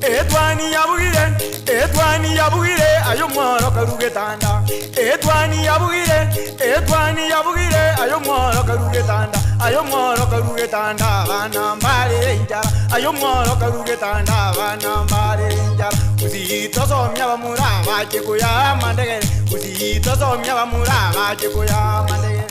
Etwani yabugire, etwani yabugire, aye omworo karu getanda. Etwani yabugire, etwani yabugire, aye omworo karu getanda. Aye omworo karu getanda, abana mbare enchara. Aye omworo karu getanda, abana mbare enchara. Gusii tosomia abamura bache koyaa amandegere, Gusii tosomia abamura bache koyaa amandegere.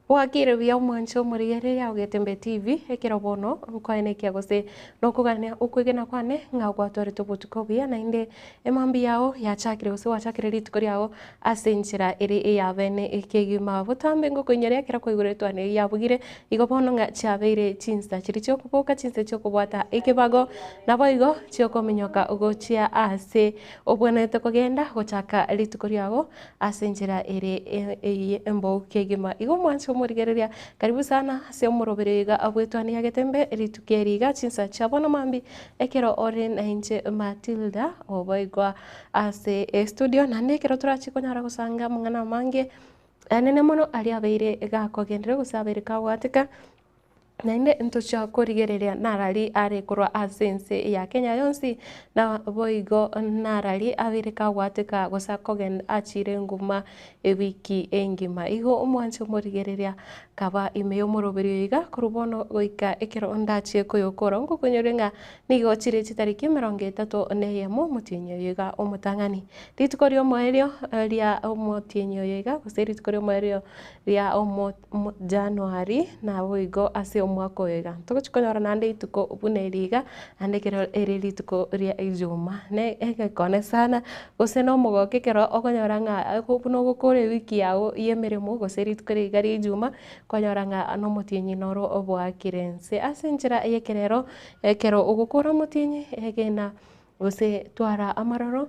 Bwakire buya omwanche omorigereria o Getembe TV, ekero bono nkoenekia gose nokogania okwegena kwane ng'a gwatwarete obotuko obuya naende emambia yao yachakire gose gwachakire rituko riao ase enchera ere eyabene kegima. Botambe ngokoinyoria ekero kwaigure etwani eyio yabugire, igo bono ng'a chiabeire chinsa chiria chiokoboka chinsa chiokobwata ekebago, naboigo chiokominyoka gochia ase obwenerete kogenda gochaka rituko riago. Ase enchera ere eye embou kegima. Igo omwanche omorigereria, karibu sana ase omoroberi oiga bw'etwani ya Getembe rituko eri iga chinsa chia bono mambia ekero ore nainche Matilda oboigwa ase estudio naende ekero torachie konyara gosanga amang'ana amange anene mono aria abeire gakogendereria gose abeire kagwateka. Naende ntochia korigereria narari are korwa ase ense ya Kenya yonsi, naboigo narari abeire kagwateka gose akogenda achiire nguma ewiki engima. Igo omwanche omorigereria kaba ime y'omoroberi oyo iga korwa bono goika ekero ndachie koyokora ngokonyoria ng'a nigo chire chitariki emerongo etato na eyemo omotienyi oyo iga omotang'ani. Rituko ri'omoerio ria omotienyi oyo iga gose rituko ri'omoerio ria omo. Januari, naboigo ase omwaka oyo iga. Togochia konyora naende rituko buna eri iga, naende ekero ere rituko ria ijuma. Ne egekone sana, gose na omogoko ekero okonyora ng'a buna ogokora ewiki yago ya emeremo gose rituko eri iga ria ijuma, kwanyora ng'a na omotienyi noro oboakire nse. Ase enchera ya ekerero, ekero ogokora omotienyi, egena gose twara amaroro.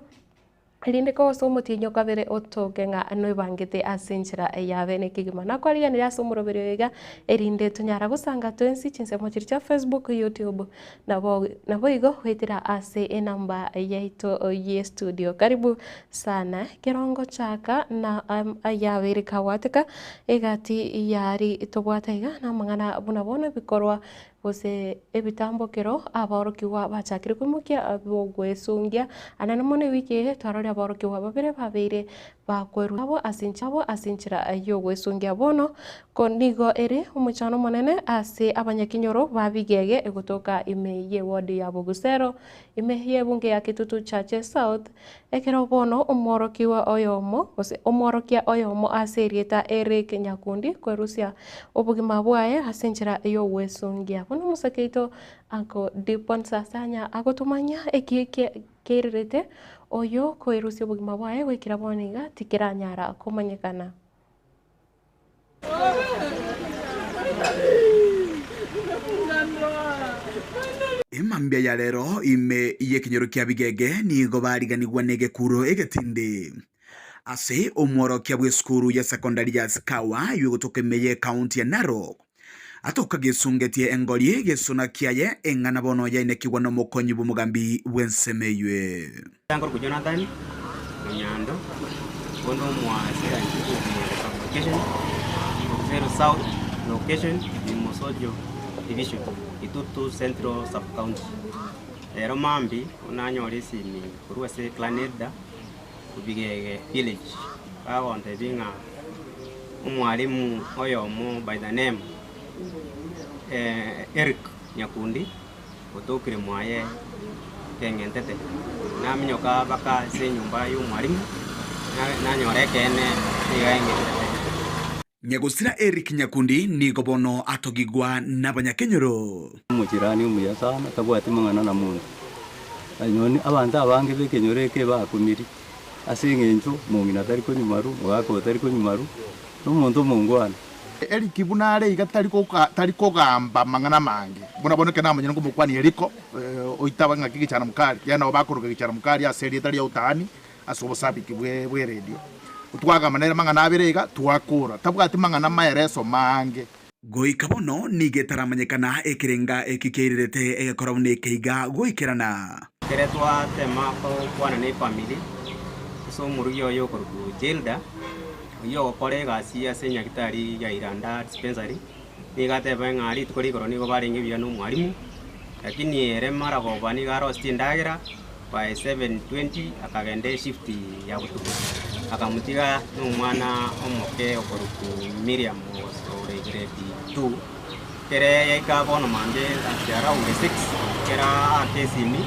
Erinde kogose omotienyi o kabere otoke ng'a noebangete ase enchera y'abeene kegima. Nakwariganirie ase omoroberi oyo iga, erinde tonyara gosanga twensi chinsemo chiria chia Facebook, YouTube, nabo naboigo goetera ase enamba yaito y'estudio. Karibu sana. Ekero ngochaka na ayabeire kagwateka egati yari tobwate iga namang'ana buna bono ebikorwa Gose ebitambokero aborokigwa bachakire koimokia b'ogwesungia, anene mono ewiki eye twarore aborokigwa babere babeire bakwerwa abo ase abo ase enchera y'ogwesungia. Bono ko nigo ere omochano omonene ase abanyakenyoro ba Bigege egotoka ime y'eward ya Bogusero, ime y'ebunge ya Kitutu Chache South, Ekero bono omworokigwa oyomo, gose omworokia oyomo ase erieta Eric Nyakundi kwerusia obogima bwaye ase enchera y'ogwesungia. Bono omosake oito Uncle Dipon Sasanya agotomanya eki keirerete oyo koerusia obogima bwaye goikera bono iga tikeranyara komanyekana. Emambia ya rero ime y'ekenyoro kia Bigege nigo bariganigwa negekuro egetindi ase omworokia bw'esukuru ya sekondari ya Sikawa eywo egotoka ime y'ekaunti ya Narok. Atoka gesungetie engori gesona kiaye eng'ana bono yainekigwa nomokonyi bw'omogambi bw'ensemo eywo. Nkorokwa Jonathan Onyando, onde omoaspirant bw'Omuembe sub-location, Luseru South location, Limosojo division, Itutu Central sub-county. Rero mambia nanyora esimi korwa ase clan elder Bigege village, bagontebia ng'a omwalimu oyomo by the name Eric Nyakundi otokire mwaye keng'entete, naminyoka mpaka ase enyomba y'omwalimu, nanyora ekeene nigo aeng'entete. Nyagosira Eric Nyakundi nigo bono atogigwa nabanyakenyoro. Omochirani omuya sana, tabwati mang'ana na monto. Nonye abanto abange b'ekenyoro eke bakumiri, ase eng'encho omong'ina tari konywa maru, omogaka oyo tari konywa maru, na omonto omongwana. Eriki buna are iga tari goka tari kogamba amang'ana amange, buna bono ekero namanyire nkomokwania Eriko, oitaba ng'aki gichana mukari, yaani nabo bakoroka gichana mukari ase erieta ria utaani ase obosabiki bwe bw'eredio. Twagamba nere amang'ana abere iga, twakora. Tabwati mang'ana maereso maange. Goika bono nigo etaramanyekana ekerenga eki kiairerete egekora buna eke iga goikerana. Ekere twatema gokwana na efamiri ase omorugi oye okorokwa Jilda, oyio ogokora egasi ase enyagitari ya Iranda dispensary, nigo ateba ng'a rituko rigoro nigo barenge buya na omwalimu, lakini ere maragoba nigo arosetie endagera by 7:20 akagenda eshift ya botuko, akamotiga na omwana omoke okorokwa Miriam ore grade 2. Ekere yaika bono mambia ase around 6, ekero aaka esimi,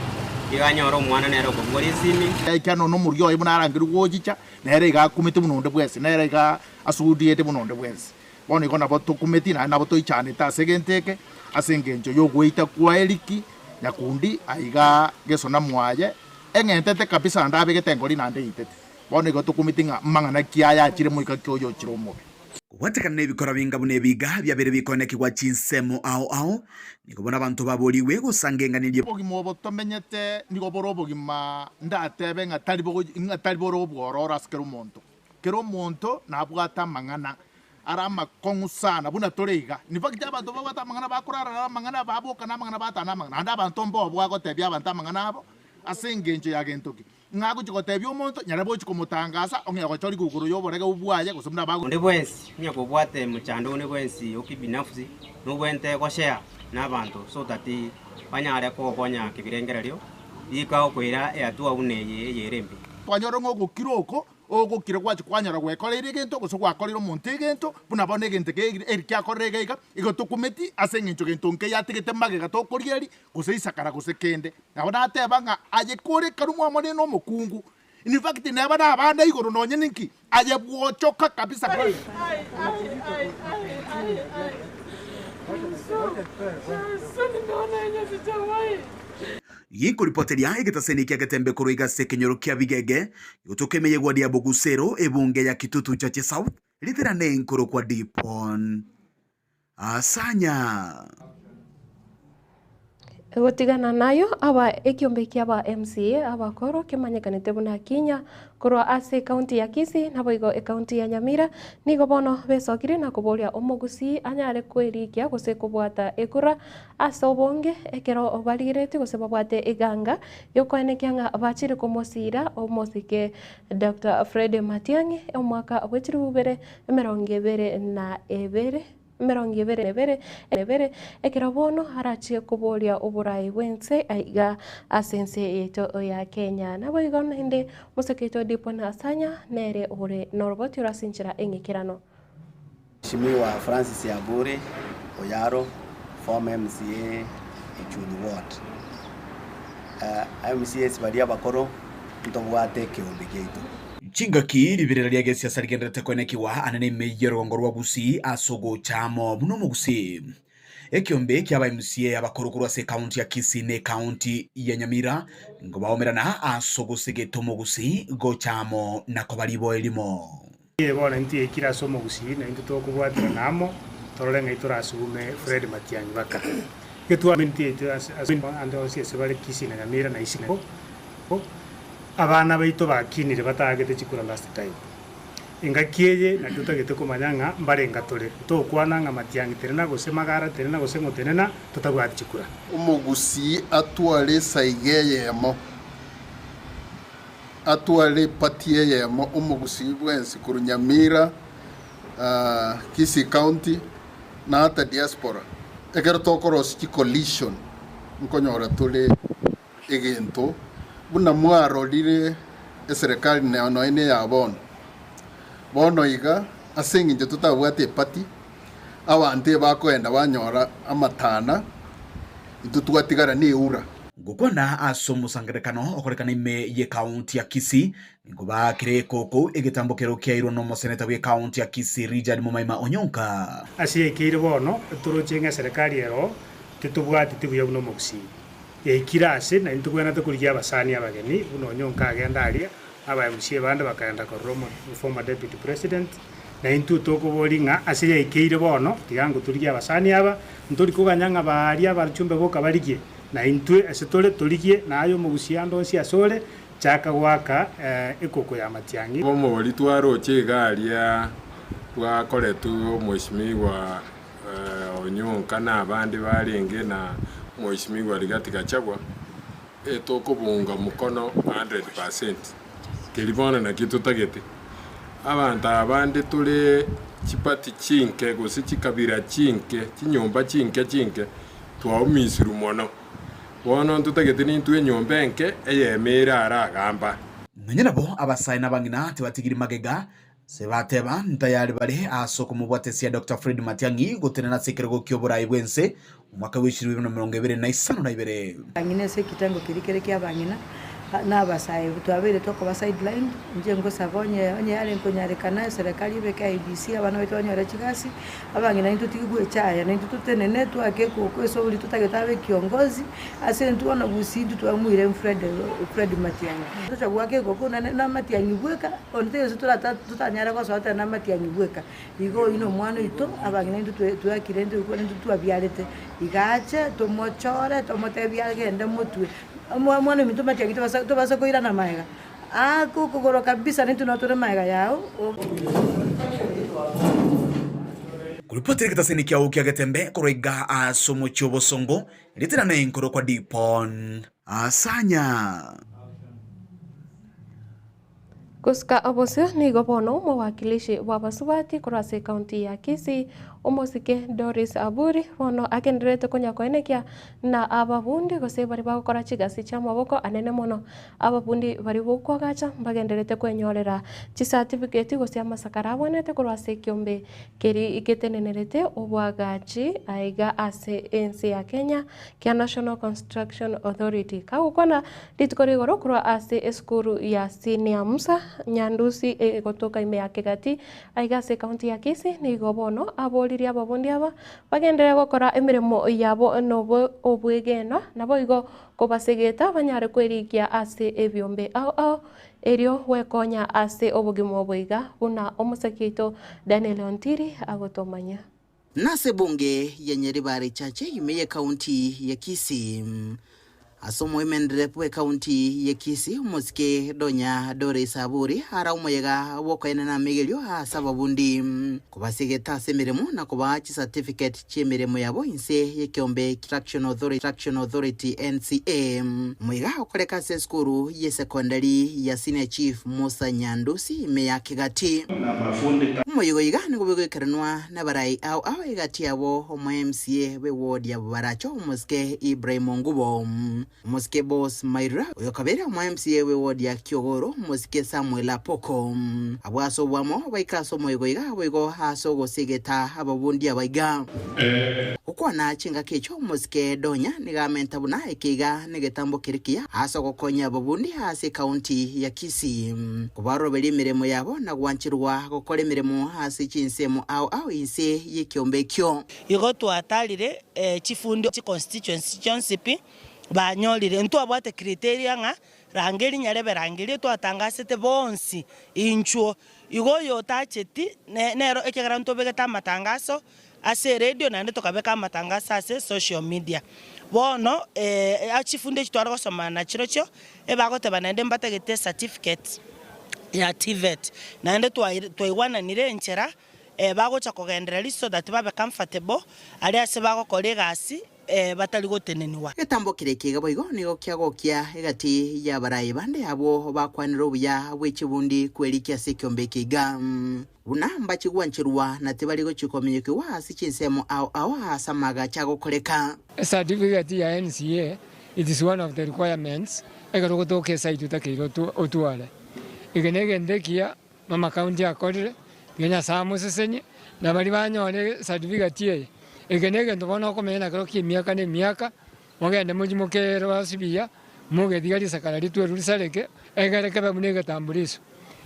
nigo anyora omwana nere okobogoria esimi. Yaika nonya omorugi oye buna arangerwe gochicha, nere iga akumete buna onde bwensi, nere iga asugudiete buna onde bwensi. Bono igo nabo tokumeti naende nabo toichanete ase egento eke, ase engencho y'ogoita kwa Eriki nyakundi aiga gesona mwaye, eng'entete kabisa naende abegete engori naende eitete. Bono igo tokumeti ng'a amang'ana ki aya achire moika ki oyo ochire omobe. Kobwatekana nebikora binga buna ebiga biabeire bikonekigwa chinsemo ao ao, nigo bono abanto baborigwe gosangenganirie. Obogima obo tomenyete nigo bore obogima ndatebe ng'a tari ng'a tari bore obwororo ase kera omonto. Kera omonto nabwate amang'ana are amakong'u sana buna tore iga. In fact abanto babwate amang'ana bakorara amang'ana, baboka namang'ana, batana amang'ana. Naende abanto mbobua gotebia abanto amang'ana abo ase engencho ya gento ki? Ng'a agochia gotebia omonto, nyarebe ochia komotangasa, ong'e gochorigwa igoro y'oboregeu bwaye, gose buna bago. Onde bwensi onye kobwate mochando onde bwensi o kibinafsi, nobwente goshare nabanto so that banyare kogokonya kebirengererio, rika okoira ehatua buna eye eyere embe. Twanyora ng'a ogokira oko ogokira gwachia kwanyora gwekoreire egento, gose gwakorire omonto egento, buna bono egento eke eri kiakorire iga iga, igo tokumeti ase eng'encho gento nkeiyo atigete magega tokorigereria, gose isakara gose kende. Nabo nateba ng'a aye kore ekero mwamonire nomokungu, in fact neba nabande igoro nonye ninki, aye bwochoka kabisa. Ginkoripoteria egetaseni kia Getembe korwa iga ase ekenyoro kia Bigege, gotoka emeyegwa dia Bogusero, ebunge ya Kitutu Chache South, riterane nkorokwa Dipon. Asanya. Gotigana nayo, aba ekiombe kiaba MCA abakoro kemanyekanete buna Kinya korwa ase ekaunti ya Kisii naboigo ekaunti ya Nyamira nigo bono besokire na koboria omogusii anyare kwerikia gose kobwata ekura ase obonge ekero barigeretie gose babwate eganga yokoenekia ng'a bachire komosiira omosike Doctor Fred Matiang'i omwaka bwe chilifu ibere 22 22 ebere, ekero bono arachie koboria oborai bw'ense aiga ase ense yaito ya Kenya. Naboigo naende omosike oito Dipon Asanya nere ore noroboti ore ase enchera eng'ikeranu. Mheshimiwa Francis Aburi Oyaro, former MCA Ichuni Ward. MCAs baria abakoro ntobwate ekeombe giaito. Chingaki riberera ria gesiasa rigendererete koenekigwa ane nemeyio y'orogongo rwa Gusii ase ogocha amo buna omogusii. Ekiombe kia aba MCA abakoro korwa ase ekaunti ya Kisii na ekaunti ya Nyamira nigo baomerana ase ogosegeta omogusii gocha amo na koba riboe rimo. Ee bono intwe yaikire ase omogusii na intwe tokobwaterana amo torore ng'ai torasugume Fred Matiang'i baka getware intwe yaito ase ande onsi ase bare Kisii na Nyamira na isiko. Abana baito bakinire bataagete chikura last time. Engaki eye naki totagete komanya ng'a mbarenga tore. Ntokwana ng'a Matiang'i tenena gose Magara tenena gose ng'o tenena totabwati chikura. Omogusii atware esaiga eyemo, atware epati eyemo omogusii bwensi korwa Nyamira, Kisii County na ata diaspora. Ekero tokorosia chicoalition nkonyora tore egento buna mwarorire eserekari nonya neya bono. Bono iga, ase engencho totabwate epati, abanto ebakoenda banyora amatana, intwe twatigara neura. Gokwana ase omosangererekano okorekana ime y'ekaunti ya Kisii, nigo baakire ekoko egetambo kero kiairwe nomoseneta bw'ekaunti ya Kisii Richard Momaima Onyonka. Ase yaikeire bono, toroche ng'a eserekari ero tetobwateti buya buna omogusii. Yaikire aase, na intwe togwenerete korigia abasani abageni, buna onye nkagenda aria, aba MCA bande bakagenda korora omo former deputy president, na intwe tokoboria ng'a ase yaikeire bono, tiga ngotorigie abasani aba, ntori koganya ng'a baria abachumbe boka barigie, na intwe ase tore torigie, na aye omogusia ande onsi ase ore, chaka goaka ekoko ya matiang'i. Omobori twaroche iga aria bwakoretwe omweshimiwa Onyonka na abande barenge na Mheshimiwa Rigathi Gachagua. Etokobunga mokono 100%. Keri bono naki totagete. Abanto abande tore chipati chinke gose chikabira chinke, chinyomba chinke chinke, twaumisirwe mono. Bono ntotagete nintwe enyomba enke eyemo ere aragamba. Nonya nabo abasae na abang'ina tibatigiri magega, ase bateba ntayari bare ase okomobwatesia Doctor Fred Matiang'i gotenena ase ekerogo ki'oborai bw'ense omwaka bw'echirwe ibere na emerongo ebere na isano na ibere. Abang'ina ase ekitengo keria kere ki'abang'ina, na abasae twabeire tokoba sidelined, inche ngosaba onye onye yare nkonyarekana eserekari ebeke IEBC abana baito banyore chigasi, abang'ina intwe totige goechaya, naintwe totenene toake ekoko ase oboria totagete abe kiongozi, ase intwe bono gusii intwe twamoire Fred Fred Matiang'i. Tocha goaka ekoko naende na Matiang'i bweka, onde taiyo ase torata totanyare gosoa totebe na Matiang'i bweka. Igo oyio nomwana oito, abang'ina intwe twakire intwe intwe twabiarete, iga ache tomochore tomotebie agende motwe, omwana ominto matiang'i tobasa tobasa koirana magega, aake okogoro kabisa naintwe nabo tore magega yao. Koripotera egetaseni kiao kia Getembe korwa iga ase omochie obosongo, ritirana enkorokwa Dipon. Asanya. Gosika obosio nigo bono omowakilishi bw'abasubati korwa ase ekaunti ya Kisii, omosike Doris Aburi bono agendererete konya koenekia na ababundi gose baria bagokora chigasi chi'amaboko anene mono. Ababundi baria bokoagacha mbagendererete kwenyorera chicertificate gose amasakara abwenerete korwa ase ekiombe keria getenenerete oboagachi aiga ase ense ya Kenya kia National Construction Authority. Kagokwana Rituko rigoro korwa ase esukuru ya Senior Musa Nyandusi egotoka ime ya Kegati aiga ase ekaunti ya Kisii nigo bono aboririe ababundi aba bagenderere gokora emeremo yabo nobo obwegenwa naboigo kobasegeta banyare kwerigia ase ebiombe ao ao erio gwekonya ase obogima obo iga buna omosaki oito Daniel Ontiri agotomanyia. Nase bunge ya Nyaribari Chache ime y'ekaunti ya Kisii. Ase omoimenderep bw'ekaunti ya Kisii omosike Donya Doris Aburi ara omoyega bw'okoenena amigerio ase ababundi kobasegeta ase emeremo na kobaa chicertificate chi'emeremo yabo inse y'ekeombe Construction Authority, NCA. Omoyega okoreka ase esukuru y'esekondari ya Senior Chief Musa Nyandusi ime ya Kegati. Omoyega oiga nigo bwegoikeranwa nabarai ao ao egati yabo omo MCA bwe ward ya Bobaracho omosike Ibrahim Ongubo, omosike Boss Mairura oyo kabere omo MCA bwe ward ya Kiogoro omosike Samuel Apoko. Abwo ase oboamo baika ase omoyega oiga boigo ase ogosegeta ababundi abaiga. Gokwana chingaki echio omosike Donya nigo amenta buna ekeiga negetambo kere kiya ase ogokonya ababundi ase ekaunti ya Kisii kobaroberia emeremo yabo na gwancherwa gokora emeremo ase chinsemo ao ao inse y'ekeombe ekio. Igo twatarire chifundi chiconstituency chionsi pi banyorire, ntwabwate criteria ng'a rangeria nyarebe rangeria twatangasete bonsi inchuo. Igo oyo otacheti nero ekiagera ntobegete amatangaso ase eredio naende tokabeka amatangaso ase social media. Bono chifundi echi tware gosoma nachirochio ebagoteba naende mbatagete ecertificate ya TVET. Naende twaigwananire enchera bagocha kogendereria so that babe comfortable aria ase bagokora egasi batari gotenenigwa. Egetambo keria ekiga boigo nigo kiagokia egati y'abarai bande abwo bakwanire obuya bwe chibundi kwerikia ase ekiombe eke iga, buna mbache gwancherwa na tibari gochia kominyokigwa ase chinsemo ao ao aase amaagacho agokoreka. Ecertificate ya NCA it is one of the requirements ekero ogotoka esite otakeire otware. Eke negento ekiya Mama county akorire, tiga Nyasae amosesenie, na baria banyore certificate eye, eke negento bono okomenya nakero kia emiaka na emiaka, mogende mochie mokerose buya, mogetiga risakara ritwerwe risareke, egere kebe buna egetambuliso.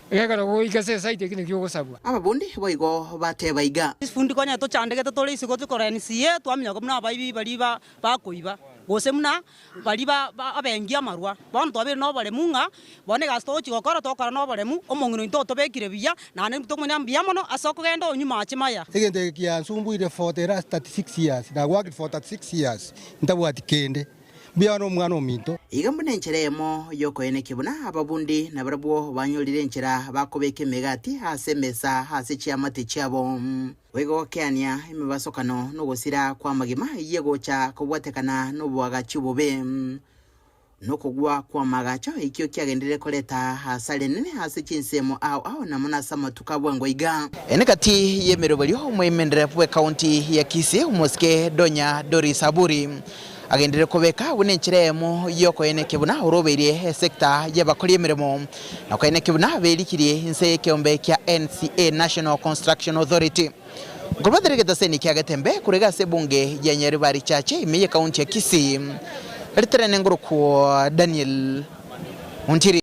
Ekero goika ase esite eki nakio ogosabwa. Ababundi boigo bateba iga. Chifundi konya tochandegete tore isiko tokora NCA twamenya buna abaibi baria bakoiba gose buna baria abengi amarwa. Bono twabeire noboremu ng'a bono egasi togochia gokora togokora noboremu, omong'ina oito otobekire buya, naende tokomanya mbuya mono ase okogenda onywe mache maya. Egento eke kiansumbuire for the last 36 years, na worked for 36 years ntabwati kende. Mbuya bono omwana ominto. Iga mbuna enchera eyemo y'okoenekia buna ababundi nabarabwo banyorire enchera bakobeka emegati ase emesa ase chiamate chiabo. Boigo gokeania emebasokano nogosira kw'amagima eyio egocha kobwatekana noboagachi obobe. Nokogwa kw'amagacho ekio kiagenderire koreta hasara enene ase chinsemo ao ao na mono ase amatuko a bwango iga. Ene gati y'emeroberio omoimenere bw'ekaunti ya Kisii omosike Donya Doris Aburi agenderire kobeka buna enchera eyemo y'okoenekia buna orobeirie esecta y'abakori emeremo na koenekia buna berikirie inse y'ekeombe kia NCA National Construction Authority. Nkobatere egetaseni kia Getembe korwa ase ebunge ya Nyaribari Chache ime y'ekaunti ya Kisii, riterene ngorokwo Daniel Ontiri.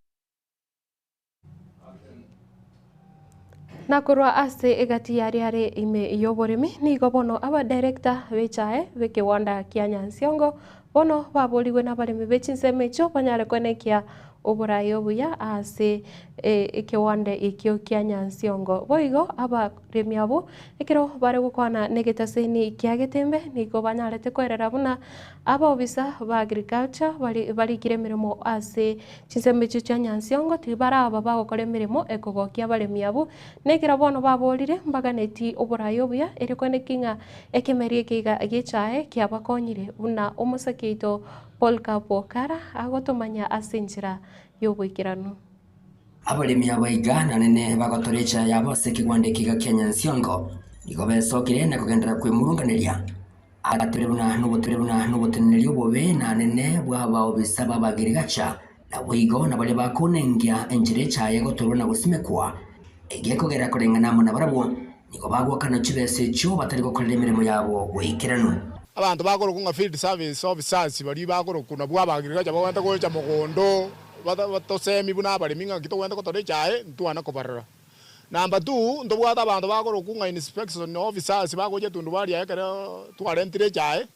Na korwa ase egati y'aria are ime y'oboremi, nigo bono abadirector b'echae b'ekewanda kia Nyansiongo bono baborigwe nabaremi be chinsemo echio banyare koenekia oboraai obuya ase ekewanda ekio kia Nyansiongo. Boigo abaremi abwo ekero bare gokwana negetaseni kia Getembe nigo banyarete koerera buna abaobisa ba agriculture bare barikire emeremo ase Chinsemo echio chia Nyansiongo tibaraba bagokora emeremo ekogokia abaremi abwo, na ekero bono baborire mbaganeti oboraai obuya, erio koeneki ng'a ekemeri eke iga gi'echae kiabakonyire, buna omosake oito Polycarp Okara agotomanya ase enchera y'oboikeranu. Abaremi aba iga na nene bagotora echae yabo ase ekegwanda eke iga kia Nyansiongo, nigo besokire na kogenderera kwemurunganeria. Agatebia buna nobotebia buna noboteneneri obobe na nene bw'abaobisa b'Abagirigacha, naboigo nabaria bakonengia enchera echaye gotorwa na gosimekwa, egekogera koreng'ana amo nabarabwo, nigo bagoakana chibesa echio batari gokorera emeremo yabo boikeranu. Abanto bakorokwa ng'a field service officers baria bakorokwa nabwo Abagirigacha bagwenerete gocha mogondo batosemi buna abaremi ng'aki togwenerete gotora echaye ntwana kobarora. Number two, ntobwate abanto bakorokwa ng'a inspection officers bagocha etundubari aye ekero twarentire echae,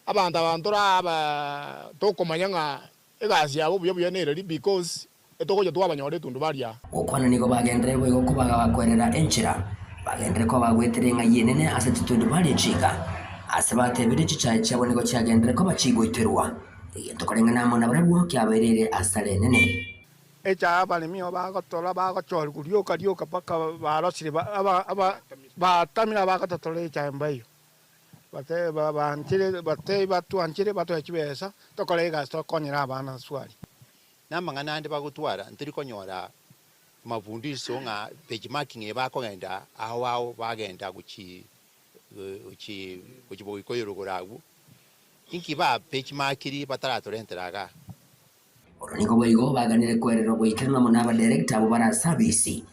abanto aba ntorabe tokomanya ng'a egasi yabo buya buya nereri because etogocha twabanyora etundubari aa. Gokwana nigo bagenderere boigo koba bakwerera enchera, bagenderere koba bagwetera eng'ai enene ase chitundubari echi iga. Ase batebirie chichae chiabo nigo chiagenderere koba chigoiterwa, egento koreng'ana amo nabarabwo kiabaereire asara enene. Echae abaremi nigo bagotora bagochorigwa rioka rioka mpaka barosire batamire abagototora echae mbaiyo. Baanchire batebie batwanchire batoe chibesa tokore egasi tokonyere abana swali. Namang'ana ande bagotwara ntori konyora mafundisho ng'a benchmarking eye bakogenda ao ao bagenda gochi gochi gochi boikoyo rogoro agwo, inki ba benchmarkiri bataratorentera igaa. Oro nigo boigo baganire kwererwa goikeranu amo nabadirector abwo bare ase abisi.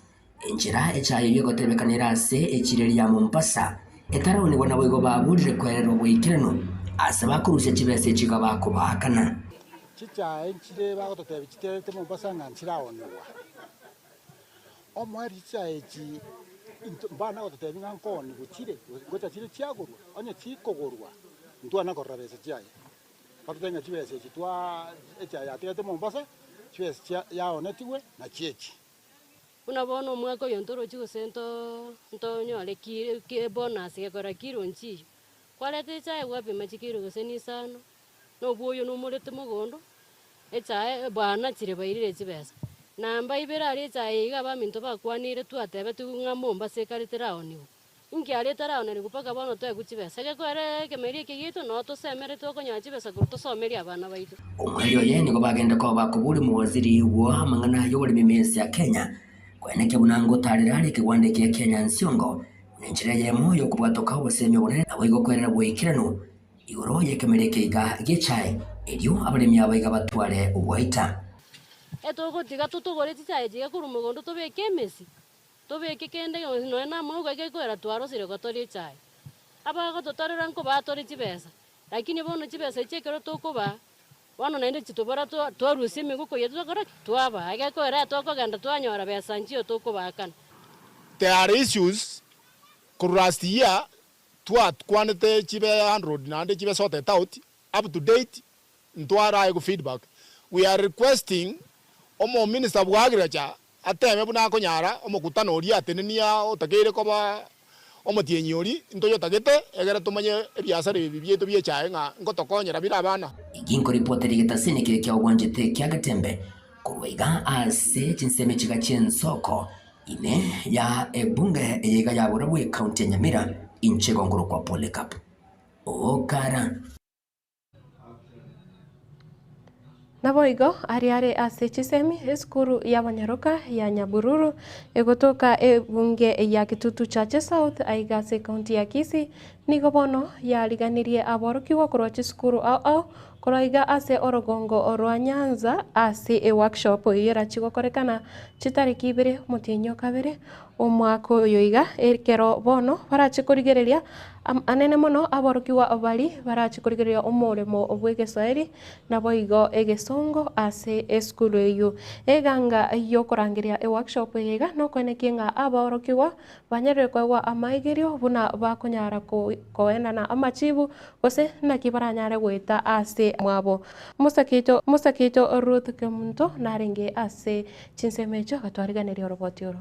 Enchera echaye eyio egotebekana ere ase echiro eria ya Mombasa etaraonigwa naboigo baburire kwererwa goikeranu ase bakorusia chibesa echi iga bakobaakana. Chichae nchire bagototebia chiterete Mombasa ng'a nchiraonigwa. Omoerio chichae echi intwe mbana gototebia ng'a nkoonigwa chire, ngocha chire chiagorwa, onye chikogorwa ntwana korora besa chiaye. Batotebia ng'a chibesa echi twa echae yatigete Mombasa, chibesa chia yaonetigwe nachio echi. Buna bono omwaka oyo ntorochi gose nto ntonyore ki ki ebonus gekora kilo nchiyo. Kwareta echae gwapima chikilo gose na isano, na obwoyo nomorete mogondo, echae banachire bairire chibesa. Namba ibere aria echae eye iga abaminto bakwanire twatebetigwe ng'a Mombasa ekare teraoniwa. Inki aria etaraonerigwe mpaka bono toegwe chibesa? Egekoera ekemeria eke giaito noo tosemerete okonyora chibesa korwa tosomerie abana baito. Omweri oye nigo bagenda koba bakoboria omowaziri bwa amang'ana y'oboremi ime ense ya Kenya koenekia buna ngotarera are ekegwanda ekiya kia Nyansiongo buna enchera eyemo y'okobwatoka obosemia obonene naboigo kwerera boikeranu igoro y'ekemeria eke iga gi'echae erio abaremi aba iga batware oboita. Etogotiga totogore chichae chiga korwa mogondo tobeke emesi. Tobeke kende gionsi nonya namauga gekoera twarosire gotoria echae. Abagototorera nkobaa tore chibesa, lakini bono chibesa echi ekero tokobaa, bono naende chitobora twarusia emegoko yaito twakora ki? Twabaa. Egekoera tokogenda twanyora besa nchiyo tokobaakana. There are issues korwa last year twakwanete chibe handled naende chibe sorted out, up to date ntwaraegwe feedback. We are requesting omo minister bwa agriculture Ateme buna akonyara omokutano oria atenenia otakeire koba omotienyi oria ntoyotagete, egere tomanye ebiasara ebi biaito bi'echae ng'a ngotokonyera bire abana. Inki nkoripotera egetasini keria kia obwanchete kia Getembe korwa iga ase chinsemo echiga chi'ensoko ime ya ebunge eye iga ya Borabu ecounty ya Nyamira inche igo nkorokwa Polycarp Okara. Naboigo aria are ase chisemi esukuru y'abanyaroka ya Nyabururu egotoka ebunge ya Kitutu Chache South aiga ase ekaunti ya Kisii nigo bono yariganirie aborokigwa korwa chisukuru ao ao korwa iga ase orogongo rwa Nyanza ase eworkshop eyio erachie gokorekana chitariki ibere omotienyi o kabere omwaka oyo iga ekero bono barache korigereria anene mono aborokigwa baria barache korigereria omoremo bw'egeswahili Naboigo egesongo ase esukuru eyio. Eganga y'okorangeria eworkshop eye iga nokoenekia ng'a abaorokigwa banyarire koegwa amaigerio buna bakonyara koenana amachibu gose naki baranyare goeta ase mwabo. Omosakeito Omosakeito Ruth Kemunto narenge ase chinsemo echio agatwariganeria oroboti oro.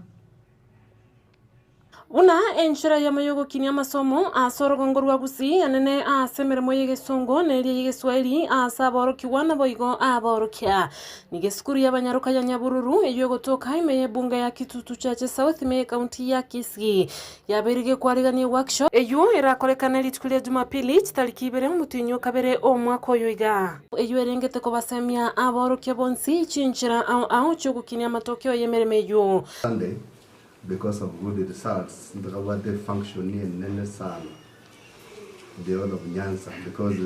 Buna enchera eyemo y'ogokinia amasomo ase orogongo rwa Gusii anene ase emeremo y'egesongo na eria y'egeswahili ase aborokigwa naboigo aborokia. Nigo esukuru y'abanyaroka ya Nyabururu eyio egotoka ime y'ebunge ya Kitutu Chache South ime y'ecounty ya Kisii yabeire gekwarigania eworkshop eyio erakorekane rituko ria Jumapili chitariki ibere omotienyi o kabere omwaka oyo iga. Eyio erengete kobasemia aborokia bonsi chinchera ao ao chiogokinia amatokeo y'emeremo eyio. Sunday Because of good results ntokabwate efunction enene sana the whole of Nyanza because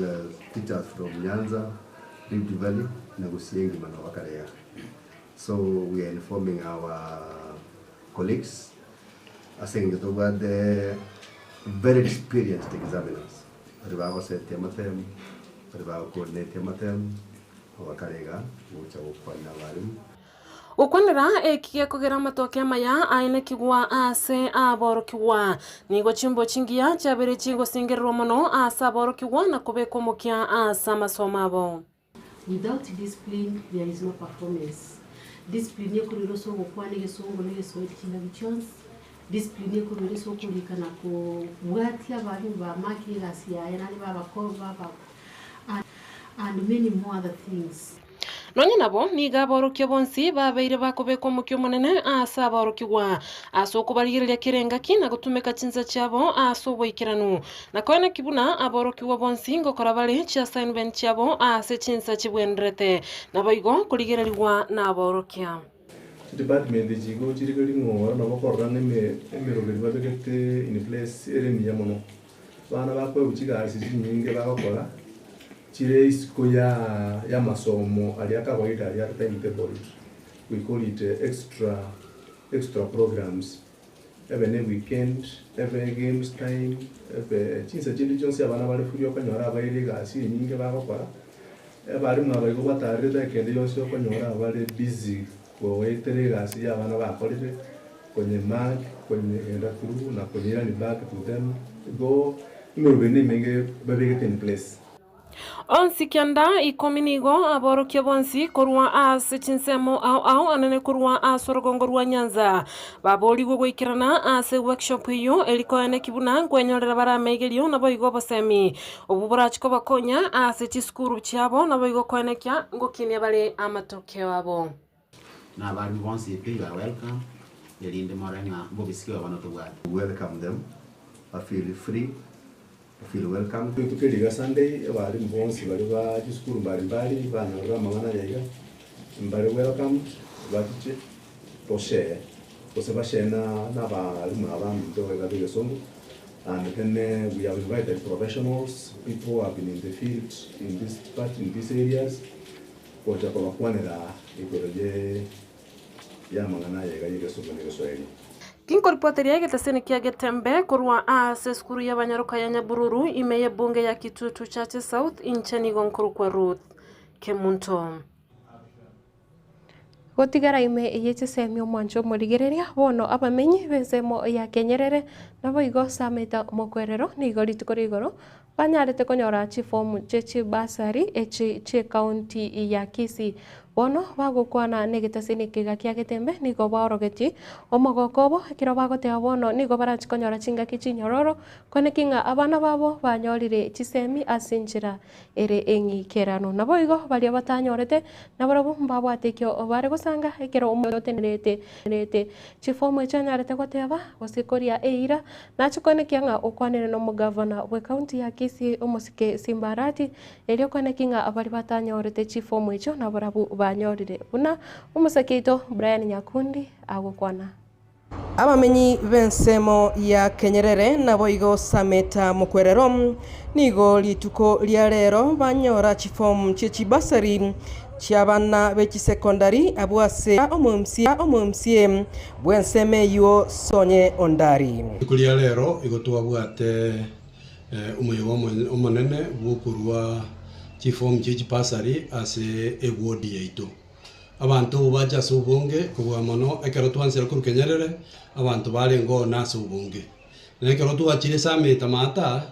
teachers from Nyanza, Rift Valley na Gusii engima nabo bakare iga. So we are informing our colleagues ase eng'encho tobwate very experienced examiners baria bagosetia amatemu, baria bagocoordinatia amatemu, nabo bakare iga gocha gokwana abalimu. Gokwanera eki gekogera amatoke amaya aenekigwa ase aborokigwa. Nigo chimbo chingiya chiabeire chigosingererwa mono ase aborokigwa na kobekwa omokia ase amasomo abo. Without discipline there is no performance. Discipline ekorire ase ogokwana egesongo na egeswahili chingaki chionsi, discipline ekorire ase okorika na kobwatia abalimu bamakire egasi yaye naende babako baba and many more other things. Nonya nabo, nigo aborokia bonsi babeire bakobekwa omokia omonene aase aborokigwa, ase okobarigereria kera engaki na gotumeka chinsa chiabo ase oboikeranu. Na koeneki buna aborokigwa bonsi ngokora bare chiassignment chiabo ase chinsa chibwenerete, naboigo korigererigwa naborokia. Chidepartment echi igo chire ring'o nabo okorora ng'a emeroberi babegete in place ere emiya mono. Abana bakoegwa chigasi chinyinge bagokora chire isiko ya y'amasomo aria kawaida aria are timetabled, we call it extra extra programs, ebe ne weekend, ebe games time, ebe chinsa chinde chionsi abana bare free okonyora abaire egasi enyinge bagokora, abalimu aba igo batarire ekende yonsi okonyora abare busy goetera egasi ya abana bakorire. Konye mark, konye genda through na konye irani back to them, igo emeroberi nemenge babegete in place. Onsi kianda ikomi nigo aborokia bonsi korwa ase chinsemo ao ao anene korwa ase orogongo rwa Nyanza baborigwe goikerana ase workshop eyio eri koeneki buna nkwenyorera bare amaigerio naboigo obosemi obwo borachi kobakonya ase chisukuru chiabo naboigo koenekia ngokinia bare amatokeo abo. Na abaremi bonsi pi, you are welcome, erinde more ng'a mbobisike obo bono tobwate. We welcome them, ba feel free, ba feel welcomed. Rituko eri iga Sunday, abalimu bonsi baria ba chisukuru mbari mbari banyorire amang'ana aya iga, mbare welcomed, bachiche toshare, gose bashare na na abalimu aba baminto iga ba egesongo, and then we have invited professionals, people who have been in the field in this part, in these areas, Gocha kobakwanera igoro y'amang'ana aya iga y'egesongo na egeswahili. Ginkoripoteria egeteseni kia Getembe korwa aase esukuru y'abanyaroka ya Nyabururu ime y'ebunge ya Kitutu Chache South inche nigo nkorokwa Ruth Kemunto. Gotigara ime ye chisemi omwancho omorigereria, bono abamenyi b'ensemo ya Kenyerere naboigo Sameta Mokwerero nigo rituko rigoro Banyarete konyora chifomu chie chibasari echi chi'ecounty ya Kisii. Bono bagokwana negetasini ekiga kia Getembe nigo baorogetie omogoko obo ekero bagoteba bono nigo barachi konyora chingaki chinyororo kwaneki ng'a abana babo banyorire chisemi ase enchera ere eng'ikeranu. Naboigo baria batanyorete nabarabwo mbabwate ekio bare gosanga ekero omotenerete chifomu echio anyarete goteba gose koria eira nache koenekia ng'a okwanire nomogavana bw'ecounty ya Kisii omosike Simba Arati erio koenekia ng'a baria batanyorete chifomu echio nabarabwo banyorire buna omosake oito Brian Nyakundi agokwana. Abamenyi b'ensemo ya Kenyerere naboigo Sameta Mokwerero nigo rituko ria rero banyora chifomu chie chibasari chi'abana be chisekondari abwo ase omomca bw'ensemo eyio Sonye Ondari. Rituko ria rero igo twabwate omoyega omonene bw'okorua chifomu chie chibasari ase ewodi yaito. Abanto abwo bache ase obonge kobua mono ekero twansire korwa Kenyerere, abanto barenge oo nase obonge. Na ekero twachire ase ameta maata,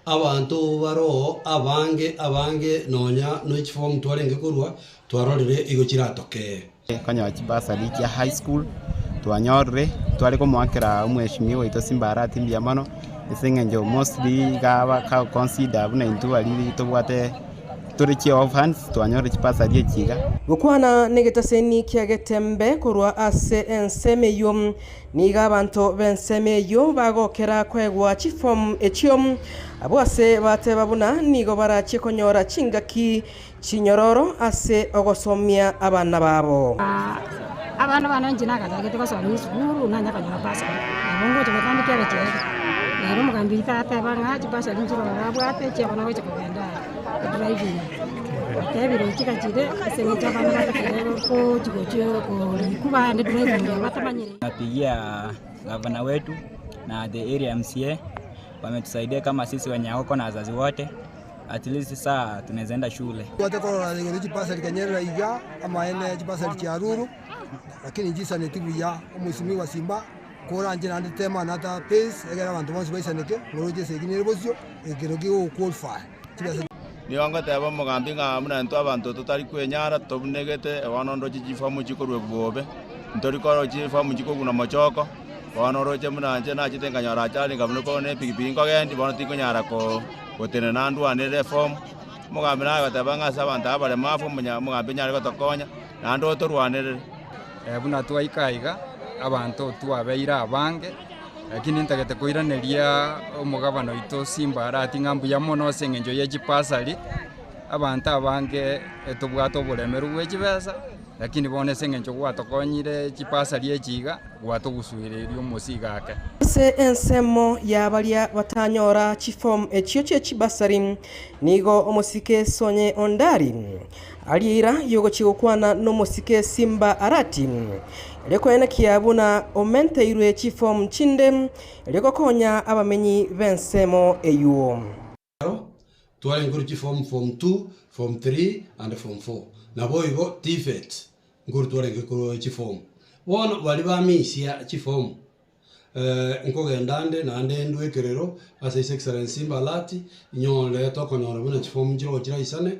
abanto abwo bare oo abange abange nonya ne chifomu twarenge korwa, twarorire igo chiratokee. Konyora chibasari chia high school, twanyorire, tware komoakera omweshimiwa oito Simba Arati mbuya mono, ase eng'encho mostly iga aba kagoconsider buna intwe baria tobwate. Tore chi'orphans, twanyorire chibasari echi iga. Gokwana negetaseni kia Getembe korwa ase ensemo eyio, nigo abanto b'ensemo eyio bagokera koegwa chifomu echio, abwo ase bateba buna nigo barachie konyora chingaki chinyororo ase ogosomia abana babo. Abana bane inche nagachagete gosoma esukuru nanye konyora bursary, nabo ngocha gotandika egecheche. Nere omogambi oito ateba ng'a chibasari nchire ororo abwate chiabana gocha kogenda driving. Otebire ochi gachire ase eng'encho abana batakire gochi gochia korikwa bagende driving eye batamanyiri. Napigia gavana wetu na the area MCA wametusaidia kama sisi wenye wako na wazazi wote at least saa tunaweza enda shule. Twate korora igoro chibasari kenyerera iga, amaene chibasari chiaruru, lakini nchisaneti buya, omosimiwa simba koranche naende tema another pace egere abanto bonsi baisaneke, ng'oroche esegi nere bosio, ekero kegoqualify chibesa. Nigo ngoteba omogambi ng'a buna intwe abanto totari kwenyara tobunegete, bono ndoche chifomu chikorwa bobe, ntori korora chifomu chikoguna mochoko, bono oroche buna inche nachete nkanyora achari nkabuna ko ne epikipiki nkogendi bono tinkonyara ko gotenena ndwanere efomu. Omogambi naye agoteba ng'a ase abanto aba abaremafu omonya omogambi onyare gotokonya, naende otorwanerere. Buna twaika aiga, abanto twabeire abange, lakini ntagete koiraneria omogabana oito Simba Arati ng'a mbuya mono ase eng'encho ye chibasari, abanto abange tobwate oboremeru bwe chibesa, lakini bono ase eng'encho gwatokonyire chibasari echi iga, gwatogusuireirie omosigo ake. Ase ensemo ya baria batanyora chifomu echio chie chibasari, nigo omosike Sonye Ondari aria eira y'ogochia gokwana nomosike Simba Arati, erio koenekia buna omenteirwe chifomu chinde erio gokonya abamenyi b'ensemo eyio. Twarenge korwa chiform form 2, form 3 and form 4. Naboigo TVET nkorwa twarenge korwa chiform. Bono baria bamisia chiform nkogenda ande naende ndwe ekerero ase His Excellency Mbalati nyore tokonyora buna chiform nchirogo chiraisane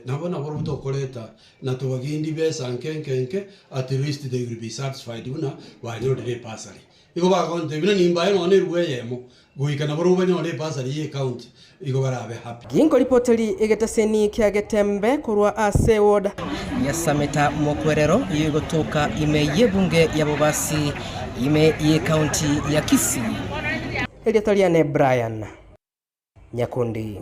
nabo naborobwo tokoreta na tobagindi besa nke nke nke at least they will be satisfied buna banyorire ebursary. Igo bagontebia buna nimbae nonya na erubu eyemo, goika nabarobwo banyore ebasari ye ecounty, igo barabe happy. Ginkoripoteri egetaseni kia Getembe korwa ase ward. Yasameta mokwerero eyio egotoka ime y'ebunge ya Bobasi ime y'ecounty ya Kisii. Erieta riane Brian Nyakundi.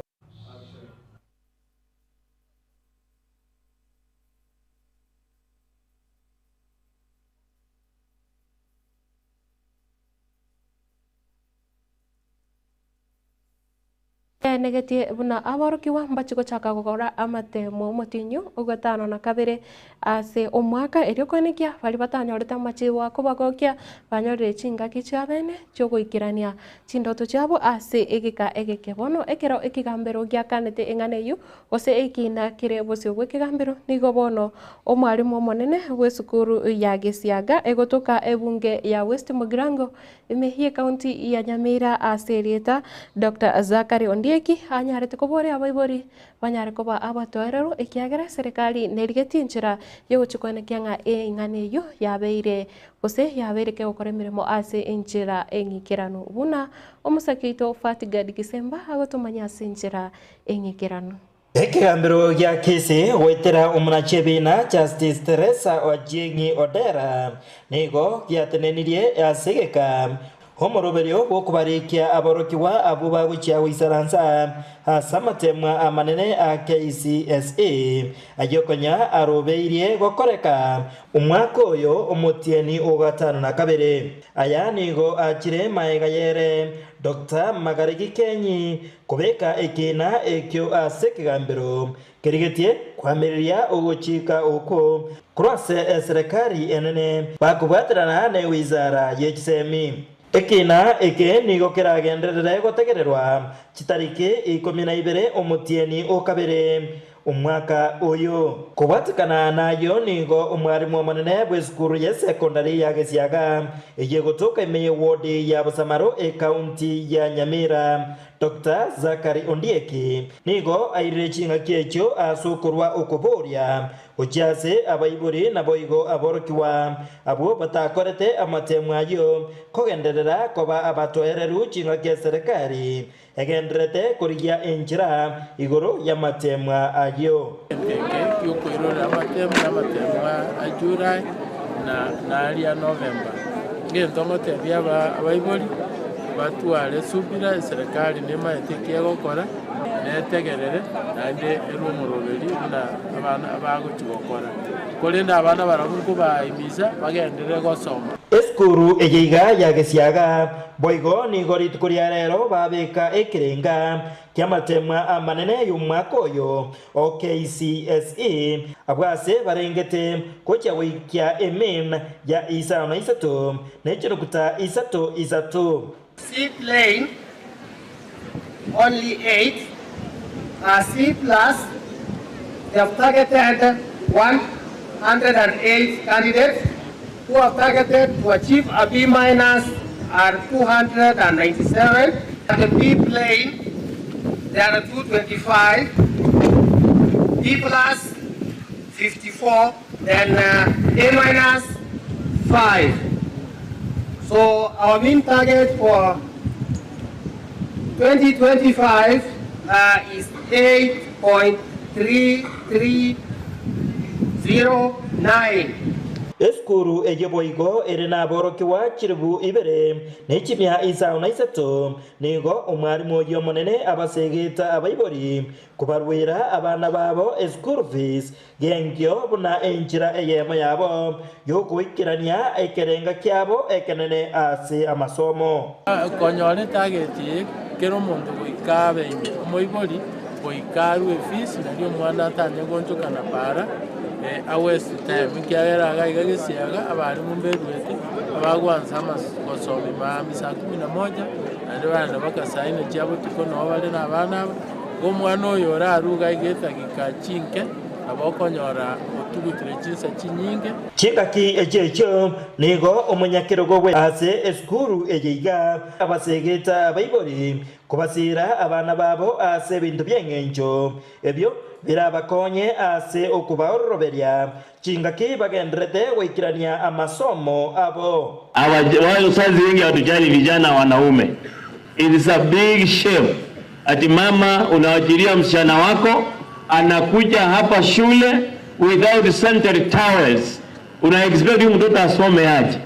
Enegetie buna aborokigwa mbachie gochaka gokora amatemo omotienyi o gatano na kabere ase omwaka, erio koenekia baria batanyorete amachibo akobagokia banyorire chingaki chiabene chiogoikerania chindoto chiabo ase egeka egeke. Bono ekero ekegambero giakanete eng'ana eyio Gose ekiina kere bosio bw'ekegambero, nigo bono omwalimu omonene bw'esukuru ya Gesiaga egotoka ebunge ya West Mugirango ime y'ecounty ya Nyamira ase erieta Doctor Zachary Ondieki. Ondieki anyarete koboria abaibori banyare koba abatoereru ekiagera eserekari nerigetie enchera y'ogochia koenekia ng'a eng'ana eyio yabeire gose yabeire kegokora emeremo ase enchera eng'ikeranu buna omosake oito Fatgard Gisemba agotomanyia ase enchera eng'ikeranu. Ekegambero gia Kisii goetera omonachi ebiina Justice Teresa Achieng Odera nigo giatenenirie ase egeka omoroberio bw'okobarikia aborokigwa abwo bagochia goisaransa ase amatemwa amanene a KCSE ayio konya arobeirie gokoreka omwaka oyo omotienyi o gatano na kabere. Aya nigo achire maega yere Doctor Magare Gikenyi Kobeka ekiina ekio ase ekegambero kerigetie koamereria ogochika okwo korwa ase eserekari enene bakobwaterana ne wizara ye chisemi. Ekiina eke nigo keragenderere gotegererwa chitariki ikomi na ibere omotienyi o kabere Omwaka oyo. Kobwatekana nayio nigo omwarimu omonene bw'esukuru y'esekondari ya Gesiaga eyio egotoka ime y'ewodi ya Bosamaro ekaunti ya Nyamira, Doctor Zachary Ondieki nigo airire ching'aki echio ase okorwa okoboria gochia ase abaibori naboigo aborokigwa abwo batakorete amatemu ayio kogenderera koba abatoereru ching'aki eserekari Egendererete korigia enchera igoro y'amateemwa ayio. Egento eke gi'okoirorera amatemu namatemu a July na naria November. Egento ngotebia abaibori batware subira eserekari nemaete eki egokora netegerere naende erwe omoroberi buna abana bagochi gokora. Korende abana barabwo nkobaimisa bagenderere gosoma. Esukuru eye iga ya Gesiaga boigo nigo rituko ria rero babeka ekerenga ki'amatemwa amanene y'omwaka oyo o KCSE abwo ase barengete gochia goikia emin ya isano na isato ne chinukuta isato isato. C plain only 8 are C plus, they have targeted 108 candidates who have targeted to achieve a B minus are 297, at the B plain there are 225, B plus 54, then A minus 5. So our mean target for 2025 is 8.3309. Esukuru eyio boigo ere naborokigwa chilifu ibere ne chimia isano na isato. Nigo omwarimu oyio omonene abasegete abaibori kobaruera abana babo eschool fees Genkio buna enchera eyemo yabo y'ogoikerania ekerenga kiabo ekenene ase amasomo. Konyora etageti eye kera omonto goika abe ime, omoibori goika arue efees nario omwana atanye goonchoka na para a waste time ekiagera iga iga gesiaga abarimu mberuete abagwansa amas gosomia maambia saa kumi na moja naende bagenda mpaka saa nne chia botuko nabo bare na abana aba. Omwana oyo orarue iga iga edagika chinke, nabo okonyora otugutire chinsa chinyinge. Chingaki echio echio nigo omonyakerogo bwe ase esukuru eye iga abasegete abaibori kobasiira abana babo ase ebinto bi'engencho ebio birabakonye ase okobaororoberia chingaki bagendererete goikerania amasomo abo. Wazazi wengi hawatujali vijana wanaume. It is a big shame ati mama unawachilia msichana wako anakuja hapa shule without sanitary towels. Una expect huyu mtoto asome aje?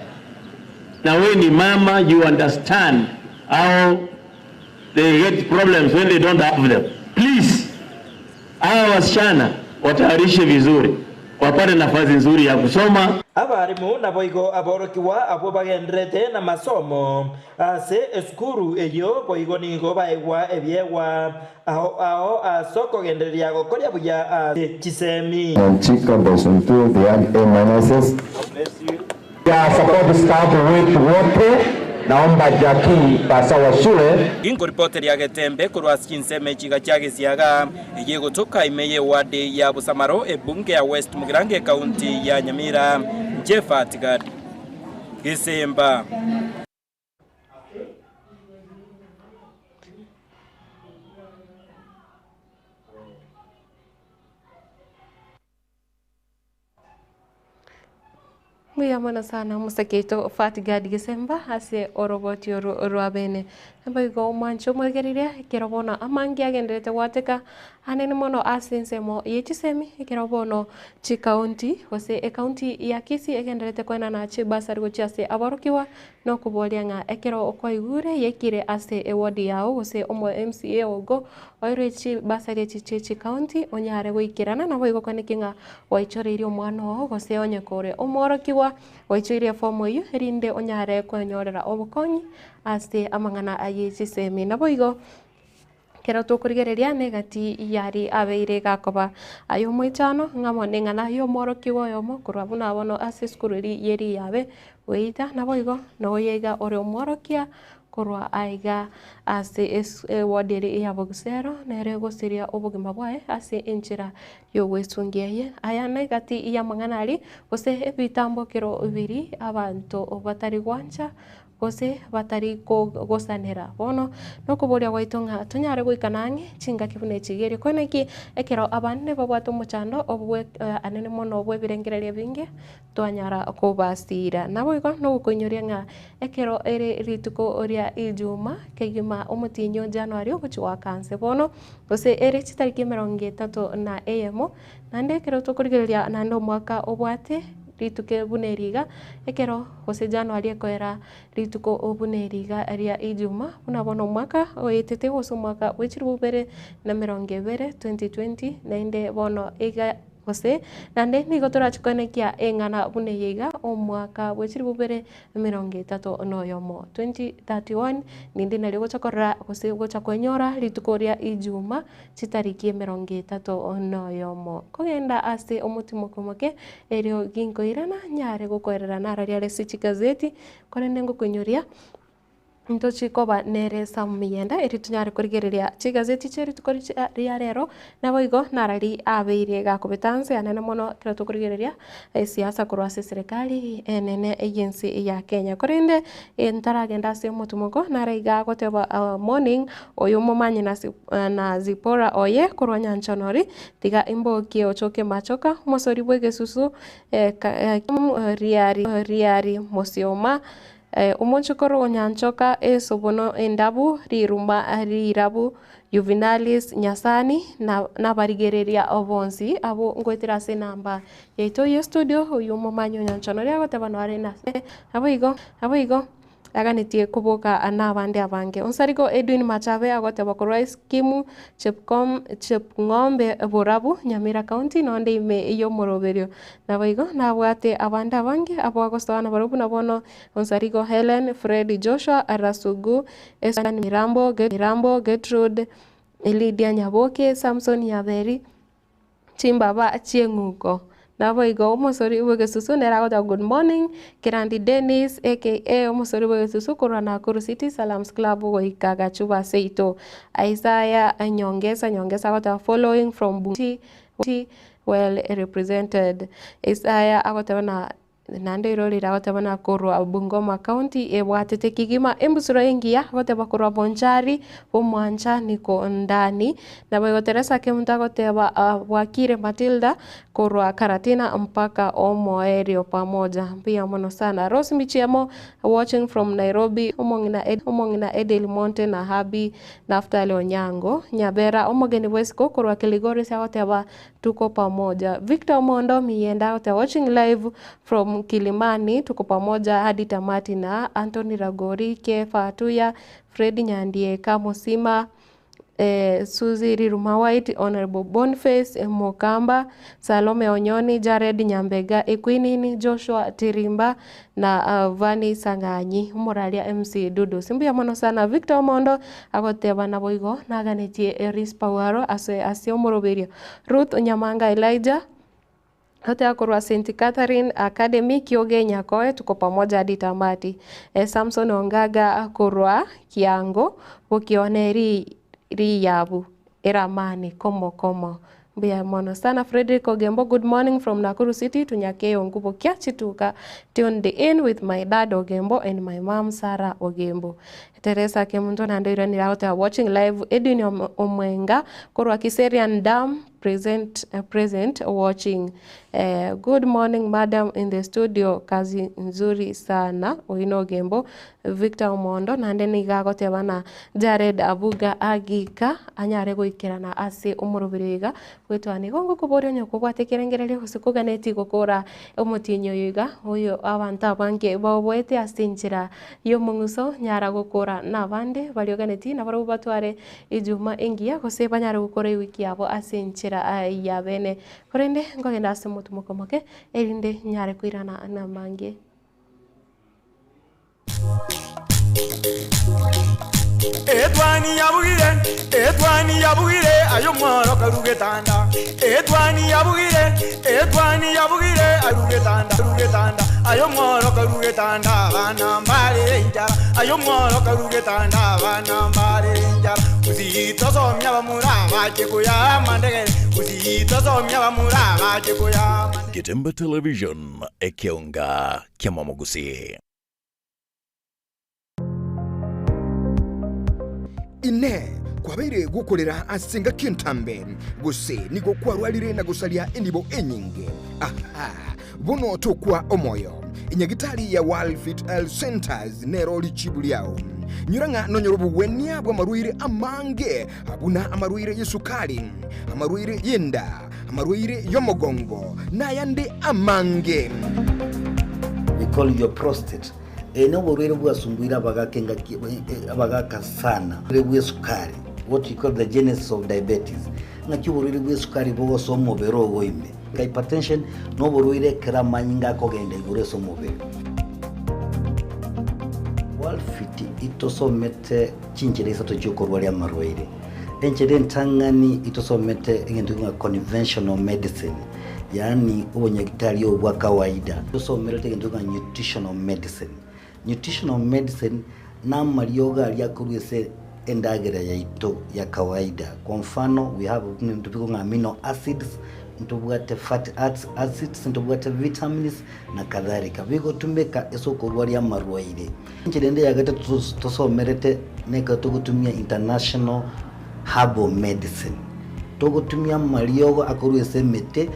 Na wewe ni mama, you understand how they get problems when they don't have them. Please, hawa wasichana watayarishe vizuri wapate nafasi nzuri ya kusoma. Abarimu naboigo aborokigwa abwo bagendererete namasomo ase esukuru eyio boigo nigo baegwa ebiegwa ao ao ase okogendereria gokoria buya ase chisemi. Nyanchika Bryson Tuo they earn A minuses. Ya support staff wetu wote, naomba Jackie basa wa shule. Ginkoripoteria Getembe korwa ase chinsemo echiga chia Gesiaga, eyio egotoka ime y'eward ya Bosamaro, ebunge ya West Mugirango ekaunti ya Nyamira, Jephat Gad Gesemba. Mbuya mono sana omoseke oito Fatgad Gesemba ase oroboti oro rwa bene. Naboigo omwanche omwegereria ekero bono amange agenderete gwateka anene mono ase ensemo ye chisemi ekero bono chikaunti gose ekaunti ya Kisii egenderete koenana chibasari gochia ase aborokigwa na okoboria ng'a ekero kwaigure yaikire ase eward yao gose omo MCA ogo oirwe chibasari echi chie chikaunti onyare goikerana naboigo kwaneki ng'a gwaichoreirie omwana oo gose onye kore omworokigwa gwaichoirie efomu eywo erinde onyare kwenyorera obokonyi ase amang'ana aye chisemi. Naboigo ekero tokorigereria na egati yari abeire gakoba aye omoichano ng'a bono eng'ana ya omworokigwa oyomo korwa buna bono ase esukuru eria ye riabe goita naboigo noyo iga ore omworokia korwa aiga ase eward eria ya Bogisero nere gosiria obogima bwaye ase enchera y'ogwesungia eye. Aya negati y'amang'ana aria gose ebitambokero biri abanto batari gwancha gose batari gosanera. Bono nokoboria gwaito ng'a tonyare goikana ang'e chingaki buna echi iga erio korende naki ekero abande babwate omochando obwe anene mono bw'ebirengererio ebinge twanyara kobasiira. Naboigo nogokoinyoria ng'a ekero ere rituko ria Ijuma kegima omotienyi o January ogochia goaka nse bono gose ere chitariki emerongo etato na eyemo, naende ekero tokorigereria naende omwaka obwate rituko buna eri iga, ekero gose January ekoera rituko buna eri iga ria Ijuma, buna bono omwaka oetete gose omwaka bwe chilifu bibere na emerongo ebere 2020, naende bono iga gose naende nigo torachi koenekia eng'ana buna eye iga omwaka bwe chilifu bibere 31, 2031, ninde nario ogocha korora gose gocha koenyora rituko ria Ijuma chitariki 31. Kogenda ase omotimoke omoke erio ginkoirana nyare gokoerera nararia are ase chigazeti korende ngokoinyoria ntochi koba nere Sam Miyenda erio tonyare korigereria chigazeti chia rituko ria rero naboigo narari abeire gakobeta nse anene mono ekero tokorigereria esiasa korwa ase eserekari enene y'ense ya Kenya. Korende ntaragenda ase omotimoko nare iga agoteba morning oyo omomanye na Zipporah oye korwa Nyanchonori tiga imbokie ochoke machoka omosori bw'egesusu riari riari mosioma Omochokoro o Nyanchoka esobono endabu riruma rirabu Yuvinalis Nyasani na nabarigereria bonsi abwo ngoetera ase enamba yaito ye studio oywo omomanyi o Nyanchona oria agoteba noare nase naboigo naboigo aganetie koboka nabande abange. Onsarigo Edwin Machabe agoteba korwa eskimu Chepkom Chepng'ombe Borabu Nyamira County nonde ime y'omoroberio Naboigo nabwate abande abange abwo agosoa nabarabwo buna bono Onsarigo Hellen, Fred Joshua, Rasugu, Esan Mirambo, Mirambo, Gertrude, Lydia Nyaboke, Samson Nyaberi, chimbaba chi'eng'uko. Naboigo omosori bw'egesusu nere agoteba good morning, Kerandi Dennis aka omosori bw'egesusu korwa Nakuru City Salams Club goika Gachuba seito. Isaiah Nyongesa Nyongesa agoteba following from Bunti well represented. Isaya agoteba na naende oirorire agoteba na korwa Bungoma County ebwatete kegima embusuro engiya agoteba korwa Bonchari bomwancha niko ndani. Naboigo Teresa Kemunto agoteba bwakire Matilda korwa Karatina mpaka omoerio pamoja. Mbuya mono sana. Rose Michiemo watching from Nairobi omong'ina omong'ina Edel Monte na Habi Naftali Onyango, Nyabera, omogeni bw'esiko korwa Kilgoris agoteba tuko pamoja. Victor Omondo Miyenda agoteba watching live from Kilimani tuko pamoja hadi tamati na Anthony Ragori, Kefa Atuya, Fred Nyandieka Musima, eh, Suzy Riruma White, Honorable Boniface Mokamba, Salome Onyoni, Jared Nyambega Equinini, Joshua Tirimba na uh, Vani Sang'anyi omoraria MC Dudu. Simbuya mono sana Victor Omondo agoteba naboigo naganetie Eris Pawaro ase ase omoroberio. Ruth Nyamanga Elijah Goteba korwa St. Catherine Academy Kioge Nyakoe tuko pamoja hadi tamati. Eh, Samson Ongaga korwa Kiango bokione ri riyabu eramani komo komo. Mbuya mono sana Frederick Ogembo good morning from Nakuru City Tunyakeyo Ngubokia Chituka tuned in with my dad Ogembo and my mom Sarah Ogembo. Teresa Kemunto naende oiranire agoteba watching live Edwin Omwenga korwa Kiserian Dam present, present watching. Eh, good morning madam in the studio kazi nzuri sana oyio na Ogembo Victor Omondo naende nigo agoteba na Jared Abuga agika anyare goikerana ase omoroberi oyo iga Goetwa nigo ngokoboria onye kobwate ekerengererio gose koganetie gokora omotienyi oyo iga, oyo abanto abange baoboete ase enchera y'omong'uso, nyara gokora nabande baria oganetie nabarabwo batware ejuma engiya gose banyare gokora ewiki yabo ase enchera ya bene. Korende nkogenda ase omotumoka omoke, erinde nyare koirana namange. Etwani yabugire, etwani yabugire, aye omworo karugetanda. Etwani yabugire, etwani yabugire, arugetanda, arugetanda, aye omworo karugetanda, abana mbare enchara, aye omworo karugetanda, abana mbare enchara. Gusii tosomia abamura bache koyama ndegere, gusii tosomia abamura bache koyama. Getembe Television, ekeonga kiamamogusii. Inee! Kwabeire gokorera ase engaki entambe, gose nigo kwarwarire na gosaria enibo enyinge? Aha! Bono tokwa omoyo. Enyagitari ya World Fit Health Centers nero richibu riao. Nyora ng'a nonyore obogwenia bw'amarwaire amange, buna amarwaire y'esukari, amarwaire y'enda, amarwaire y'omogongo, na ayande amange. We call your prostate. Eye noborwaire bwasumbuire abagaka engaki abagaka sana. Oborwaire bw'esukari, what we call the genesis of diabetes. Ng'aki oborwaire bw'esukari bogosoa omobere ogo ime. Hypertension noborwaire ekero amanyinga akogenda igoro ase omobere. Worldfit itosomete chinchera isato chiokorwaria amarwaire. Enchera entang'ani itosomete egento ng'a conventional medicine, yaani obonyagitari obo bwa kawaida. Tosomerete egento ng'a nutritional medicine. Nutritional medicine namariogo aria akorwa ase endagera yaito ya kawaida. Kwa mfano we have ebinto bikong'a ng'a amino acids, ntobwate fatty acids, ntobwate vitamins na kadhalika. Bigotumeka ase okorwaria amarwaire. Enchera ende ya gatato tosomerete nekero togotumia international herbal medicine. Togotumia amariogo akorwa ase emete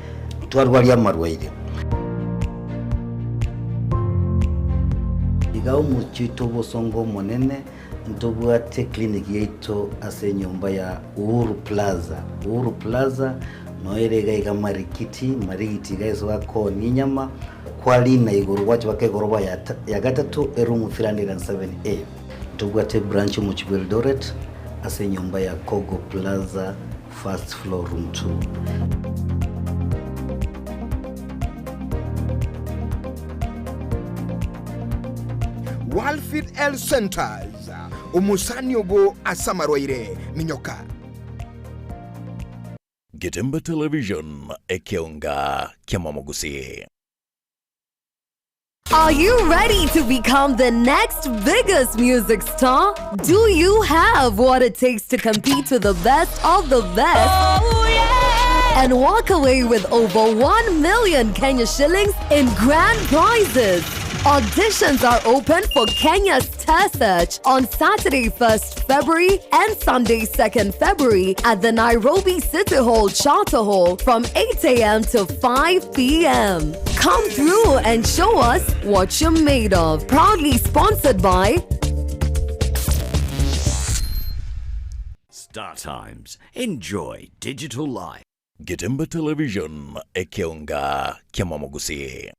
twarwaria amarwaire. Iga omochie oito obosongo omonene ntobwate clinic yaito ase enyomba ya Uhuru Plaza. Uhuru Plaza noyo ere iga iga Marikiti, Marigiti iga ase bakoonia enyama, kwarina igoro gwacha baka egoroba ya gatato eroom 307A. Ntobwate ebranch omochie bwa Eldoret ase enyomba ya Kogo Plaza first floor room 2. Walfit Health Centers, omosani obo ase amarwaire, minyoka. Getembe Television, ekeonga kiamamogusii. Are you ready to become the next biggest music star? Do you have what it takes to compete with the best of the best? Oh, yeah! And walk away with over 1 million Kenya shillings in grand prizes. Auditions are open for Kenya's Star Search on Saturday, 1st February and Sunday, 2nd February at the Nairobi City Hall Charter Hall from 8 a.m. to 5 p.m. Come through and show us what you're made of. Proudly sponsored by Star Times. Enjoy digital life. Getembe Television, ekeonga kiamamogusii.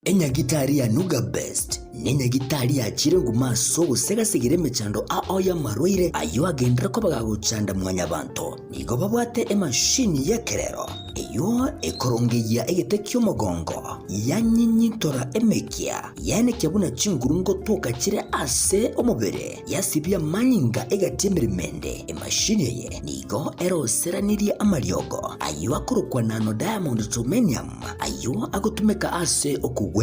Enyagitari ya Nuga Best nenyagitari yachire nguma ase ogosegasegera emechando ao y'amarwaire ayio agenderere koba gagochanda mwanyabanto. Nigo babwate emashini y'ekerero eyio ekorongeyia egete ki'omogongo, yanyinyintora emekia, yaenekia buna chinguru ngotoka chire ase omobere, yasibia amanyinga egati emeremo ende. Emashini eye nigo eroseranirie amariogo ayio akorokwa nano diamond germanium, Ayio agotumeka ase okogwenia.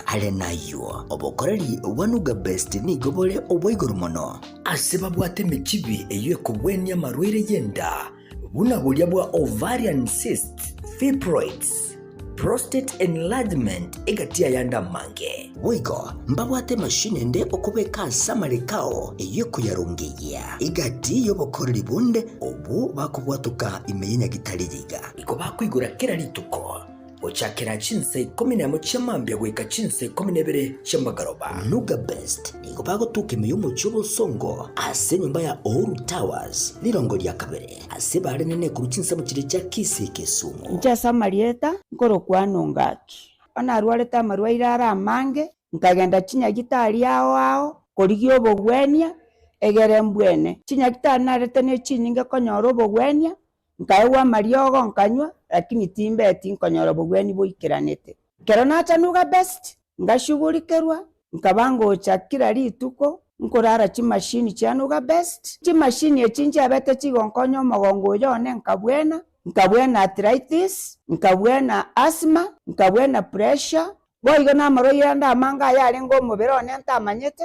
Are nayio, obokoreri bwa Nuga Best nigo bore obwa igoro mono. Ase babwate emechibi eyio ekogwenia amarwaire y'enda, buna boria bwa ovarian cysts, fibroids. Prostate enlargement egati y'ayande amange. Boigo mbabwate emashini ende okobeka ase amareko ao eyio ekoyarongeyia egati y'obokoreri bonde obwo bakobwatoka ime y'enyagitari eye iga. Igo bakoigora kera rituko gochakera chinsa ikomi nemo chia mambia goika chinsa ikomi na ibere chia magoroba. Nuga Best nigo bagotoka ime y'omochie obosongo ase enyomba ya Uhuru Towers rirongo ria kabere ase barenene korwa chinsemo chiria chia Kisii Kisumu. Inche ase amarieta nkorokwa Nongaki. Onye narwarete amarwaire are amange, nkagenda chinyagitari ao ao korigia obogwenia, egere mbwene. Chinyagitari narete ne chinyinge konyora obogwenia, nkaegwa amariogo nkanywa, lakini timbeti nkonyora obogwenia boikeranete. Ekero nacha Nuga Best, ngashugurikerwa, nkaba ngocha kera rituko, nkorara chimashini chia Nuga Best. Chimashini echi nchiabete chigonkonya omogongo oyo one nkabwena, nkabwena arthritis, nkabwena asthma, nkabwena pressure, boigo na amarwaire ande amange ayarenge omobere one ntamanyete,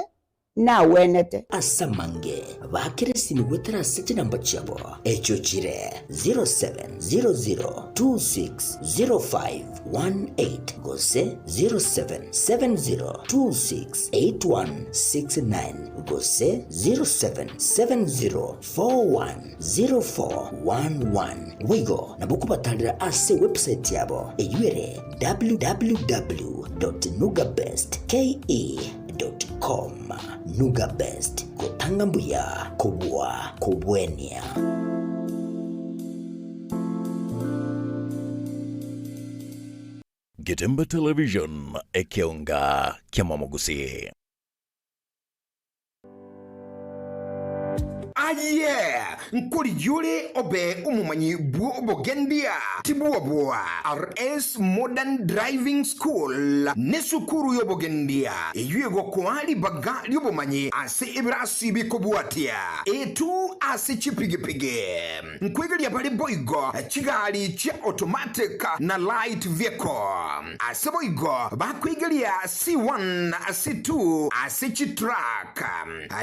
nagwenete. Ase amange baakere esimi goetera ase chinamba chiabo, echio chire 0700260518 gose 0770268169 gose 0770410411. Boigo nabo okobatarera ase ewebsite yabo eyio ere www.nugabestke.com. Nuga Best, gotanga mbuya kobua kobwenia. Getembe Television, ekeonga ki'amamogusii. Aye, nkorigia ore obe omomanyi bw'obogendia, tibwoboa. RS Modern Driving School nesukuru y'obogendia eyio egokoa ribaga ri'obomanyi ase ebirasi bikobwatia A2 ase chipigipigi. Nkwegeria bare boigo chigari chia automatic na light vehicle. Ase boigo bakwegeria C1, C2 ase chitruck.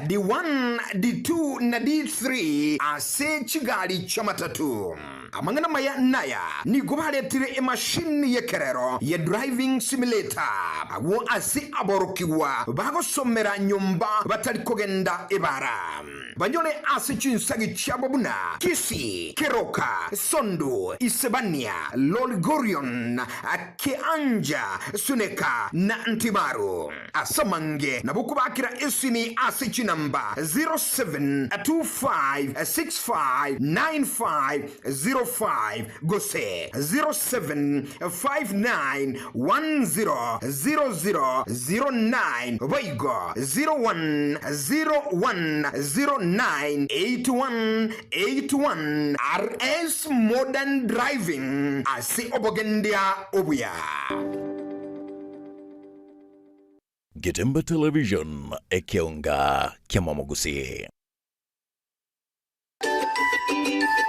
D1, D2 na D3 ase chigari chi'amatatu. Amang'ana amaya naya, nigo baretire emashini y'ekerero ye driving simulator agwo ase aborokigwa bagosomera nyomba batari kogenda ebara. Banyore ase chinsagi chiabo buna Kisii, Keroka, Sondu, Isebania, Lolgorion, Keanja, Suneka na Ntimaru. Ase amange nabo okobakera esimi ase chinamba 0725659505 gose 0759100009 boigo 0101098181 RS Modern Driving ase obogendia obuya. Getembe Television, ekeonga ki'amamogusii.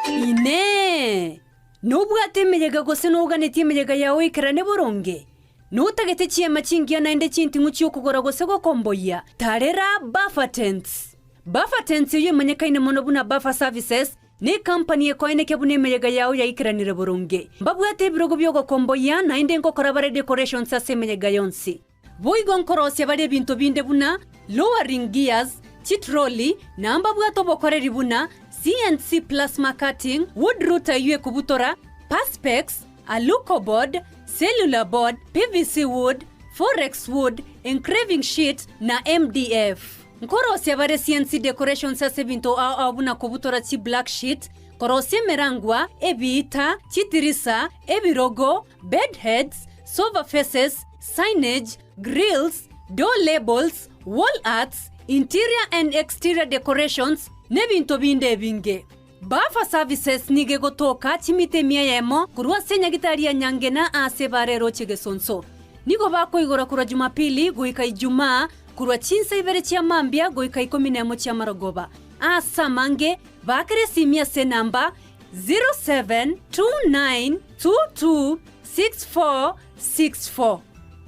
Inee! Nobwate emeyega gose noganetie emeyega yao eikerane boronge? Notagete chiema chingiya naende chinting'u chi'okogora gose gokomboyia? Tarera Buffer Tents! Buffer Tents eyio emanyekaine mono buna Buffer Services, Necompany ekoenekia buna emeyega yao yaikeranire boronge. Mbabwate ebirogo bi'ogokomboyia, naende nkokora bare decorations ase emeyega yonsi. Boigo nkorosia bare ebinto binde buna lowering gears, chitrolley, na mbabwate obokoreri buna CNC plasma cutting, wood router eyio ekobutora, perspex, alucoboard, cellular board, PVC wood, forex wood, engraving sheet, na MDF. Nkorosia bare CNC decorations ase ebinto ao ao buna kobutora chi black sheet, korosia emerangwa, ebiita, chitirisa, ebirogo, bed heads, sofa faces, signage, grills, door labels, wall arts, interior and exterior decorations, n'ebinto binde ebinge. Buffer Services nigo egotoka chimita emia eyemo korwa ase enyagitari ya Nyangena aase bare eroche Gesonso. Nigo bakoigora korwa Jumapili goika Ijumaa korwa chinsa ibere chia mambia goika ikomi nemo chi'amarogoba. Aase amange, baakera esimi ase enamba 0729226464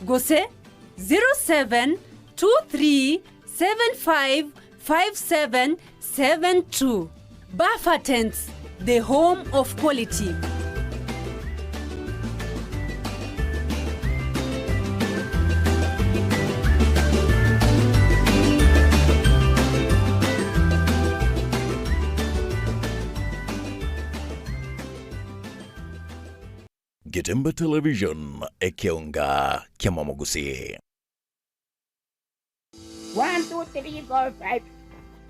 gose 0723755772. Buffer Tents, the home of quality. Getembe Television, ekeonga kiamamogusii. One, two, three, four, five.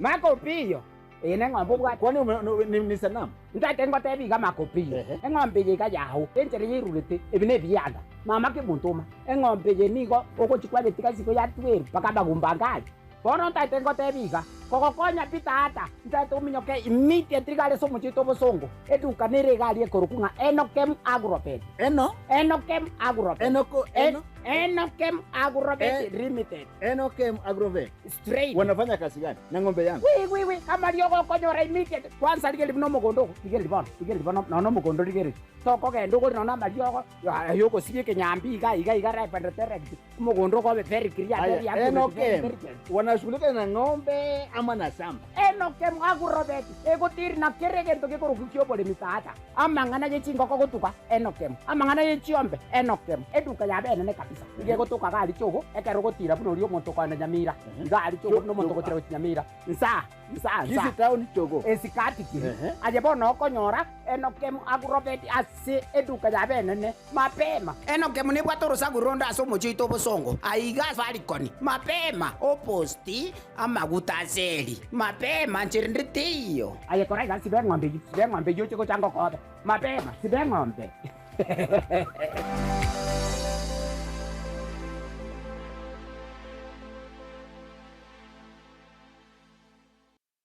Maka Opiyo, eye neng'ombe obwate. Kwani ni sanamu? Ntagete ngotebi iga Maka Opiyo, eng'ombe eye iga yao, enchera yairurete, ebi nebianda. Mama kemontoma, eng'ombe eye nigo ogochia kwayetiga isiko ya tweru mpaka amagumba ange aria. Bono ntagete ngotebi iga, kogokonya pi tata, ntagete ominyoke immediately iga are ase omochie oito obosongo, eduka nere iga aria ekorokwa ng'a Enokem Agrovet. Eno? Enokem Agrovet. Enoko, eno? Enokem Agrovet Limited. Enokem Agrovet. Straight. Wanafanya kazi gani na ng'ombe yangu? Wi wi wi, amariogo okonyora immediate. Kwanza rigereria buna omogondo ogo, rigereria bono, rigereria bono nonya omogondo rigereria. Tokogenda ogore nonya amariogo aye ogosibia ekenyambi iga iga iga ripe and direct. Omogondo okobe very clear, Aya, very accurate, very Enokem, very wanashughulika na ng'ombe ama na shamba? Enokem Agrovet egotiri na kera egento gekorokwa ki'oboremi tata. Amang'ana ye chingoko gotuga, Enokem. Amang'ana ye chiombe, Enokem. Eduka yabo enene kabisa. Nigo egotoka iga aria chogo, ekero ogotira buna oria omonto okoenda Nyamira. Iga aria chogo buna omonto ogotira gochia Nyamira. Nsaa, nsaa, nsaa. Kisii town chogo. Esikati keri. Aye bono okonyora Enokem Agrovet ase eduka yabo enene. Mapema. Enokem nebwate orosaku ronde ase omochie oito obosongo, aiga Safaricon. Mapema, oposti amaguta ase eri. Mapema, nchera ende teiyo. Aye kora iga, siba eng'ombe eyio, siba eng'ombe eyio oche gocha ngokobe. Mapema, siba eng'ombe.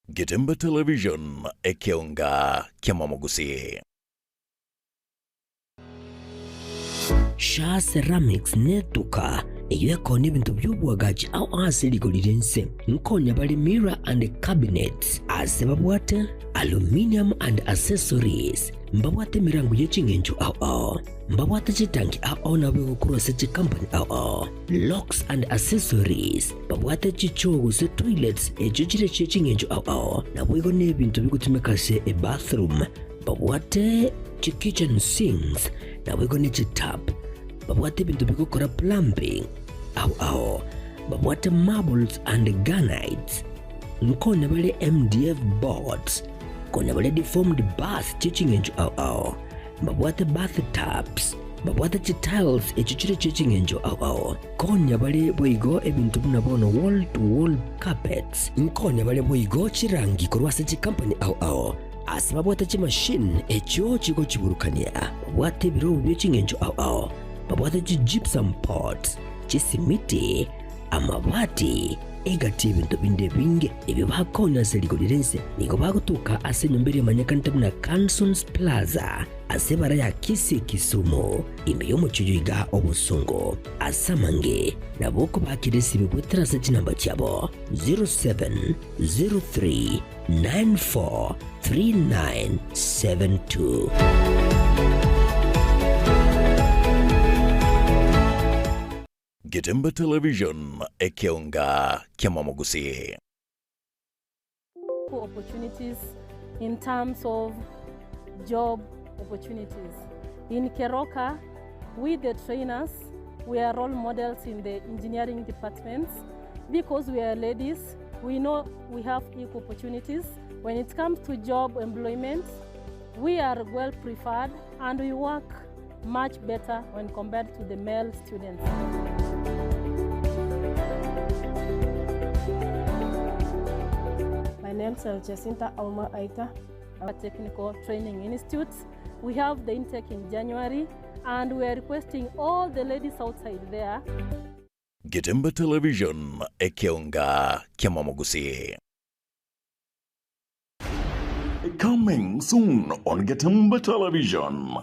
Getembe Television, ekeonga kiamamogusii. Shaa Ceramics netuka eyio ekonia ebinto bi'oboagachi ao ase rigori ri'ense. Nkonya bare mirror and cabinets ase babwate aluminium and accessories, mbabwate emerango ye ching'encho ao ao, mbabwate chitanki ao ao nabo egokorwa ase chicompany ao ao, locks and accessories, babwate chichoo gose toilets echio chire chie ching'encho ao ao, naboigo nebinto bigotumeka ase ebathroom. Babwate chi-kitchen sinks, naboigo ne chi-tap. Babwate ebinto bigokora plumbing ao ao. Babwate marbles and granites. Nkonya bare MDF boards. Konya bare deformed bath chie ching'encho ao ao. Mbabwate bath tubs. Babwate chi-tiles echio chire chie ching'encho ao ao. Konya bare boigo ebinto buna bono wall to wall carpets. Nkonya bare boigo chirangi korwa ase chikampani ao ao. Ase babwate chimashini echio chigochiburukania, babwate ebirobu bie ching'encho ao ao, babwate chi-gypsum pots, chisimiti, amabati, egati y'ebinto binde ebinge ebio bakonya ase rigori ri'ense. Nigo bagotoka ase enyomba eria emanyekanete buna Cansons Plaza ase ebara ya Kisii Kisumu, ime y'omochie oyo iga obosongo. Ase amange nabo okobakera esimu goetera ase chinamba chiabo 07 03 943972. Getembe Television, ekeonga kiamamogusii. Opportunities in terms of job opportunities. In Keroka, we the trainers, we are role models in the engineering departments because we are ladies, we know we have equal opportunities. When it comes to job employment, we are well preferred and we work much better when compared to the male students. My name is Jacinta Auma Aita. Our Technical Training Institute. We have the intake in January and we are requesting all the ladies outside there. Getembe Television, ekeonga kiamamogusii. Coming soon on Getembe Television.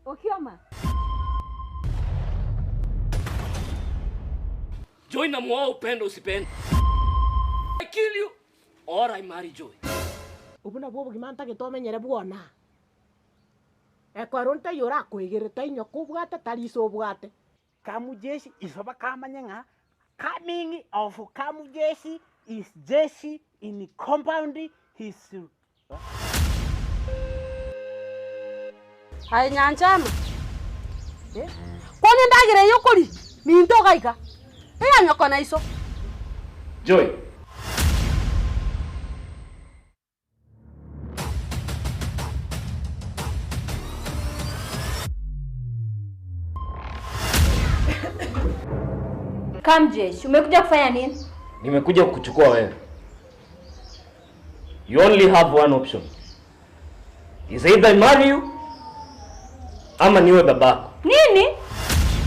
Okioma. Joy namuoa upende usipende. I kill you or I marry Joy. Obwo nabwo obogima ntagete omenyere bwona. Ekero ntaiyo orakoegere tainyo kobwate tari iso obwate. Kamujeshi iso bakamanye ng'a coming of Kamujeshi is jeshi in compound his Aye Nyanchama, kwana endagera eye okoria minto iga iga, eya nyoko na iso. Joy. Kamjesh, umekuja kufanya nini? Nimekuja kukuchukua wewe. You only have one option. Is either I marry you ama niwe babako. Nini?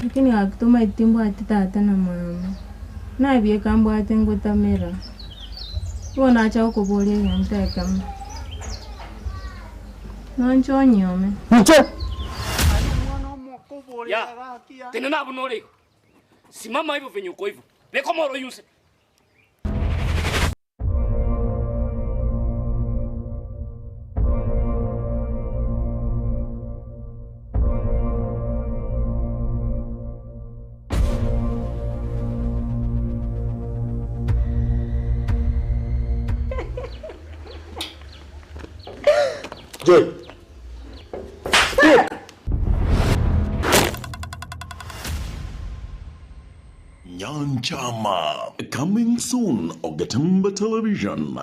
Lakini akituma itimbwati tata na mama nabieka mbwate ngutamira ibo nacha gukuburia gento ekemo nonche onyome Nche. Ya. Tena nabo norego. Simama hivyo venye uko hivyo. Lekomoro yuse. Joy. Speak. Nyanchama coming soon on Getembe Television.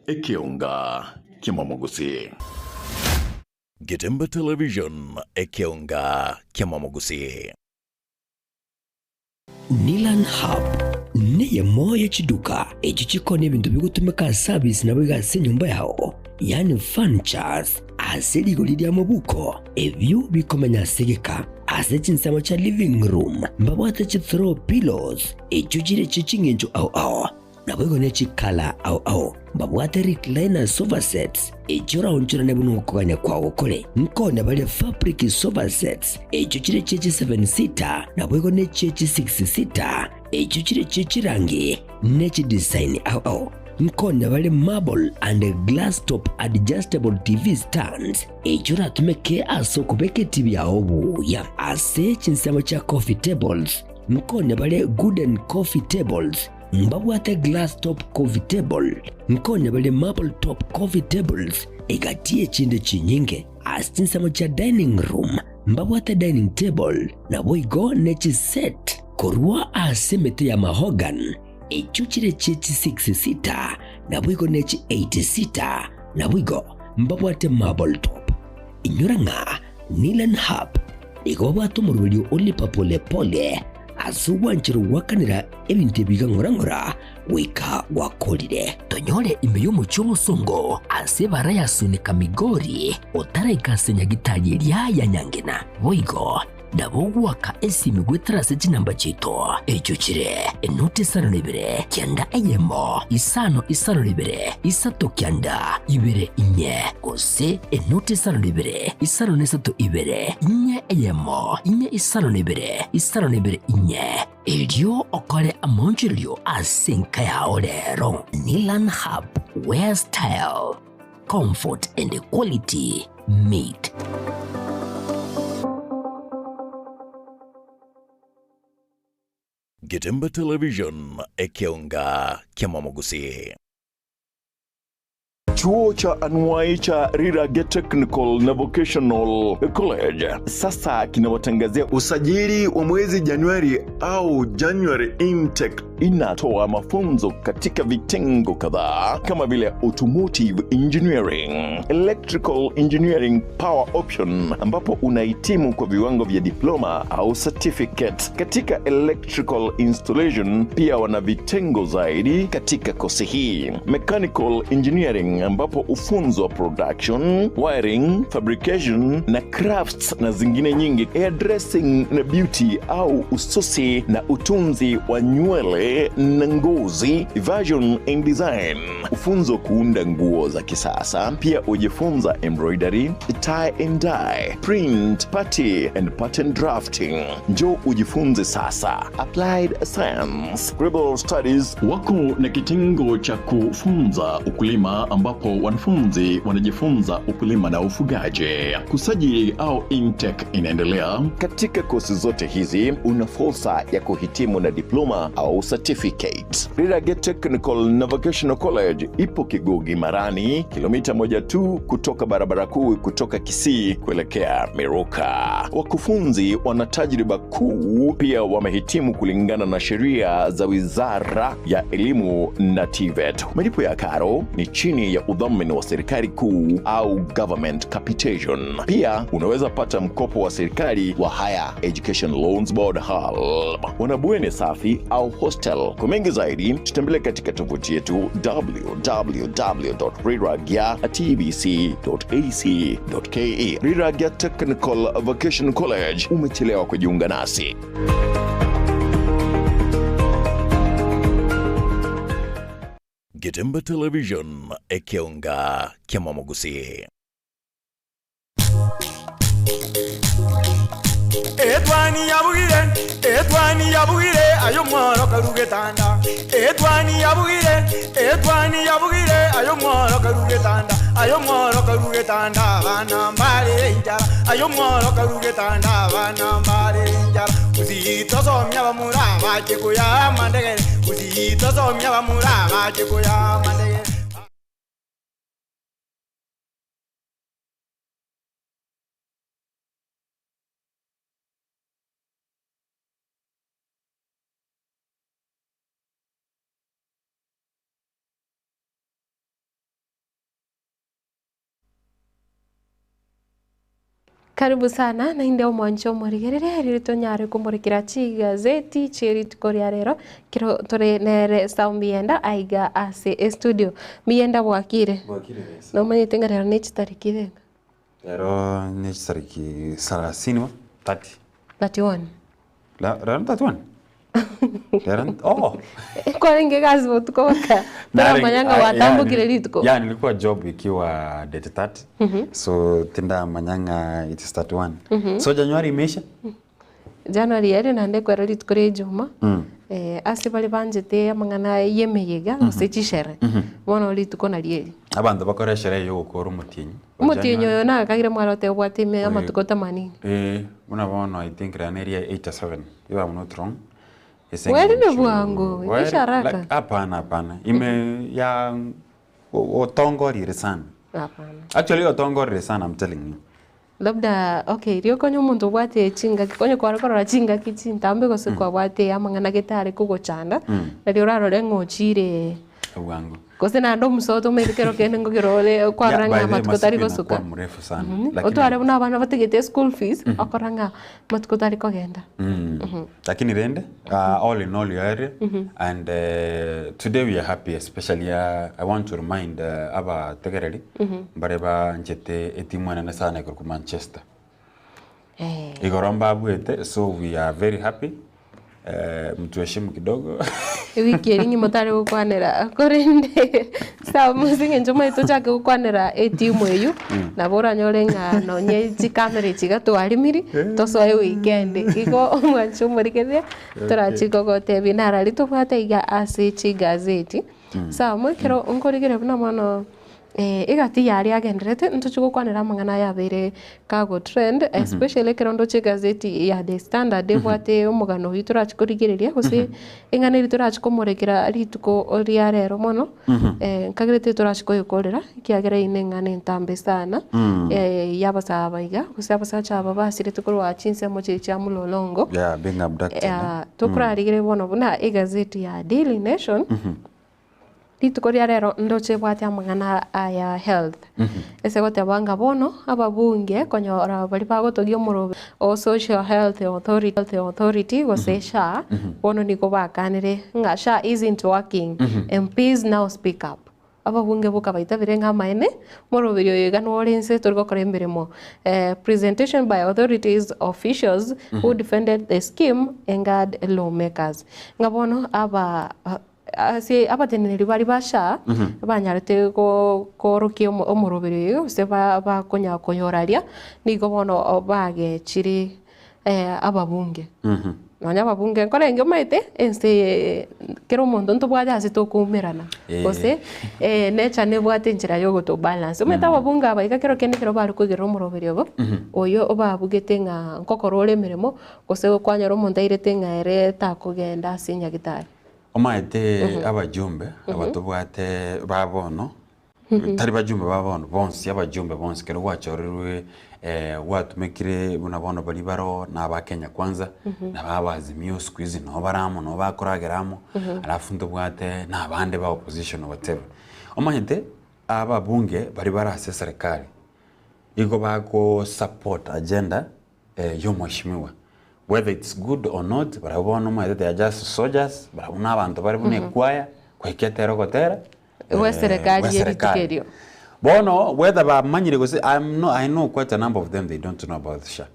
Ekionga Kimamogusi. Getembe Television Ekionga Kimamogusi. Nilan Hub neyemo yechiduka echi chikona ebintu bigutumika service nabo igase enyomba yao yani furnitures ase rigori ria mobuko ebyo bikomenya asegeka ase chinsemo cha living room mbabwate chi throw pillows echo chire chiching'encho ao ao nabo igo nechikala ao ao mbabwate recliner sofa sets echo raonchorane buno okogania kwago kore nkona bare fabric sofa sets echo chire chechi 7 seater nabo igo nechechi 6 seater echo chire chechirangi nechi design ao ao nkona bale marble and glass top adjustable tv stands echo ratumeke ase okobeka etibi yao buya ase chinsemo cha coffee tables nkona bale gooden coffee tables mbabwate glass top coffee table nkona bale marble top coffee tables egati echinde chinyinge ase chinsemo cha dining room mbabwate dining table nabo igo nechiset korwa ase emete ya mahogan echo chire chechi 6 sita nabo igo nechi 8 sita nabo igo mbabwate marble top inyora ng'a Nilan Hub igo babwate omoroberio olipa polepole ase obwanchero gwakanera ebinto ebiga ng'ora-ng'ora goika gwakorire tonyore ime y'omochi omosongo ase ebara yasunika migori otaraika ase nyagitari eria ya nyangena boigo nabo gwaka esimi gwetara ase chinamba chiaito echo chire enoti isano na ibere kianda eyemo isano isano na ibere isato kianda ibere inye gose enoti isano na ibere isano na isato ibere inye eyemo inye isano na ibere isano na ibere inye erio okore amonchererio ase enka yao rero Nilan Hub where style comfort and quality meet. Getembe Television Ekionga Kiamamogusi. Chuo cha anuwai cha Rirage Technical na Vocational College sasa kinawatangazia usajili wa mwezi Januari au January intake. Inatoa mafunzo katika vitengo kadhaa kama vile automotive engineering, electrical engineering power option, ambapo unahitimu kwa viwango vya diploma au certificate katika electrical installation. Pia wana vitengo zaidi katika kosi hii, mechanical engineering ambapo ufunzwa production, wiring, fabrication na crafts na zingine nyingi, hairdressing na beauty au ususi na utunzi wa nywele na ngozi, version and design, ufunzo kuunda nguo za kisasa. Pia ujifunza embroidery, tie and dye, print, party and pattern drafting. Njoo ujifunze sasa. Applied Science, Global Studies wako na kitengo cha kufunza ukulima ambapo wanafunzi wanajifunza ukulima na ufugaji. Kusajili au intake inaendelea. Katika kosi zote hizi una fursa ya kuhitimu na diploma au certificate. Rirage Technical na Vocational College ipo Kigugi Marani, kilomita moja tu kutoka barabara kuu kutoka Kisii kuelekea Miruka. Wakufunzi wana tajriba kuu, pia wamehitimu kulingana na sheria za Wizara ya Elimu na TVET. Malipo ya karo ni chini ya udhamini wa serikali kuu au government capitation. Pia unaweza pata mkopo wa serikali wa Higher Education Loans Board HELB. Wana bweni safi au hostel. Kwa mengi zaidi, tutembelee katika tovuti yetu www.riragya.tbc.ac.ke. Riragya Technical Vocational College, umechelewa kujiunga nasi. Getemba Television, Ekeonga, Kiamamogusi. Etwani yabugire, etwani yabugire, ayo mworo karugetanda. Etwani yabugire, etwani yabugire, ayo mworo karugetanda. Ayo mworo karugetanda, bana mbare injara. Ayo mworo karugetanda, bana mbare injara. Usitosomya bamura bache kuya mandegere. Usitosomya bamura bache kuya mandegere. Karibu sana nainde omwancho omorigerere riri tonyare komorikera chigazeti chierituko ria rero kero tore nere Sam Mienda aiga ase estudio. Mienda bwakire? Bwakire besa. Nomanyete ng'a rero nechitariki irenga? Lero nechitariki 30 wa? 30. 31. La, lero 31? Lero oh. Kwarenge kazi botuko baka toramanya ng'a watambukire rituko. Yeah, nilikuwa job ikiwa date 30. So tinda manyanga it is 31. So January imeisha? January ere naende kwera rituko ria ejuma. Ase bare banchete amang'ana ya emeyega gose chishere. Bono rituko nario eri. Abanto bakora esherehe ya ogokora omotienyi. Omotienyi oyo nagakagire mware obwate ime amatuko tamanini. Buna bono I think rero area 87 if I'm not wrong. Weri ni bwangu, isha haraka. Hapana, hapana. Ime ya otongorire sana. Hapana. Actually otongorire sana, I'm telling you. Labda okay, riokonya omonto obwate chingaki konya kware korora chingaki chintambe gose kwabwate amang'ana getare kogochanda nario orarore ng'a ochire Bwangu. gose naende omosoto omanyete kero kende ngogera ore kwarora ng'a amatuko tari gosuka. Mrefu sana. Otware buna abana bategete school fees okora ng'a amatuko tari kogenda. Lakini rende all in all your area and today we are happy, especially I want to remind abategereri mbare banchete etimu enene sana igoro ku Manchester. Igoro mbabwete, so we are very happy. Mtuheshimu kidogo. Ewiki eri ng'ima otare gokwanera korende sawa ase eng'encho omanyete tochake gokwanera etimu eywo nabo oranyore ng'a nonye chikamera echi iga twarimiri tosoe weekend igo omwancho omorigereria torachi gogotebia narari tobwate iga ase chigazeti. Sawa mwekero nkorigereria buna mono egati yaria agenderete ntochi gokwanera amang'ana yabeire kago trend especially ekero ndoche egazeti ya The Standard ebwate omogano oywo torachi korigereria gose eng'ana eri torachi komorekera rituko ria rero mono nkagerete torachi koyekorera ekiagera eywo na eng'ana entambe sana ya abasaba iga gose abasacha aba basirete korwa chinsemo chiria chia mulolongo. Yeah, being abducted. Tokorarigereria bono buna egazeti ya Daily Nation rituko ria rero ndoche bwate amang'ana aya health. Ase goteba ng'a bono ababunge konyora bari bagotogia omorobe o Social Health Authority, Health Authority gose SHA bono nigo bakanire ng'a SHA isn't working. MPs now speak up. Ababunge boka baitabire ng'a amaene moroberi oyo iga nore nse tori gokora emeremo. Presentation by authorities officials who defended the scheme angered lawmakers. Ng'a bono aba ase abateneneri bari ba SHA banyarete korokia omoroberi oyo gose bakonya koyoraria nigo bono bagechire ababunge. Nonya ababunge nkorenge omanyete ense kera omonto ntobwate ase tokoumerana gose nature nebwate enchera ya ogotobalance. Omanyete ababunge aba iga kero kende ekero bare koigerera omoroberi obo oyo obabugete ng'a nkokora ore emeremo gose kwanyora omonto airete ng'a ere takogenda ase nyagitari. Omaete abajumbe aba tobwate ba bono, tari bajumbe ba bono bonsi abajumbe bonsi kero gwachorirwe gwatumekire buna bono baria baroo na aba Kenya Kwanza, na ba aba Azimio siku hizi nabo bare amo nabo bakoragera amo, alafu ntobwate na abande ba opposition or whatever. Omanyete ababunge baria bare ase eserekari, igo bago support agenda y'omweshimiwa whether it's good or not barabwo bono omanyete they are just soldiers barabwo na abanto bare buna ekwaya goika etere ogotera Gweserekari gwe ye rituko serikali. erio. Bono whether bamanyire gose I'm no, I know quite a number of them they don't know about SHA.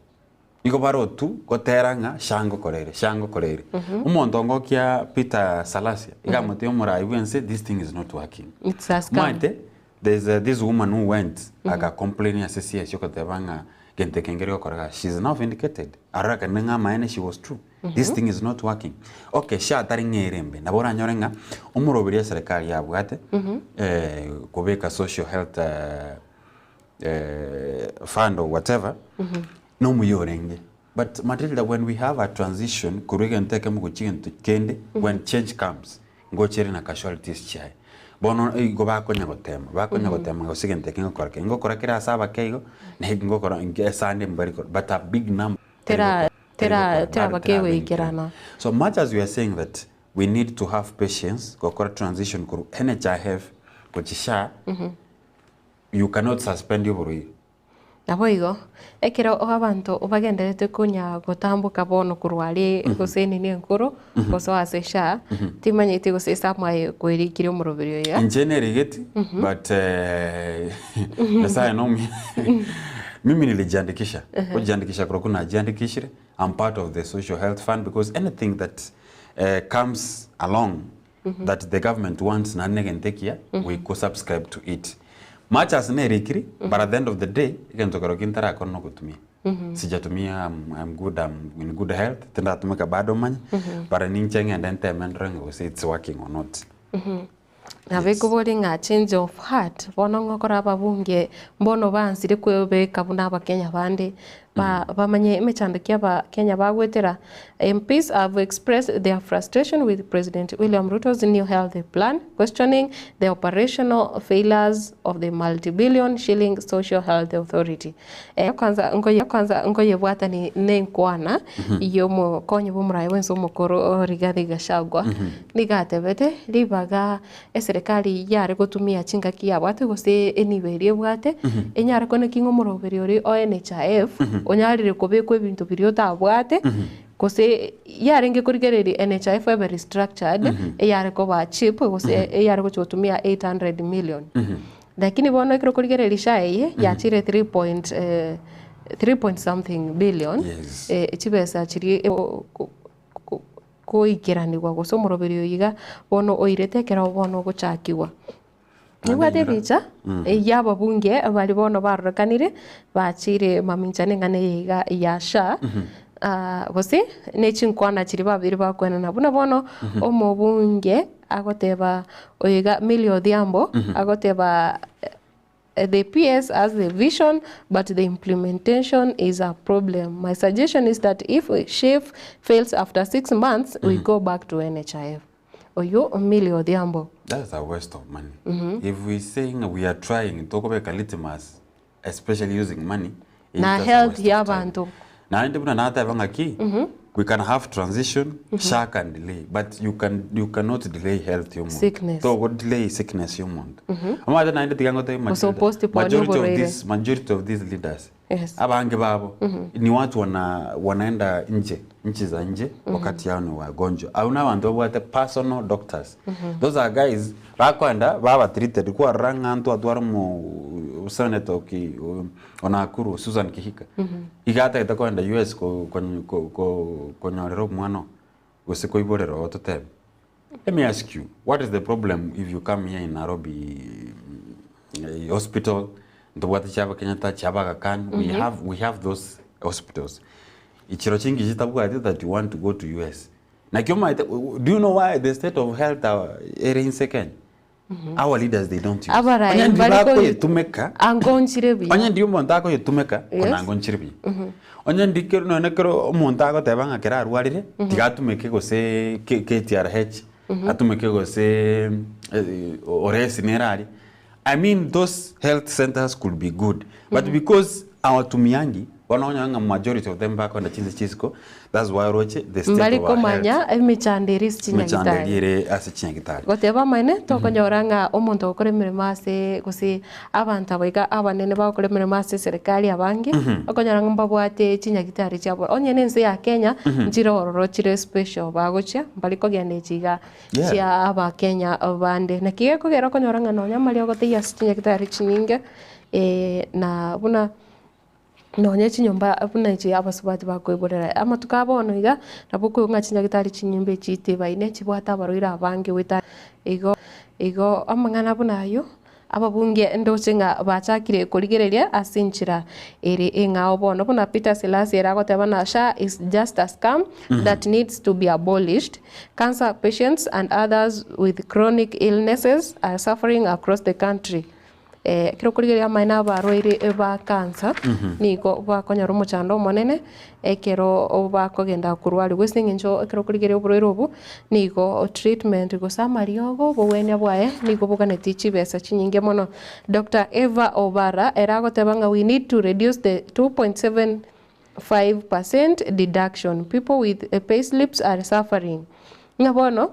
Nigo bare otu gotera ng'a SHA ngokorere, SHA ngokorere. Omonto ongokia Peter Salasya iga amotebia omorai bwense this thing is not working. It's a scam. Omanyete There's a, this woman who went aka complain ase CS ogoteba ng'a gento eke nkeri gokoreka she is now vindicated arorekane ng'a amaene she was true this thing is not working okay SHA tari ng'a ere embe nabo oranyore ng'a omoroberi eserekari yabwate eh, kobeka social health eh, eh, fund or whatever nomuya orenge but Matilda when we have a transition korwa egento ekemo gochia egento kende when change comes Ngochere na casualties chiaye. Bono igo bakonya gotema, bakonya gotema gose egento eke ngokora kere. Ngokora kere ase abake igo, na eki ngokora nke esande mbari kora, but a big number teri Tera gokora, teri tera gokora, tera bado terabe bakegoikerana. So much as we are saying that we need to have patience gokora transition korwa NHIF gochia SHA, you cannot suspend oborwaire. Naboigo, ekero abanto bagendererete konya gotamboka bono korwa are gose enini enkoro, gosoa ase SHA, timanyeti gose ase amaye kwerikire omoroberi oyo. Inche nerigeti but Nyasaye nomuya mimi nilijiandikisha kujiandikisha korokwo najiandikishire I'm part of the social health fund because anything that comes along that the government wants naende negento ekiya we go subscribe to it much as nerikiri but at the end of the day egento kero ki ntarakora nogotumia sijatumia I'm, I'm good I'm in good health tindatumeka bado manye but ninche ng'ende nteme ndore ng'a gose it's working or not. Nabo ekobori ng'a change of heart, bono ng'okora ababunge mbono bansire kwebeka buna abakenya bande ba bamanye emechando ki abakenya bagwetera. MPs have expressed their frustration with President William Ruto's new health plan, questioning the operational failures of the multi-billion shilling Social Health Authority. Eh, kwanza nkoye kwanza nkoyebwatani nenkwana yomokonyi bw'omoraia bwense omokoro Rigathi Gachagua. Nigo atebete, Ribaga eserekari yare gotumia chingaki yabwate gose enibo eria ebwate, enyare koneki ng'a omoroberi oria o NHIF onyarire kobekwa ebinto biria otabwate, gose yarenge korigereria NHIF ebe restructured, eyare koba cheap gose eyare gochia gotumia 800 million. Lakini bono ekero okorigereria SHA eye yachire 3 point 3 point something billion, chibesa chiria Koikeranigwa gose omoroberi oyo iga bono oirete ekero bono ogochakigwa. Nibwate ebicha y'ababunge baria bono barorekanire bachire mamincha neng'ana eye iga ya SHA gose ne chinkwana chiria babeire bakwenana buna bono omobunge agoteba oyo iga Millie Odhiambo agoteba The PS has the vision but the implementation is a problem. My suggestion is that if SHIF fails after 6 months, we go back to NHIF. Oyio Millie Odhiambo. That's a waste of money. If we saying we are trying tokobeka litmus especially using money it's Na just a health waste of ya time. abanto. Naende buna nateba ng'aki we can have transition SHA can delay but you can you cannot delay health ya omonto Sickness. togo delay sickness ya omonto omanyete naende tiga ngotebie Gose Matilda, opostpone majority of oborwaire. this majority of these leaders Yes. abange babo ni watu wana wanaenda nje nchi za nje wakati yao ni wagonjwa au na abanto babwate personal doctors those are guys bakoenda baba treated kwarora ng'a ntwatwara omo senator ki o Nakuru Susan Kihika Iga atagete kogenda US konyorera omwana oo, gose koiborera oo totebe. Let me ask you, what is the problem if you come here in Nairobi hospital, ntobwate chiaba Kenyatta, chiaba Aga Khan, we have, we have those hospitals. Chiro chinki chitabwati that you want to go to US. Naki omanyete, do you know why the state of health ere inse Kenya? Our leaders they don't use. Abarai Onye ndi mbari koyi- bakoyetumeka Ango nchire buya. onye ndi omonto akoyetumeka Yes. konango nchire buya. Onye ndi kero nonye kero omonto agoteba ng'a kero arwarire tiga atumeke gose K KTRH. Atumeke gose eh, Oresi nere aria. I mean those health centers could be good but because awatumiangi bono okonyora ng'a majority of them bakoenda chinse chia isiko that's why oroche the state Mbari of our health komanya emechando ere ase emechando chinyagitari. eria ere ase chinyagitari. Goteba amaene, tokonyora ng'a omonto ogokora emeremo ase gose abanto aba iga abanene bagokora emeremo ase eserekari abange, okonyora ng'a mbabwate chinyagitari chiabo. Onye na ense ya Kenya, nchire ororo chire special bagochia, mbari kogenda echi igaa chia abakenya bande. Naki gekogera okonyora ng'a nonya amariogo taiyo ase chinyagitari chinyinge, na buna Nonye chinyomba buna echi abasubati bakoiborera, amatuko a bono iga, nabo okoigwa ng'a chinyagitari chinyomba echi chitebaine chibwate abarwaire abange goeta igo igo amang'ana buna aywo, ababunge ndoche ng'a bachakire korigereria ase enchera ere eng'ao bono. Buna Peter Silas ere agoteba ng'a SHA is just a scam that needs to be abolished, cancer patients and others with chronic illnesses are suffering across the country. Ekero okorigereria amaene abarwaire ba cancer, nigo bakonyora omochando omonene, ekero bakogenda korwariwa ase eng'encho ekero okorigereria oborwaire obwo, nigo treatment gose amariogo obogwenia bwaye nigo boganetie chibesa chinyinge mono. Doctor Eva Obara ere agoteba ng'a we need to reduce the 2.75 percent deduction, people with payslips are suffering. Ng'a bono,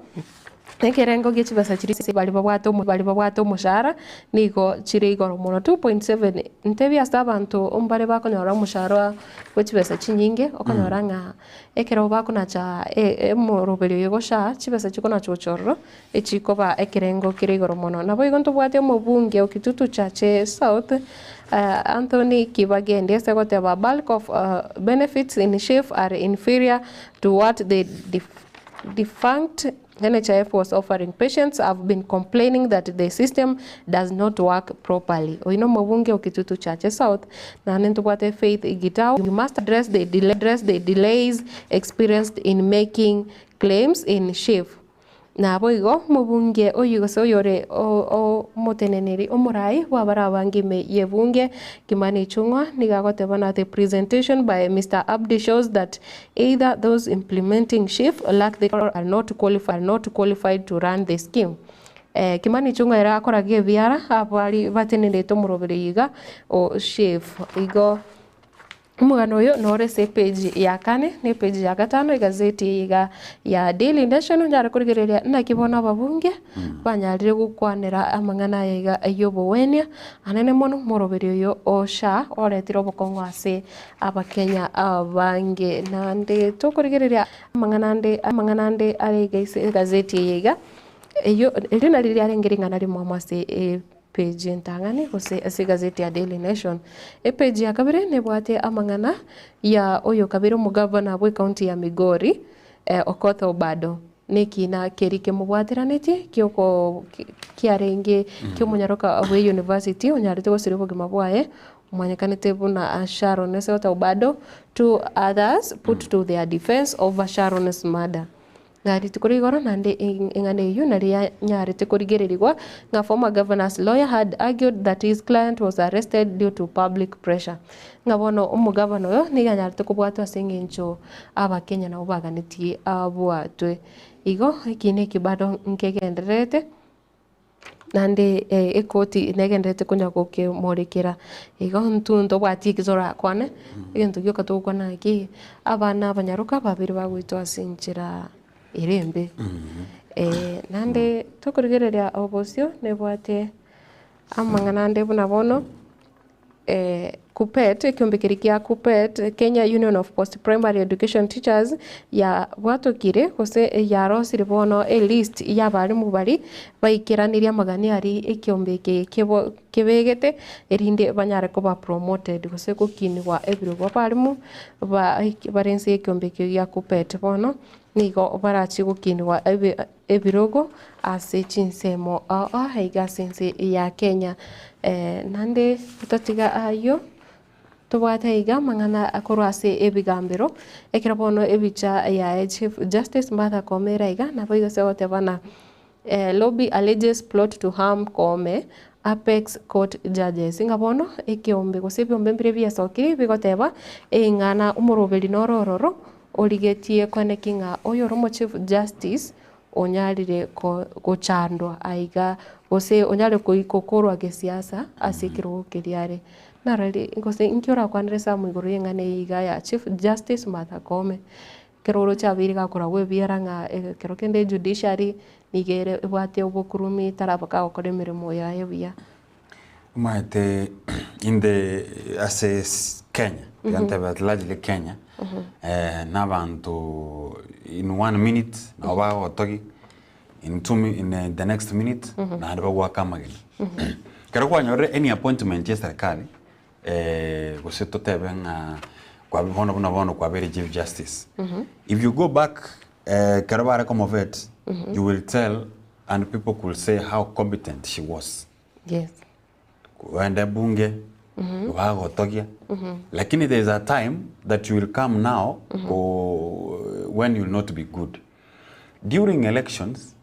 ekerengo gie chibesa chiria ase baria babwate omo baria babwate omoshahara, nigo chire igoro mono, 2.7 ntebie ase abanto mbare bakonyora omoshahara bwe chibesa chinyinge, okonyora ng'a ekero bakonacha e- emoroberio oyo goshaa, chibesa chikonacha gocha ororo, echikoba ekerengo kere igoro mono. Nabo igo ntobwate omobunge o Kitutu Chache South, Anthony Kibagendi ase goteba bulk of benefits in SHIF are inferior to what the defunct NHIF was offering. Patients have been complaining that the system does not work properly. Oyo na omobunge o Kitutu Chache South, naende ntobwate Faith Gitau. We must address the delay, address the delays experienced in making claims in SHIF. Naboigo omobunge oyio gose oyore omoteneneri omorai bw'abare abange ime y'ebunge, Kimani Ichung'wa, nigo agoteba na the presentation by Mister Abdi shows that either those implementing SHIF lack the or are not qualified, are not qualified to run the scheme. Kimani Ichung'wa ere akoraga ebiara abari batenenerete omoroberi iga o SHIF. Igo Omogano oyo nore ase epeji ya kane na epeji ya gatano egazeti eye iga ya Daily Nation onyare korigereria naki bono ababunge banyarire gokwanera amang'ana aya iga y'obogwenia anene mono omoroberi oyo o SHA oretire obokong'u ase abakenya abange. Naende tokorigereria amang'ana ande amang'ana ande are iga ase egazeti eye iga eyio erio nario riarenge ring'ana rimwamo ase. Page entang'ani gose ase egazeti ya Daily Nation. Epage ya kabere nebwate amang'ana ya oyo kabere omogavana bw'ecounty ya Migori, Okoth Obado. Nekina keria kemobwateranetie kioko kiarenge kiomonyaroka bwe university onyarete gosiria obogima bwaye omanyekanete buna Sharon ase goteba Obado two others put to their defense over Sharon's murder. Na rituko ria igoro naende eng'ana eyio nario yanyarete korigererigwa, ng'a former governor's lawyer had argued that his client was arrested due to public pressure. Ng'a bono omogavana oyo nigo anyarete kobwatwa ase eng'encho abakenya nabo baganetie abwatwe. Igo ekiina eke bado nkegendererete. Naende ekoti negendererete konya gokemorekera, igo intwe ntobwati eki torakwane, egento gioka togokwana naki, abana abanyaroka babere bagoitwa ase enchera ere embe. Naende tokorigereria obosio nebwate amang'ana ande buna bono. Kuppet, ekiombe keria kia Kuppet, Kenya Union of Post Primary Education Teachers, yabwatokire gose yarosire bono elist y'abalimu baria baikeranirie amagani aria ekiombe eke kebo kebegete erinde banyare koba promoted gose gokinigwa ebirogo. Abalimu ba bare inse y'ekiombe ekio gia Kuppet bono nigo barachie gokinigwa ebe. Ebirogo ase chinsemo ao aiga ase ense ya Kenya. Naende totatiga ayio, tobwate aiga amang'ana akorwa ase ebigambero, ekero bono ebicha yaye Chief Justice Martha Koome ere aiga, naboigo ase ogoteba ng'a lobby alleges plot to harm Koome, Apex Court Judges. Ng'a bono ekeombe gose ebiombe mbire biasokire bigoteba eng'ana omoroberi noro ororo origetie koeneki ng'a oyore omo Chief Justice. onyarire ko gochandwa aiga gose onyare koi kokorwa gesiasa ase ekerogo keria are. Narari gose inki orakwanere Sam igoro ya eng'ana eye iga ya Chief Justice Martha Koome, ekero oroche abeire gakoragwa ebiara ng'a ekero kende judiciary nigo ere ebwate obokurumi taraba kagokora emeremo yaye buya. Omanyete in the ase Kenya, tiga ntebe at largely Kenya, na abanto in one minute nabo bagotogia, in two mi in the next minute naende bagoaka amagena. Ekero kwanyorire any appointment ya eserekari, gose totebe ng'a kwabe bono buna bono kwabeire chief justice, if you go back ekero bare komovet, you will tell and people could say how competent she was. Yes. Kwenda bunge bagotogia lakini there is a time that you will come now ko when you will not be good during elections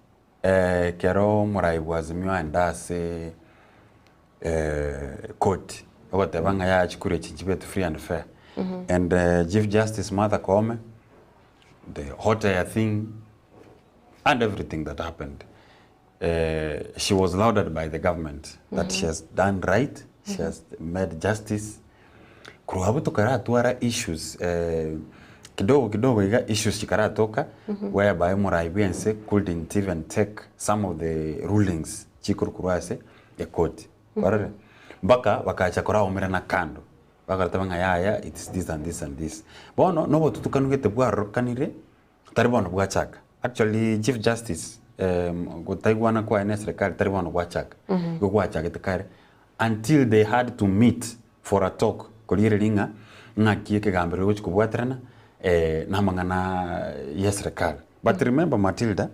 eh, kero omorai bwa Azimio aenda ase eh, court ogoteba ng'a yaya chikura echi nchibete free and fair and eh, Chief Justice Martha Koome the hot air thing and everything that happened she was lauded by the government that she has done right, she has made justice. Korwa abwo tokaratwara issues kidogo kidogo iga issues chikaratoka whereby omorai bwense couldn't even take some of the rulings chikorwa ase ekoti. Kwarorire? Mpaka bakacha koraumerana kando bagateba ng'a yaya it's this and this and this. Bono nobotutukanu gete bwarokanire Tari bono bwachaka. Actually Chief Justice gotaigwana kwaye ne serikali tari bono gwachaka. Igo gwachagete kare until they had to meet for a talk korigereria ng'a ng'aki ekegambero gegochi kobwaterana na amang'ana ye serikali. But remember Matilda,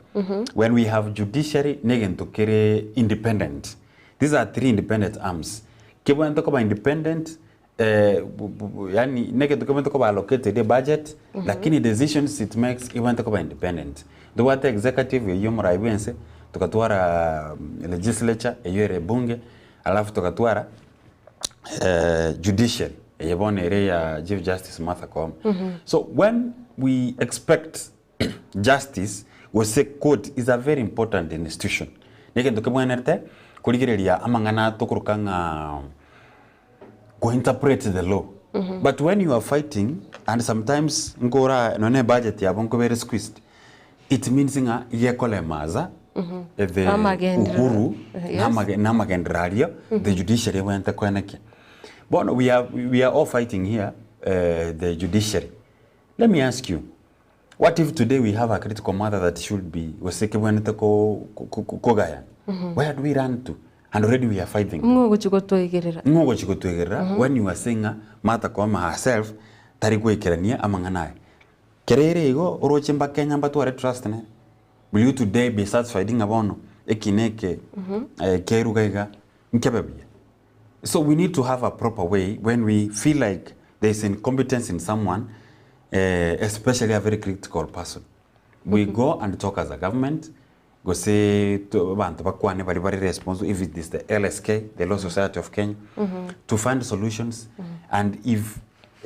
when we have judiciary na egento kere independent. These are three independent arms. Kebwenerete koba independent Yaani negento kebwenerete koba allocated ebudget, lakini decisions it makes ebwenerete koba independent. Ntobwate executive eywo omorai bwa ense, togatwara legislature eywo ere ebunge, alafu togatwara judiciary eye bono ere ya Chief Justice Martha Koome. So when we expect justice gose court is a very important institution, negento kebwenerete korigereria amang'ana tokoroka ng'a Go interpret the law but when you are fighting and sometimes nkora nonye ebudget yabo nkobere squeezed it means ng'a iga ekoremaza the Amagenderero. uhuru Yes. na amage- na amagenderero aria the judiciary ebwenerete koenekia. Bono we are, we are all fighting here the judiciary. Let me ask you, what if today we have a critical matter that should be gose kebwenerete ko- ko- ko- kogayana where do we run to and already we are fighting Ng'o ogochia gotoegerera? Ng'o ogochia gotoegerera when you are saying ng'a Martha Koome herself tari goikerania amang'ana aya. Kere ere igo oroche mbakenya mbatware trust nere. Will you today be satisfied ng'a bono ekina eke keruga iga nkebe buya? So we need to have a proper way when we feel like there is incompetence in someone especially a very critical person. We go and talk as a government Gose abanto bakwane baria bare responsible if it is the LSK, the Law Society of Kenya, to find solutions and if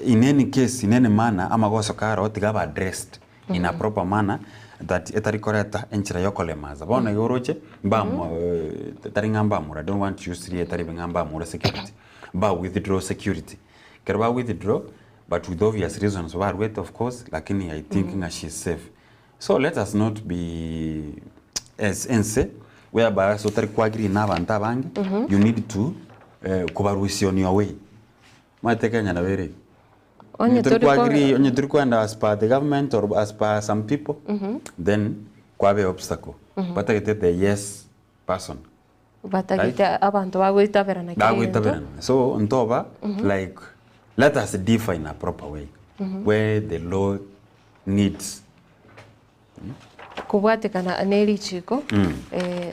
in any case, in any manner amagoso kare oo tiga abe addressed in a proper manner that etari koreta enchera ya okoremaza. Bono iga oroche mbamo tari ng'a mbamura, I don't want to use rieta ribe ng'a mbamura security, mba withdraw security. Ekero ba withdraw but with obvious reasons barwete of course lakini I think ng'a she is safe. So let us not be as ense whereby ase otari kwagiri na abanto abange you need to kobarusia on your way. Omanyete Kenya nabo ere igo. Onye Onye tori tori ko- kwagiri onye tori kwenda as per the government or as per some people then kwabe obstacle. Batagete the yes person. Batagete abanto bagoitaberana kera egento. Bagoitaberana. So ntoba like let us differ in a proper way where the law needs. Kobwatekana ne richiko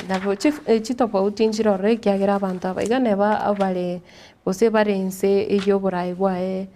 nabo chitofauti nchire ororo ekiagera abanto aba iga neba abare gose bare inse y'oboraai bwaye.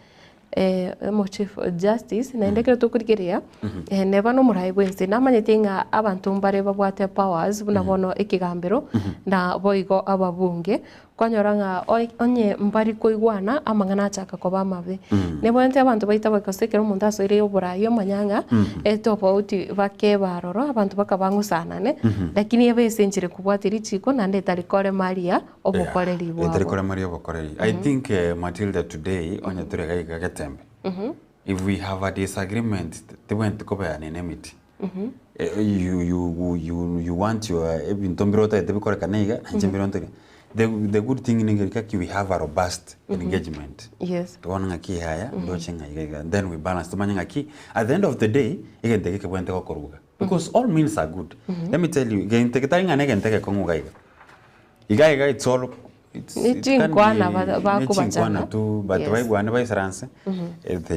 eh, omo chief justice naende ekero tokorigereria eh, neba nomorai bwense namanyete ng'a abanto mbare babwate powers buna bono ekegambero na boigo ababunge kwanyora ng'a oi- onye mbari koigwana amang'ana achaka koba amabe. Nebwenerete abanto baito gose ekero omonto asoire oborai omanya ng'a etofauti bakeba aroro abanto bakabang'usanane lakini ebe ase enchera ekobwatia richiko naende etari koremaria obokoreri Etari bwabo. koremaria obokoreri. I think Matilda today onye tore iga iga Getembe, if we have a disagreement tibwenereti kobeana enemiti. You, you, you, you want your ebinto mbire otagete bikorekane iga, nainche mbire ntagete. The, the good thing nigo eri ng'aki we have a robust engagement. Tobone ng'aki yaya, ndoche ng'a iga iga, then we balance tomanye ng'aki at the end of the day, egento eke kebwenerete gokorwa iga. Because all means are good. Let me tell you, gento getari ng'a na egento egekong'u iga iga. Iga iga it's all it's, Ni it can chinkwana be ba- ne bakobachana. chinkwana tu but baigwane baisaranse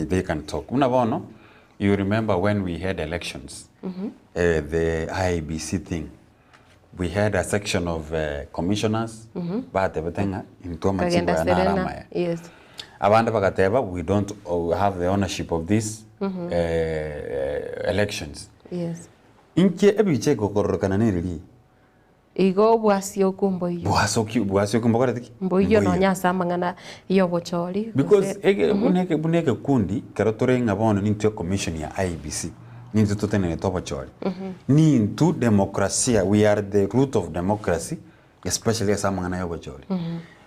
they can talk. Buna bono, you remember when we had elections, the IEBC thing, we had a section of commissioners batebete ng'a intwe amachibo Kagenda aya naro Serena. amaya. Abande bagateba we don't have the ownership of these elections. Inki ebicha egokororokana nereri? Igo obwasioku mboiyo. Bwasoki bwasioki mbokorete ki? Mboiyo Mboiyo. nonya ase amang'ana ya obochori Because gose ege buna eke buna ekekundi kero tore ng'a bono nintwe ecommission ya IEBC, nintwe totenerete obochori, nintwe demokrasia, we are the root of democracy especially ase amang'ana ya obochori.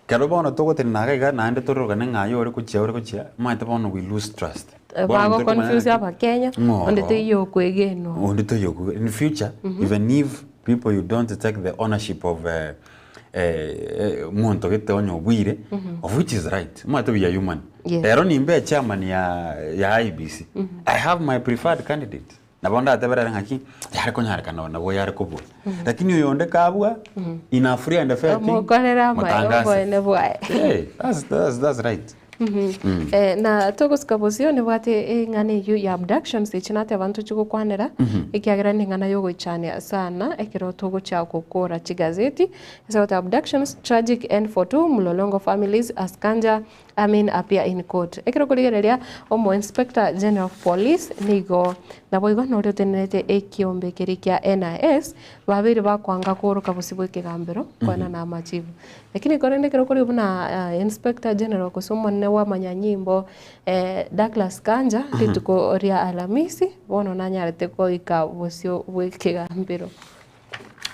Kero bono togotenena iga iga naende tororokane ng'a aye ore gochia ore gochia, omanyete bono we lose trust. Bono Bago tori komanya confuse ng'aki abakenya ng'o onde oro. taiyo okwegenwa. Onde taiyo okwe in future even if people you don't take the ownership of omonto gete onye obwire of which is right, omanyete we are human. Ero nimbe echairman ya ya IEBC, I have my preferred candidate. Nabo ndatebere ere ng'aki, yare konyarekana oo nabo yare kobua. Lakini oyonde kabua, in a free and a fair thing, Omokorere amaye motangase. oboene bwaye. Eh, that's, that's, that's right. Eh, na togosika bosio nibwate eng'ana eyio ya abductions echi nateba ntochi gokwanera ekiagera neng'ana yogoichania sana ekero togochia gokora chigazeti ase goteba abductions tragic end for two Mlolongo families as Kanja Amin appear in court. Ekero okorigereria omo Inspector General of Police nigo naboigo noria otenerete ekiombe keria kia NIS babeire bakoanga kooroka bosio bw'ekegambero koenana amachibu. Lakini korende ekero okorigia buna Inspector General gose omonene bw'amanyanyimbo Douglas Kanja rituko ria Alamisi bono nanyarete goika bosio bw'ekegambero.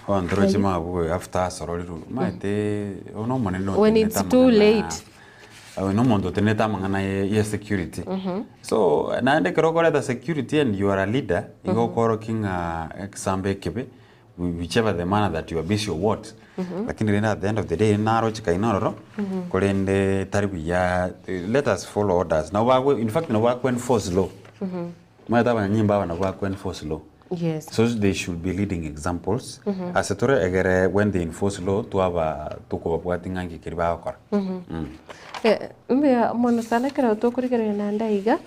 Abanto roche mabwe after asororirwe omanyete oyo nomonene When otenenete it's too amang'ana late. oyo nomonto otenenete amang'ana ye ye security. So naende ekero okoreta security and you are a leader, igo okorokia ng'a egesambo ekebe whichever the manner that you are busy or what, lakini rende at the end of the day naroche kaina ororo, korende tari buya let us follow orders. Nabo bagwe in fact nabo bakwe enforce law. Omanyete abanyanyimbo aba nabo bakwe enforce law. So they should be leading examples ase tore egere when they enforce law twaba tokobabwatia ng'a nki keria bagokora. Eh, mbuya mono sana ekero tokorigereria naende aiga,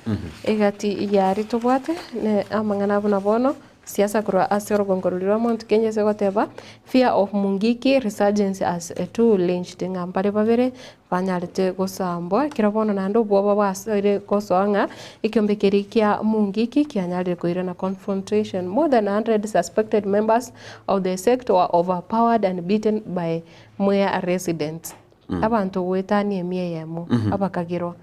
egati yaria tobwate ne amang'ana buna bono, siasa korwa ase orogongo roria rwa Mount Kenya ase goteba, fear of Mungiki resurgence as two lynched ng'a mbare babere Banyarete gosambwa, ekero bono naende obwoba bwasoire gosoa ng'a ekiombe keria kia Mungiki kianyarire koirana Confrontation More than 100 suspected members of the sect were overpowered and beaten by Mwea residents. Abanto goetania emia eyemo abakagerwa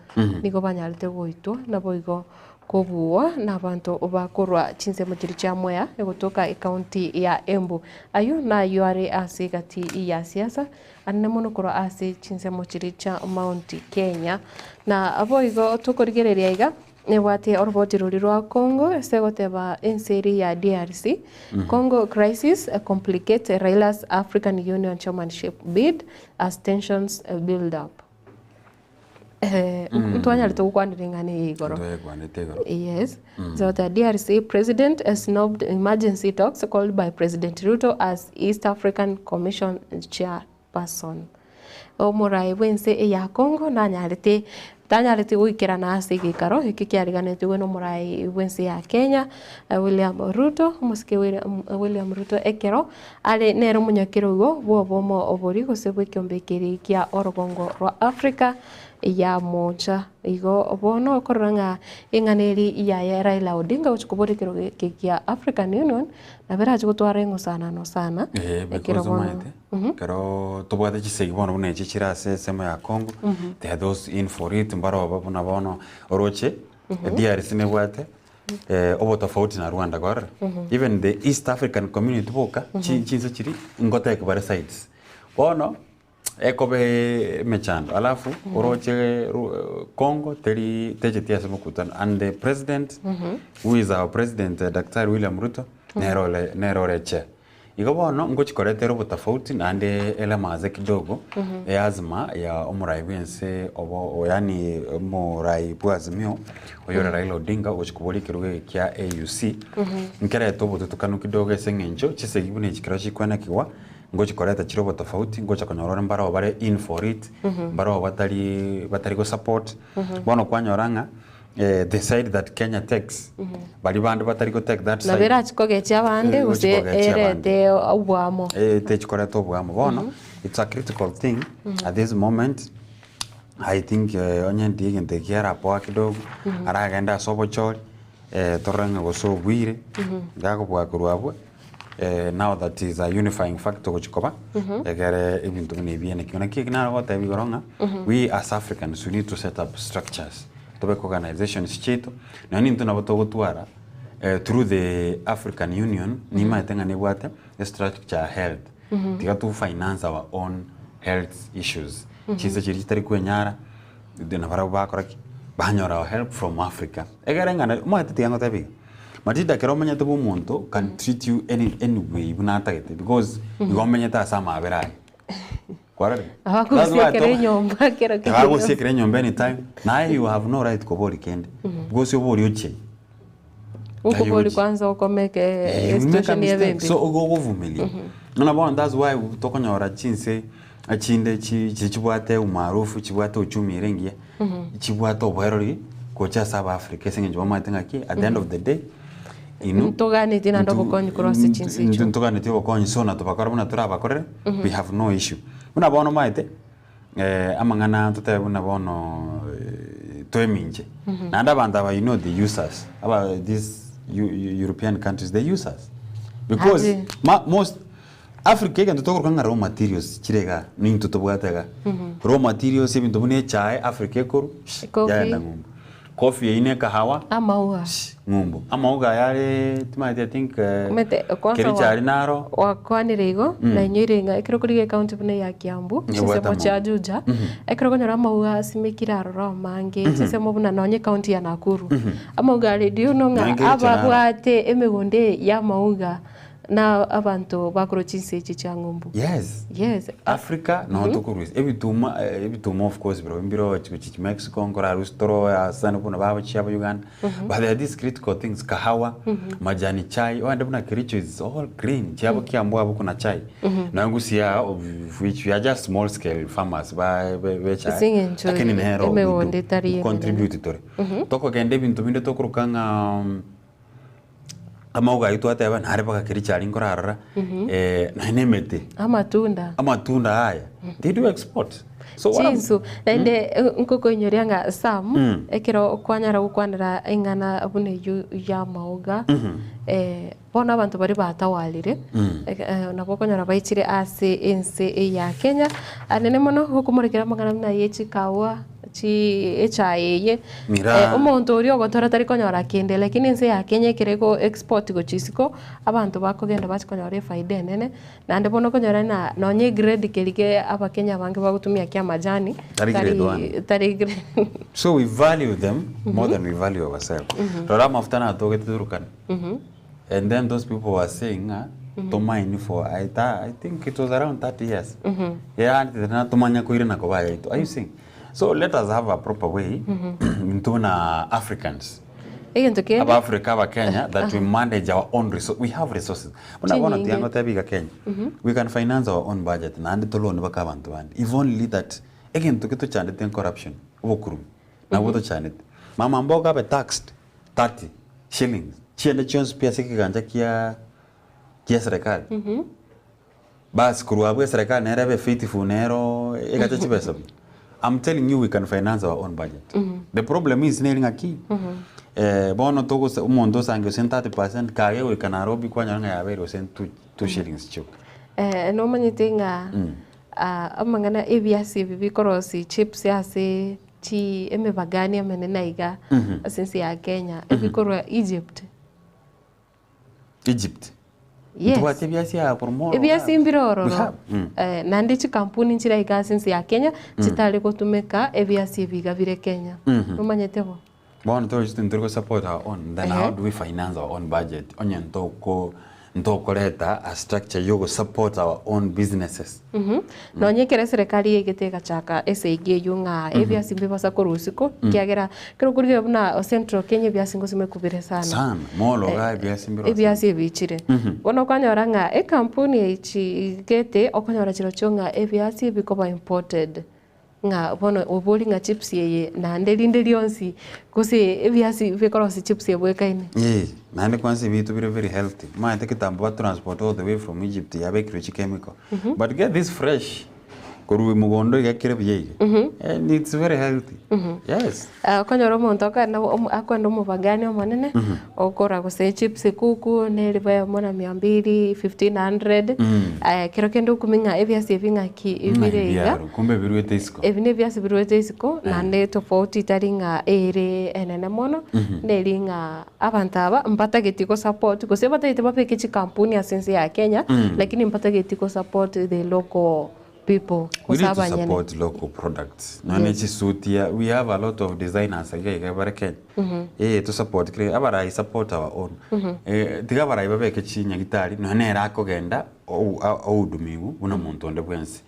nigo banyarete goitwa naboigo Kobuua nabanto bakorwa chinsemo chiria chia Mwea egotoka ecounty ya Embu. Ayio nayio are ase egati ya siasa anene mono korwa ase chinsemo chiria chia Mount Kenya. Na boigo tokorigereria iga nebwate oroboti roria rwa Congo ase egoteba ense eria ya DRC, Congo crisis complicates Raila's African Union chairmanship bid as tensions build up. Eh, ntwanyarete gokwanera eng'ana eye igoro. Ntwayekwanete igoro. Yes. So the DRC president snubbed emergency talks called by President Ruto as East African Commission chairperson. Omorai bw'ense eya Congo nanyarete tanyarete goikerana ase egeikaro eke kiariganetigwe nomorai bw'ense ya Kenya William Ruto, omosike William Ruto ekero are nere omonyakerogo bw'obomo obori gose bw'ekeombe keria kia orogongo rwa Africa. ya Mocha. Igo bono okorora ng'a eng'ana eri yaye Raila Odinga gochia kobora ekerogo eke kia African Union nabo erache gotwara eng'usanano sana Eh, ekero because bono omanyete ekero tobwate chisegi bono buna echi chire ase ensemo ya Congo there are those in for it mbaroba buna bono oroche DRC nebwate obotofauti na Rwanda kwarora even the East African community boka chinse chiria ngotake bare sides bono Ekoba emechando alafu oroche Congo teri techeti ase mokutano and the president who is our president Daktari William Ruto nere ore nere ore chair. Igo bono ngochi koreta ere obotofauti naende elemaze kidogo eazima ya omorai bwa ense obo yaani omorai bwa Azimio oyo ore Raila Odinga ogochi koboria ekerogo eke kia AUC nkerete obotutukanu kidogo ase eng'encho chisegi buna echi ekero chikwenekigwa Ngochi koreta chire obotofauti, ngocha konyora ore mbaroo bare in for it, mbaroo batari batari go support. Bono kwanyora ng'a the side that Kenya takes, baria bande batari go take that Nabo side, erachi kogechia abande gochi gose kogechia abande. erete oboamo. Techi koreta oboamo. Bono, it's a critical thing at this moment, I think onye ndiye egento eke kiarapoa kidogo, aragende ase obochori, torore ng'a gose obwire, gakobua korwa abwo. Now that is a unifying factor gochia koba egere ebinto buna ebi ene naki eki naro goteba igoro ng'a we as Africans we need to set up structures tobeke organizations chiaito nonya intwe nabo togotwara through the African Union nimaete ng'a nebwate estructure ya health tiga to finance our own health issues chinse chiria chitari kwenyara nabarabwo bakora ki? Banyora our help from Africa egere ng'a omanyete tiga ngotebi iga. Matinda ekero omenyete bwa omonto can treat you any any way buna atagete because igo omenyete ase amabera aye. Kwarorire? That's why Abagosiekera to- enyomba kero kende. Abagosiekera enyomba anytime naye you have no right koboria kende because oborie ochie. Okobori kwanza okomeke Eh, you make a situation ebe mistake. embe. So ogo ogovumilia. Buna bono that's why tokonyora chinse echinde chi chi chibwate umaarufu chibwate uchumi ere engiya chibwate oboerori gocha ase abaafrika ase eng'encho bamaete ng'aki at the end of the day inwe Ntoganetie naende obokonyi korwa ase chinse echio. ntoganetie obokonyi so natobakora buna torabakorere we have no issue. Buna bono omanyete amang'ana totebe buna bono tweminche naende abanto aba you know they use us aba these European countries they use us because Aje. ma most Africa egento tokoroka ng'a raw materials chire igaa, nintwe tobwate igaa. Raw materials ebinto buna echae Africa ekorwa, Coffee. yaenda ng'umbu. Coffee eyio na ekahawa, Amauga. ng'umbu. Amauga aya are timanyeti I think Omanyete kwanza Kericho wa- aria naro, wakwanire igo, nainyoire ng'a ekero okorigia ecounty buna eya Kiambu, Nebwate chinsemo amauga. chia Juja, ekero okonyora amauga asimekire aroro amange, chinsemo buna nonye ecounty ya Nakuru. Amauga are do you know ng'a Nonye Kericho naro. ababwate emegondo eye ya amauga Na abanto bakorwa chinse echi chia ng'umbu. Yes. Yes. Africa noo tokorusia ebituma ebituma of course birobio mbiro chigochi Mexico nkorarusia toro asani buna bagochia aba Uganda but there are these critical things kahawa majani chai ogende buna Kericho is all green chiabo Kiambu abwo kuna chai nonya gusii aa of which we are just small scale farmers ba be echae Ase eng'encho lakini nero we emegondo do etari emenene. contribute tore tokogenda ebinto binde tokoroka ng'a Amauga ayio twateba nare mpaka Kericho aria nkorarora, naye na emete, Amatunda. amatunda aya, they do export. So what I'm- Chinsu naende nkokoinyoria ng'a Sam ekero kwanyara gokwanera eng'ana buna eyio ya amauga bono abanto baria batawarire nabo okonyora baichire ase ense eye ya Kenya anene mono gokomorekera amang'ana buna ye chikawa. chi echae eye Miraa. Eh, omonto oria ogotora tari konyora kende lakini ense ya Kenya ekere ego export gochia isiko, abanto bakogenda bachia konyora efaida enene, naende bono okonyora ng'a nonye egrade keria ke abakenya abange bagotumia kia amajani, Tari grade one. tari grade So we value them more than we value ourselves. Rora amafuta natogete Turkana. And then those people were saying ng'a tomaini for I, tha, I think it was around 30 years. Yeah, na tomanya koirana koba yaito. Are you seeing? So let us have a proper way intwe buna Africans. Egento kende Aba Africa aba Kenya that we manage our own resources. We have resources. Buna bono Chinyinge. tiga ngotebi iga Kenya. We can finance our own budget naende tolone baka abanto bande. If only that egento getochandete corruption, obokurumi. Nabwo tochandete. Mama mboga abe taxed 30 shillings chiende chionsi pi ase ekegancha kia kia eserekari. Bas korwa abwo eserekari nere ebe faithful nero egache chibesa buya. I'm telling you we can finance our own budget. The problem is neri ng'aki, eh, bono togose omonto osange gose 30% kage goika Nairobi kwanyora ng'a yabeire gose 2 shillings chioka. Eh, nomanyete ng'a ah, amang'ana ebiasi ebi bikorosia chips ase chi emebagani emenene iga ase ense ya Kenya, ebikorwa Egypt. Egypt. Yes. Ntobwate ebiasi aa korwa moro Ebiasi igaa. mbire We ororo. have. Eh, naende chikampuni nchire iga ase ense ya Kenya chitare gotumeka ebiasi ebi iga bire Kenya. Nomanyete bo? Bono toroche ntori go support our own, then Ehe. how do we finance our own budget onye ntoko ntokoreta a structure yogo support our own businesses. Nonye ekero eserekari yaigete egachaka esegi eyio ng'a ebiasi mbibasa korwa isiko, ekiagera ekero okorigereria buna Central Kenya ebiasi ngosimekwa bire sana. Sana, moro igaa ebiasi mbire ase. Ebiasi ebiichire. Bono okonyora ng'a ekampuni echi gete okonyora chirochio ng'a ebiasi bikoba imported. Ng'a bono obori ng'a chips eye naende rinde rionsi gose ebiasi bikorosia chips ebwekaine. Ee, naende kwanza ebinto bire very healthy. Omanyete kitambo ba transport all the way from Egypt yabekirwe chikemical. But get this fresh korwa mogondo iga kere buya iga. And it's very healthy. Yes. Ah, okonyora omonto okogenda omo akoenda omobagani omonene, okora gose chips kuku na elifu eyemo na mia mbili, 1500, aya kero kende okumia ng'a ebiasi ebi ng'aki bire iga. Biaro, kumbe biruete isiko. Ebi na ebiasi biruete isiko, naende tofauti tari ng'a ere enene mono, neri ng'a abanto aba mbatageti go support gose batagete babeke chikampuni ase ense ya Kenya, lakini mbatageti go support the local people We gose need to abanyene. support local products. Nonye Yes. chisuti ya, we have a lot of designers iga iga bare Kenya. Eh, to support kere abarai support our own. Eh, tiga abarai babeke chinyagitari nonye nere akogenda ou- a- oudumiwu buna omonto onde bwensi.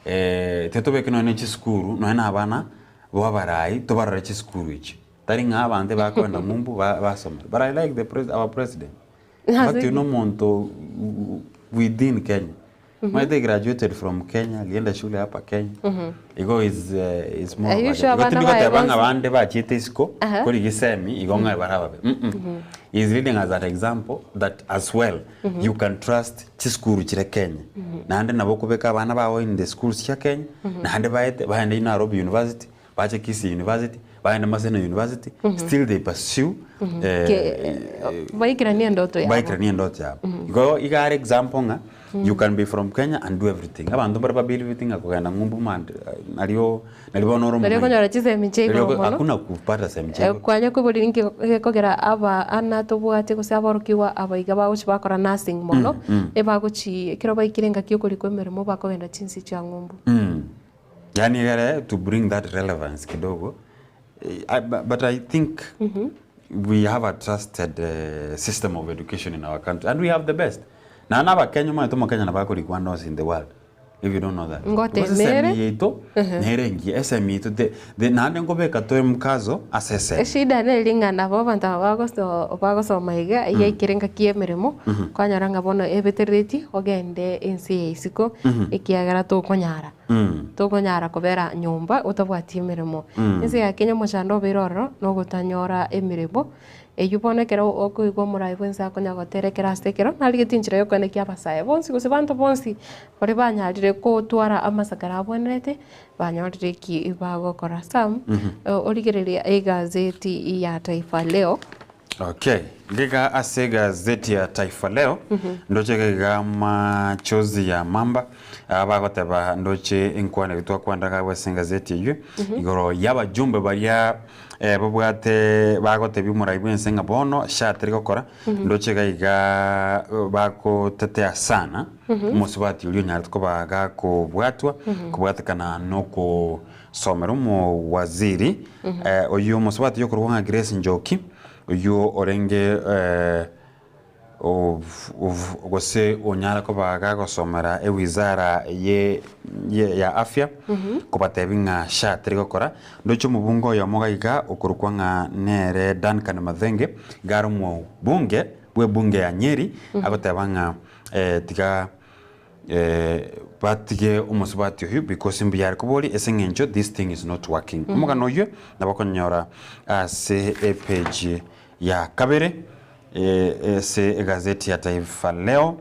Eh, tiga tobeke nonye ne chisukuru nonye na abana bo abarai tobarore chisukuru echi. Tari ng'a abanto ebakogenda ng'umbu ba- basomera. But I like the pres our president. In fact, Ase oyo nomonto within Kenya. Omanyete he graduated from Kenya, alienda shule hapa Kenya. Igo is is more Are you of a sure igo abana tindi baye goteba ng'a bonsi? bande bachiete isiko Aha. korigia esemi igo ng'a barababe. He is leading as an example that as well you can trust chisukuru chire Kenya. Naende nabo okobeka abana bao in the schools chia Kenya, naende baete baende Nairobi University, bache Kisii University, baende Maseno University, still they pursue eh, Baikeranie endoto yabo. baikeranie endoto yabo. Igo iga are example ng'a you can be from Kenya and do everything. Abanto mbare ba believe ng'a kogenda ng'umbu mande nario nario bono ore Nario omonene. okonyora chisemi chia Nario igoro oko- mono. hakuna kupata semi chia Eh, igoro. kwanya koboria ninki gekogera aba ana tobwate gose aborokigwa aba iga bagochi bakora nursing mono, ebagochi ekero baikire engaki yokorikwa emeremo bakogenda chinse chia ng'umbu. Yaani egere to bring that relevance kidogo eh, I, but I think we have a trusted system of education in our country and we have the best. Naende abakenya omanyete omokenya nabo akorikwa ande onsi in the world if you don't know that. Ngotemere. Because esemi yaito nere engiya esemi yaito the, the, naende nkobeka toe mkazo ase esemi. Eshida neri ng'a nabo abanto aba bagoso bagosoma iga, yaikire engaki ya emeremo, kwanyora ng'a bono ebeterereti ogende ense ya isiko, ekiagera tokonyara. Tokonyara kobera nyomba otabwati emeremo. Ense ya Kenya omochando obeire ororo nogotanyora emeremo, eyio bono ekero okoigwa omorai bwensi akonya gotera ekero ase ekero, narigetie enchera yokoenekia abasae bonsi gose banto bonsi baria banyarire kotwara amasakara abwenerete, banyorire eki bagokora. Sam, origereria egazeti ya Taifa Leo. Okay, ngiga ase egazeti ya Taifa Leo, ndoche iga machozi ya mamba, aba bagoteba ndoche enkwana eria twakwanera iga ase egazeti eyio, igoro y'abajumbe baria eh, babwate bagotebia omorai bwense ng'a bono SHA teri gokora, ndoche iga iga bagotetea sana, omosubati oria onyarete koba gakobwatwa, kobwatekana nokosomera omowaziri, oyio omosubati oyokorokwa ng'a Grace Njoki, Oyio orenge gose onyare koba gagosomera ewizara ye ya afya kobatebi ng'a SHA teri gokora. Ndoche omobunge oyomo iga iga okorokwa ng'a nere Duncan Mathenge iga are omobunge bw'ebunge ya Nyeri agoteba ng'a tiga Batige omosubati oyio because mbuya are koboria ase eng'encho this thing is not working. Omogano oyio nabo okonyora ase epage ya kabere ase egazeti ya Taifa Leo.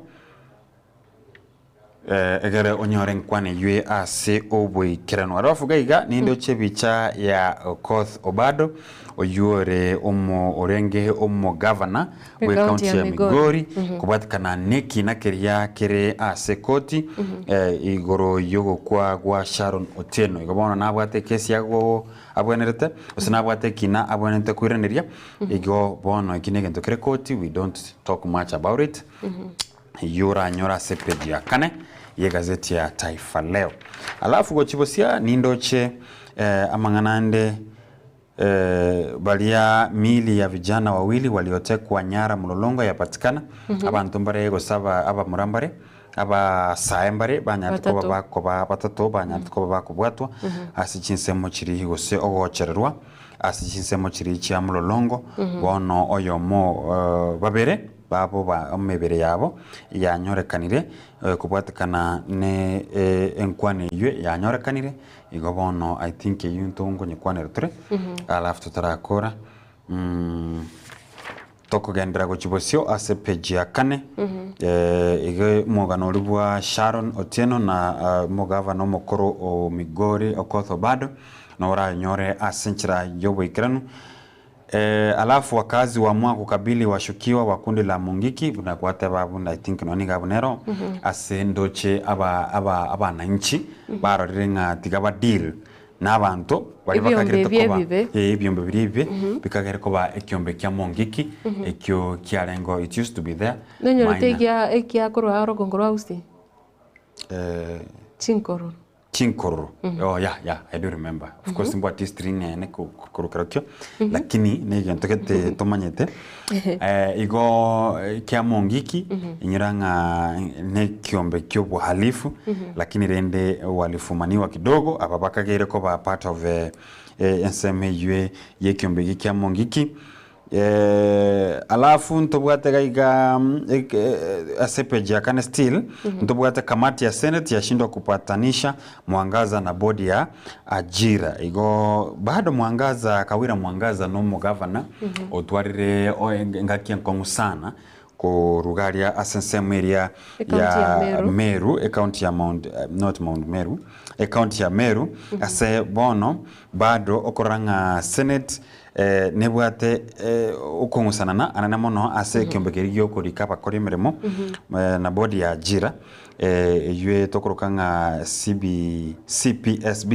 Eh, egere onyore nkwane eywe ase oboikeranu. Alafu iga iga nindoche ebicha ya Okoth Obado oywo ore omo orenge omogavana bwe Ekaunti ekaunti ya ya Migori. Migori kobwatikana nekina keria kere ase ekoti eh, igoro yogokwa gwa Sharon Otieno. Igo bono nabwate ekesi yago abwenerete gose nabwate ekina abwenerete koiraneria igo bono eki negento kere koti we don't talk much about it. Eyio oranyore ase epeji ya kane y'egazeti ya Taifa Leo. Alafu gochia bosia nindoche eh, amang'ana ande eh, baria miili ya vijana wawili waliotekwa nyara Mlolongo yapatikana. Abanto mbare gose aba abamura mbare abasae mbare banyarete koba Batato. bakoba batato banyarete koba bakobwatwa ase chinsemo chiria gose ogochererwa ase chinsemo chiria chia Mlolongo. Bono oyomo eh, babere Babo ba emebere yabo yanyorekanire, kobwatekana ne enkwana eyio yanyorekanire, igo bono I think eyio intwe nkonyekwanera tore, alafu totarakora tokogenderera gochia bosio ase page ya kane, iga omogano oria bwa Sharon Otieno na omogavana omokoro o Migori Okoth Obado, noranyore ase enchera ya oboikeranu. Alafu wakazi waamua kukabili washukiwa wa kundi la Mungiki buna gwateba buna I think nonya niga abwo nero ase ndoche aba aba abananchi barorire ng'a tiga ba deal na abanto baria Ebiombe bakagerete ebi koba ebibe. eh ebiombe biria ebibe bikagera koba ekiombe kia Mungiki ekio kiarengeo it used to be there Nonyorete minor. ekia ekia korwa orogongo rwa Gusii? Chinkororo. Chinkororo. Oh yeah, yeah, I do remember. Of course mbwate history ng'ene korwa kerokio, lakini na egento gete tomanyete. Igo kia Mungiki, inyora ng'a na ekiombe kia obohalifu, lakini rende walifumaniwa kidogo, aba bakageire koba part of ensemo eywo ya ekiombe eke kia Mungiki. Alafu ntobwate iga iga ase epeji ya kane still, ntobwate kamati ya senate yashindwa kupatanisha Mwangaza na bodi ya ajira. Igo bado Mwangaza, Kawira Mwangaza na omogavana otwarire engaki enkong'u sana koruga aria ase ensemo eria Ekaunti ya ya Meru. Meru, ekaunti ya Mount, not Mount Meru, ekaunti ya Meru, ase bono bado okorora ng'a senate Nebwate okong'usanana anene mono ase ekiombe keria gi'okorika abakori emeremo na bodi ya ajira eyio tokoroka ng'a CB, CPSB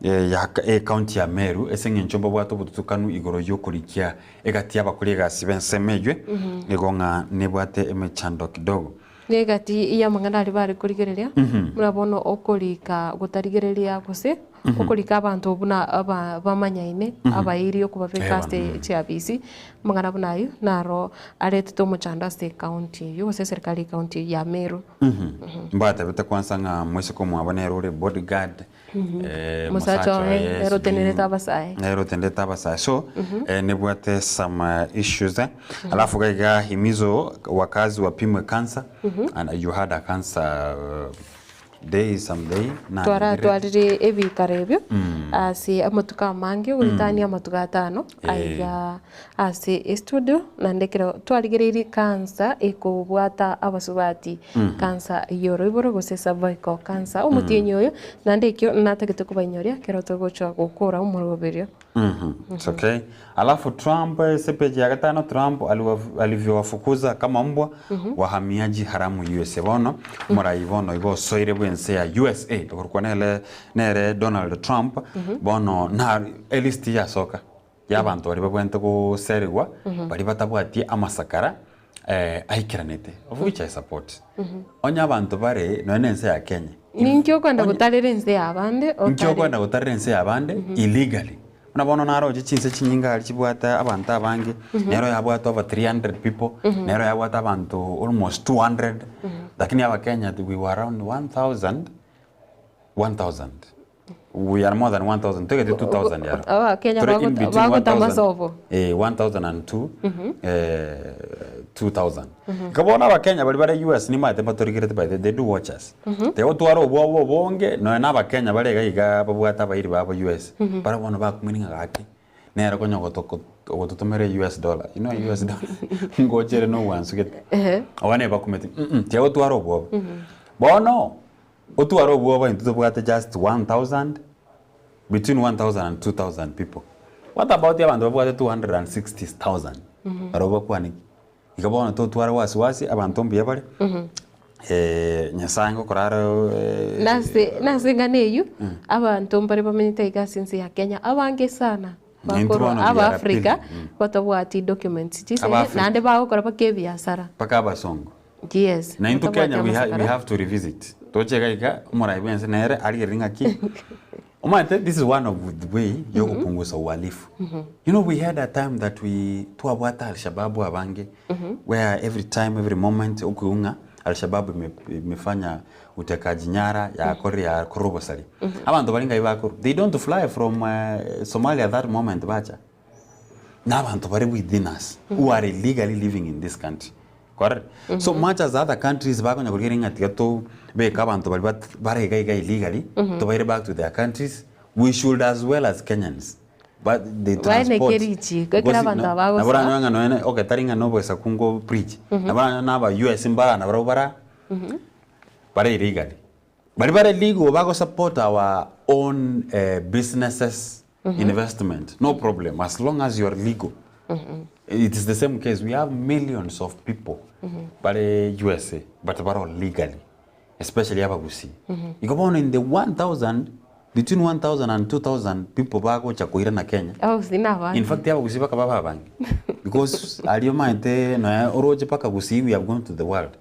ya ecounty ya Meru ase eng'encho mbabwate obotutukanu igoro y'okorikia egati y'abakori egasi b'ensemo eyio igo ng'a nebwate emechando kidogo. Negati y'amang'ana aria bare korigereria, buna bono okorika gotarigereria gose okorika abanto buna aba bamanyaine, abairi okobabeka ase chiafisi, amang'ana buna ayio naro aretete omochando ase ecounty eyio gose eserikari ye county ya Meru. Mbatebete kwanza ng'a moiseke omwabo nere ore bodyguard, Omosacha mosacha oye oye nere sijui otenerete abasae. nere otenerete abasae so nebwate some issues alafu iga iga himizo wakazi wapimwe cancer and you had a cancer day some day Twara nanyire twarire ebikaro ebio ase amatuko amange goetania amatuko atano aiga ase estudio naende ekero twarigereirie cancer ekobwata abasubati cancer y'oroiboro gose cervical cancer omotienyi oyo naende ekio natagete kobainyoria ekero togocha gokora omoroberio. It's okay. Alafu Trump ase page ya gatano Trump alivyowafukuza kama mbwa wahamiaji haramu USA. Bono omorai bono igo osoire bwense ya USA okorokwa nere nere Donald Trump bono na elist yasoka y'abanto baria babwenerete goserigwa baria batabwati amasakara aikeranete of which I support. Onye abanto bare nonya na ense ya Kenya Ninki okwenda gotarera ense y'abande Inki otari okwenda gotarera ense y'abande illegally? Buna bono naroche chinse chinyinge aria chibwate abanto abange, nero yabwate over 300 people, nero yabwate abanto almost 200, lakini abakenya we were around 1000, 1000. We are more than 1000, toigete 2000 yaro. Abakenya Tore in between bagotama 1000, sobo. 1002, 2000. Igo bono abakenya baria bare US nimanyete mbatorigerete by the way, they do watch us. Tiga gotwara obwoba obonge nonya na abakenya bare iga iga babwate abairi babo US, baria bono bakumenya ng'a gaki nere konya ogototomera US dollar, you know US dollar ngochere na obwansu gete. Abana ebakumeti tiga gotwara obwoba. Bono, otware obwoba intwe tobwate just 1000, between 1000 and 2000 people. What about abanto babwate 260,000? Barobwo bakwane ki? Iga bono totware wasiwasi, abanto mbuya bare, Nyasaye ngokora are Nase nase eng'ana eyio, abanto mbare bamenyete iga ase ense ya Kenya abange sana, Intwe bakorwa bono we aba are Africa, appealing. batabwati documents chisene, Aba-Africa. naende bagokora mpaka ebiasara. Mpaka abasongo. Yes, Na intwe batabwati Kenya we, ha, we amasakara. have to revisit. Toche iga iga, omorai bwense nere arigereri ng'aki. Omanyete this is one of the way yogopungusa uhalifu. You know we had a time that we twabwate Alshababu abange where every time every moment okoigwa ng'a Alshababu ime imefanya utekaji nyara yakorire yakorire obosari. Abanto baria ngai bakorwa? They don't fly from Somalia that moment bacha. Na abanto bare within us who are illegally living in this country. Kwarorire? So much as other countries bakonya korigereria ng'a tiga tobeke abanto baria bat bare iga iga illegally, tobaire back to their countries, we should as well as Kenyans but they Baeneke transport richiko ekero because abanto no aba nabo bagosoa. oranyore ng'a nonya okay tari ng'a nobosaku nko preach, nabo oranyore na aba US mbara nabarabwo bara bare illegally. Baria bare legal bago support our own businesses investment no problem as long as you are legal. It is the same case we have millions of people bare USA but bare legally especially abagusii. Igo bono in the 1000 between 1000 and 2000 people bagocha koirana Kenya. Abagusii na abange. In fact abagusii bakaba babange because aria omanyete nonya oroche mpaka gusii we have gone to the world.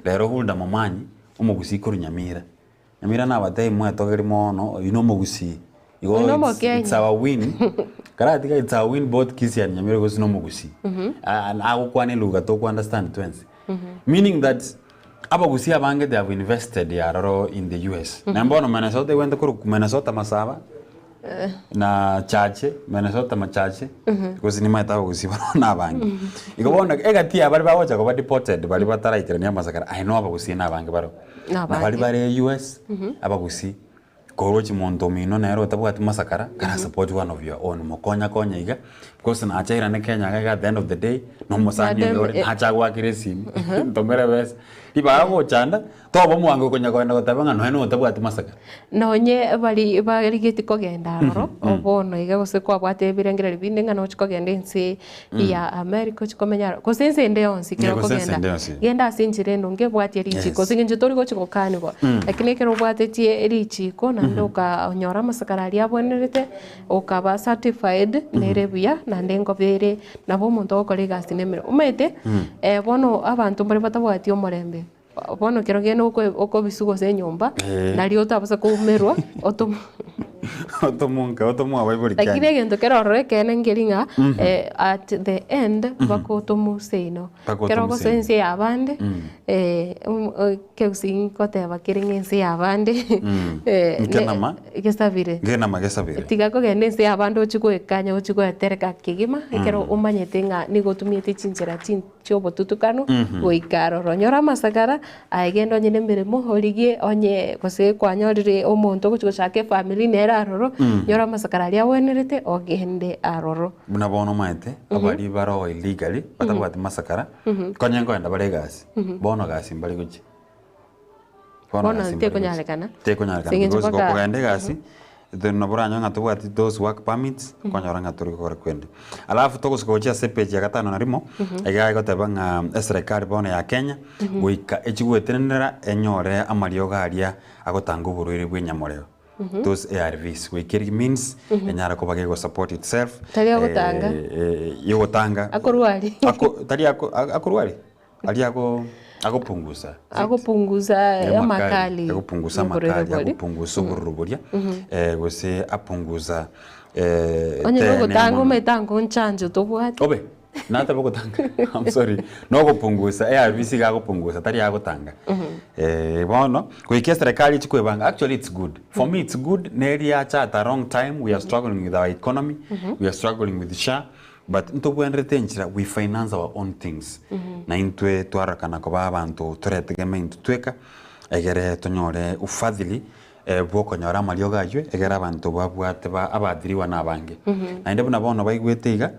Rero Hulda Momanyi Omogusii korwa Nyamira. Nyamira nabatebie mwetogerie mono, oyio nomogusii. Igo Oyio it's, nomokenya. it's our win. Karatiga it's our win both Kisii and Nyamira gose nomogusii. Ah, agokwana eluga toko understand twensi. Meaning that abagusii abange they have invested aroro in the US. Na bono Minnesota egwente korwa Minnesota Masaba na chache Minnesota machache gose nimaete abagusii baroo na abange. Igo bono egati ya baria bagocha koba deported baria bataraikerania amasakara aye no abagusii na abange baroo. Na Na baria abange. bare US abagusii korochi monto omino nere otabwati masakara kara support one of your own mokonya konya iga because nacha airane Kenya iga iga at the end of the day na omosani Naende oyo ore eh. nacha agoakere esimi ntomere ebesa. Ribaga gochanda toba omwango okonya kogenda goteba ng'a nonya notabwati masakara. Nonye bari barigeti kogenda aroro, bono iga gose kwabwate ebirengererio binde ng'a nochi kogenda ense ya America ochi komenya aroro, gose ense ende yonsi ekero Yeah, gose ense okogenda, ende yonsi. genda ase enchera endonge ebwatie richiko, Yes. ase eng'encho tori gochi gokanigwa, lakini ekero obwatetie richiko naende okanyora amasakara aria abwenerete, okaba certified, nere buya naende ngobe ere nabo omonto ogokora egasi na emeremo. Omanyete, bono abanto mbare batabwati omorembe. Bono kero kende oko- okobiswa gose enyomba, Eh. nario otabasa koumerwa otom Otomonka otomoa abaibori lakini kiani. egento kere ororo ekeene nkeri ng'a at the end mpaka otomwe seino. Mpaka Ekero otomwe ogosoa seino. ense ya abande, ekegusii nkoteba kere ng'a ense ya abande ne Nkenama. gesabire. Nkenama gesabire. Tiga kogenda ense ya abande ochie goekanya ochie goetereka kegima, ekero omanyete ng'a nigo otumiete chinchera chin. chi'obotutukanu goika aroro. Onyore amasakara, aye genda onye nemeremo origie onye gose kwanyorire omonto ogochia gochaka efamiri nere aroro, nyora amasakara aria agwenerete ogende aroro. Buna bono omanyete, abaria bare oo illegally, batabwati masakara, konya nkoenda bare egasi, bono gasi mbare gochia. Bono Bono gasi mbare gochia. tekonyarekana. Tekonyarekana Ase eng'encho because mpaka gokogenda egasi, then nabo oranyore ng'a tobwati those work permits, okonyora ng'a tori gokora kwende. Alafu togosuka gochia ase epage ya gatano na rimo, iga egoteba ng'a eserekari bono ya Kenya, goika echie goetenenera enyore amariogo aria agotanga oborwaire bwa enyamoreo, those ARVs, goika eri means enyare koba gego support itself, Tari agotanga. yogotanga Akorwari. ako tari ako akorwari? Aria ago agopungusa Agopungusa amakali agopungusa y'obororo amakali boria. agopungusa obororo boria gose apungusa Onye tene nogotanga mono. omanyete ango nchanjo tobwate. Obe nateba ogotanga I'm sorry nogopungusa ARVs iga agopungusa tari agotanga bono goika eserekari echi kwebanga actually it's good for me it's good neri yacha at a wrong time we are struggling with our economy we are struggling with SHA But ntobwenerete enchera we finance our own things na intwe twarorekana koba abanto toretegeme intwe tweka egere tonyore ufadhili bwokonyora amariogo aywo egere abanto babwate ba abaathiriwa na abange. Naende buna bono baigwete iga,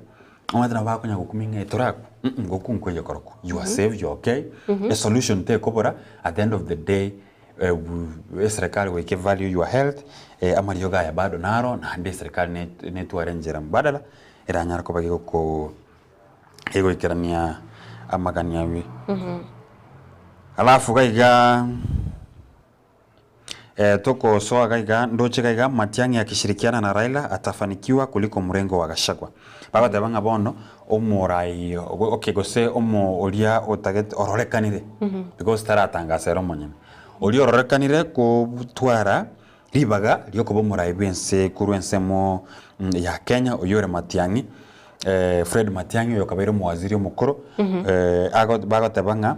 omanyete nabo bakonya gokumia ng'a torakwa mm gokwa nkoiyo korokwo you are safe you are okay, esolution tekobora at the end of the day. Eh, bu- eserikali goika evalue your health, eh, amariogo aya bado naro, naende eserikali ne- netware enchera mbadala, eranyare koba gegoko egoikerania amagani abwo. Alafu iga iga eh, tokosoa iga iga ndoche iga iga Matiang'i akishirikiana na Raila atafanikiwa kuliko mrengo wa Gachagua. Bagoteba ng'a bono omorai okay gose omo oria otagete ororekanire because taratangasa ere omonyene. Oria ororekanire kotwara ribaga riokoba omorai bw'ense korwa ensemo ya Kenya oyio ore Matiang'i, Fred Matiang'i oyo okabeire omowaziri omokoro, bagoteba ng'a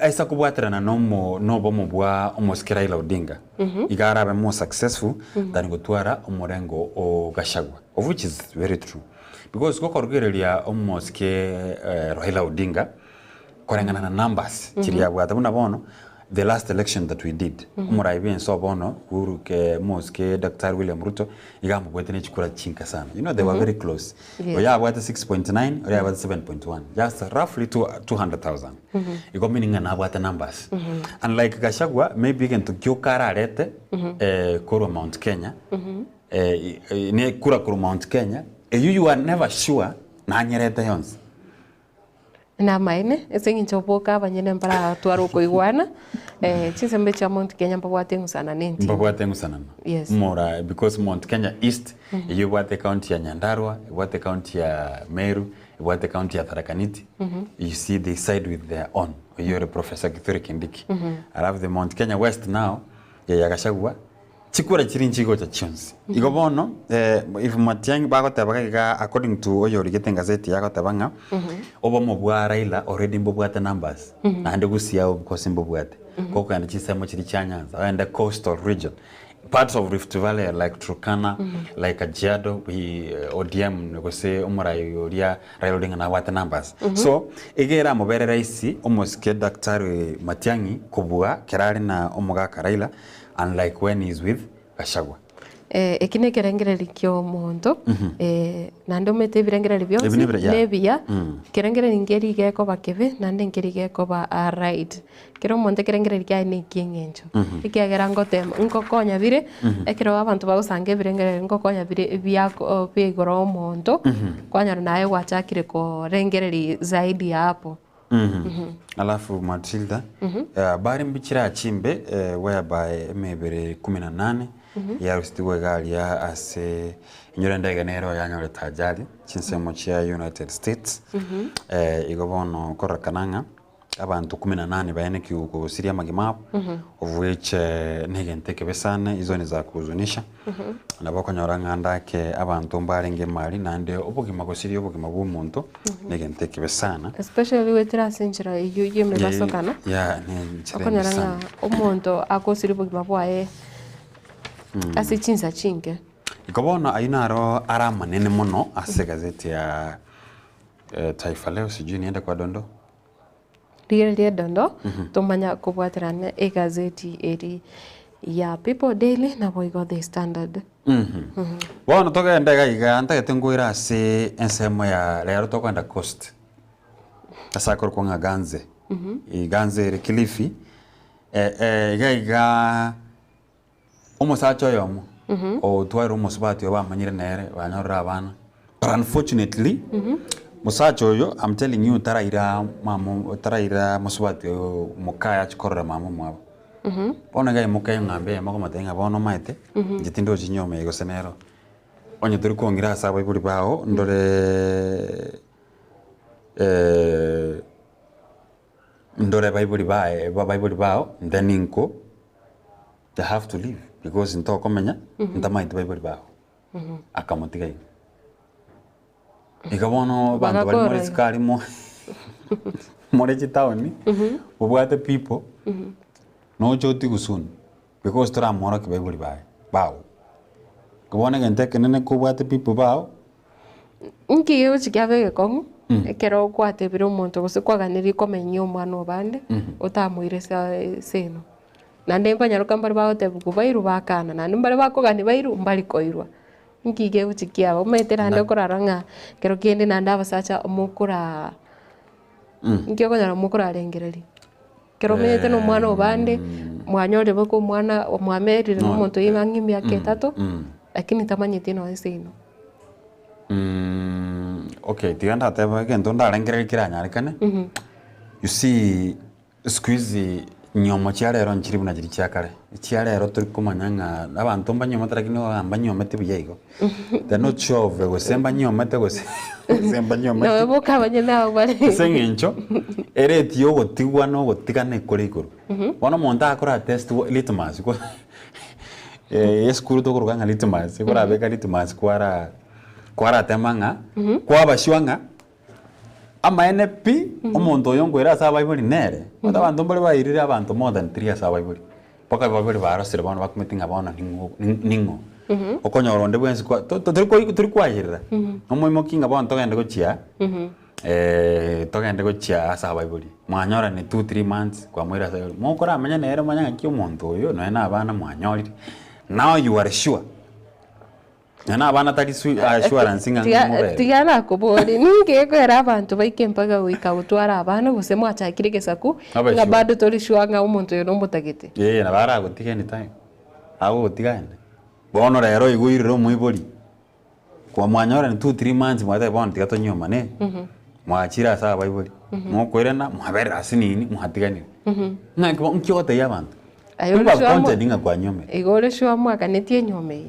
aisa kobwaterana nomo nobomo bwa omosike Raila Odinga, iga arabe more successful than gotwara omorengo o Gachagua, of which is very true. Because gokorugereria omosike Raila Odinga, koreng'ana na numbers chiria abwate buna bono the last election that we did omorai bwense o bono Uhuru ke mosike Daktari William Ruto iga amobwete ne chikura chinke sana you know they were very close oyo abwate 6.9 oria abwate 7.1 just roughly 200,000 igo meaning ng'a nabwate numbers unlike Gachagua maybe egento gioka ararete korwa Mount Kenya ne kura korwa Mount Kenya eywo you are never sure nanyerete yonsi. Namaene, ase eng'encho oboka abanyene mbaratware okoigwana, chinsemo chia Mount Kenya mbabwate eng'usana na entindi. Mbabwate eng'usanano. Yes. Mora because Mount Kenya East eyio ebwate ecounty ya Nyandarua, ebwate ecounty ya Meru, ebwate ecounty ya Tharaka Nithi, you see they side with their own, oyio ore Professor Kithure Kindiki. Alafu the Mount Kenya West now, eye ya Gachagua, Chikura chiria nchigocha chionsi. Igo bono, if Matiang'i bagoteba iga iga according to oyorigete engazeti agoteba ng'a obomo bwa Raila already mbobwate numbers, naende Gusii of course mbobwate. Gokogenda chinsemo chiria chia Nyanza, ogende coastal region, parts of Rift Valley like Turkana, like Kajiado, ODM gose omorai oria Raila Odinga nabwate numbers. So, iga eramobere rahisi omosike Daktari Matiang'i kobua kero are na omogaka Raila Unlike when he's with Gachagua. Eh, eki nekerengereri ki'omonto, naende omanyete ebirengereri bionsi Ebi nebire- yeah. nebiya, ekerengereri nkeri gekoba kebe naende nkeri gekoba right. Kera omonto ekerengereri kiaye na ekieng'encho, ekiagera ngotema nkokonya bire, ekero abanto bagosanga ebirengereri nkokonya bire biako bia igoro omonto, kwanyora naye gwachakire korengereria zaidi ya hapo. Alafu Matilda, habari mbichire chimbe whereby emebere kumi na nane yarusetigwe iga aria ase enyoro endege nero yanyorete ajali chinsemo chia United States. Igo bono kororekana ng'a abanto kumi na nane baenekigwe gosiria amagima abo of which negento ekebe sana hizo ni za kuhuzunisha. Nabo okonyora ng'a ndake abanto mbarenge emari naende obogima gosiria obogima bwa omonto negento ekebe sana. Especially goetera ase enchera eyio ya emebasokano, Yeah, ne enchera embe okonyora ng'a sana. omonto agosiria obogima bwaye ase chinsa chinke. Iko bono ayio naro are amanene mono ase egazeti ya Taifa Leo sijui niende kwa dondoo. Rigereria edondo, tomanya kobwaterana egazeti eri ya People Daily naboigo The Standard. Bono togende iga iga ntagete nkoire ase ensemo ya rero tokogenda coast ase akorokwa ng'a Ganze. Ganze ere Kilifi, iga iga Omosacha oyomo otwarire omosubati oyo bamanyire nere banyorire abana but unfortunately mosacha oyo I'm telling you taraira mama taraira mosubati oyo mokaye achie korora mama omwabo. Bono iga aimoka eng'ambe eyemo akomotebia ng'a bono omanyete inche tindochi nyoma eye gose nero onye tori kong'ira ase abaibori bao ndore ndore baibori baye baibori bao then nko They have to leave because ntokomenya ntamaeti baibori bao. Akamotiga igo. Iga bono abanto baria more Bagakora isiko aria mo more chitaoni obwate people noche otigwe soon because toramworokia baibori baye bao. Igo bono egento ekenene kobwate people bao. Inki gegochi kiaba egekong'u, ekero gwatebire omonto gose kwaganirie komenyia omwana obande, otamoire ase ase eno. Naende nkonyaroka mbare bagotebigwa bairwe bakana, naende mbare bakogania bairwe mbari koirwa. Inki gegochi kiaba, omanyete naende okorara ng'a ekero kende naende abasacha mokoraa inki okonyora mokorarengereria. Ekero omenyete na omwana obande, Mwanyorire boka omwana mwamerire na omonto oyo ang'e emiaka etato, lakini tamanyeti nonya seino. Okay, tiga ndateba egento ndarengereria keranyarekane, you see siku hizi nyomo chia rero nchiri buna chiria chia kare, chia rero tori komanya ng'a abanto mbanyomete lakini oyo mbanyomete buya igo, they're not sure of gose mbanyomete gose gose mbanyometi. Nabo boka abanyene abwo bare. Ase eng'encho, erate ya ogotigwa na ogotigana ekore igoro. Bono omonto akora test litmus ko esukuru tokoroka ng'a litmus, ekorabeka litmus kwara kwaratema ng'a kwaba sure ng'a amaene pi omonto oyo nkoira ase abaibori nere. Omanyete abanto mbare bairire abanto more than three ase abaibori, mpaka abaibori barosire bono bakumeti ng'a bono ning'o ning'o. Okonyora onde bwensi kwa to to tori kwayerera, omoimoki ng'a bono togende gochia togende gochia ase abaibori, mwanyorane two three months kwamoira ase abaibori, mokoramenya nere omanye ng'aki omonto oyo nonye na abana mwanyorire, now you are sure. Nonya na abana tari su assurance ng'a Tiga ng'imobere. tiga nakoborie, ninki gekoera abanto baike mpaka goika gotwara abana gose mwachakire egesaku, Abe ng'a sure. bado tori sure ng'a omonto oyo nomotagete? Ee, nabo aragotiga anytime, agogotiga aende. Bono rero oigoirire omoibori, kwa mwanyorani two three months mwateba bono tiga tonyuomane, mwachire ase abaibori, mokoirana mwaberire ase nini mwatiganire. Ng'aki bo nki ogotebia abanto? Aye People ore have sure mwa- counted ng'a kwanyuomire. Igo ore sure mwakanetie enyuomo eye?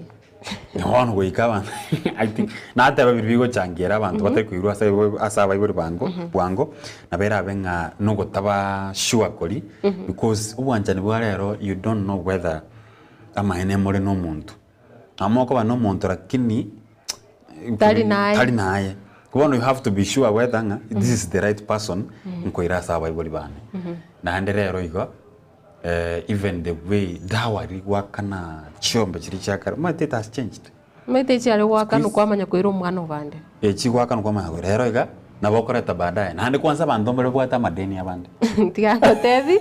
Bono goika abanto I think nateba biria bigochangiera abanto batari koirwa ase ase abaibori bango bwango, nabo erabe ng'a nogotaba sure koria, because obwanchani bwa rero you don't know whether amaene more na omonto. Nabo mokoba na omonto lakini Tari naye. tari naye. Bono you have to be sure whether ng'a this is the right person nkoira ase abaibori bane. Naende rero igo. Even the way dowry goakana chiombe chiria chia kare omanyete it has changed. Omanyete chiare goakanwa kwamanya koira omwana obande. Eh chigoakanwa kwamanya koira rero iga nabo okoreta baadaye naende kwanza abanto mbare babwate amadeni abande. Tiga ngotebi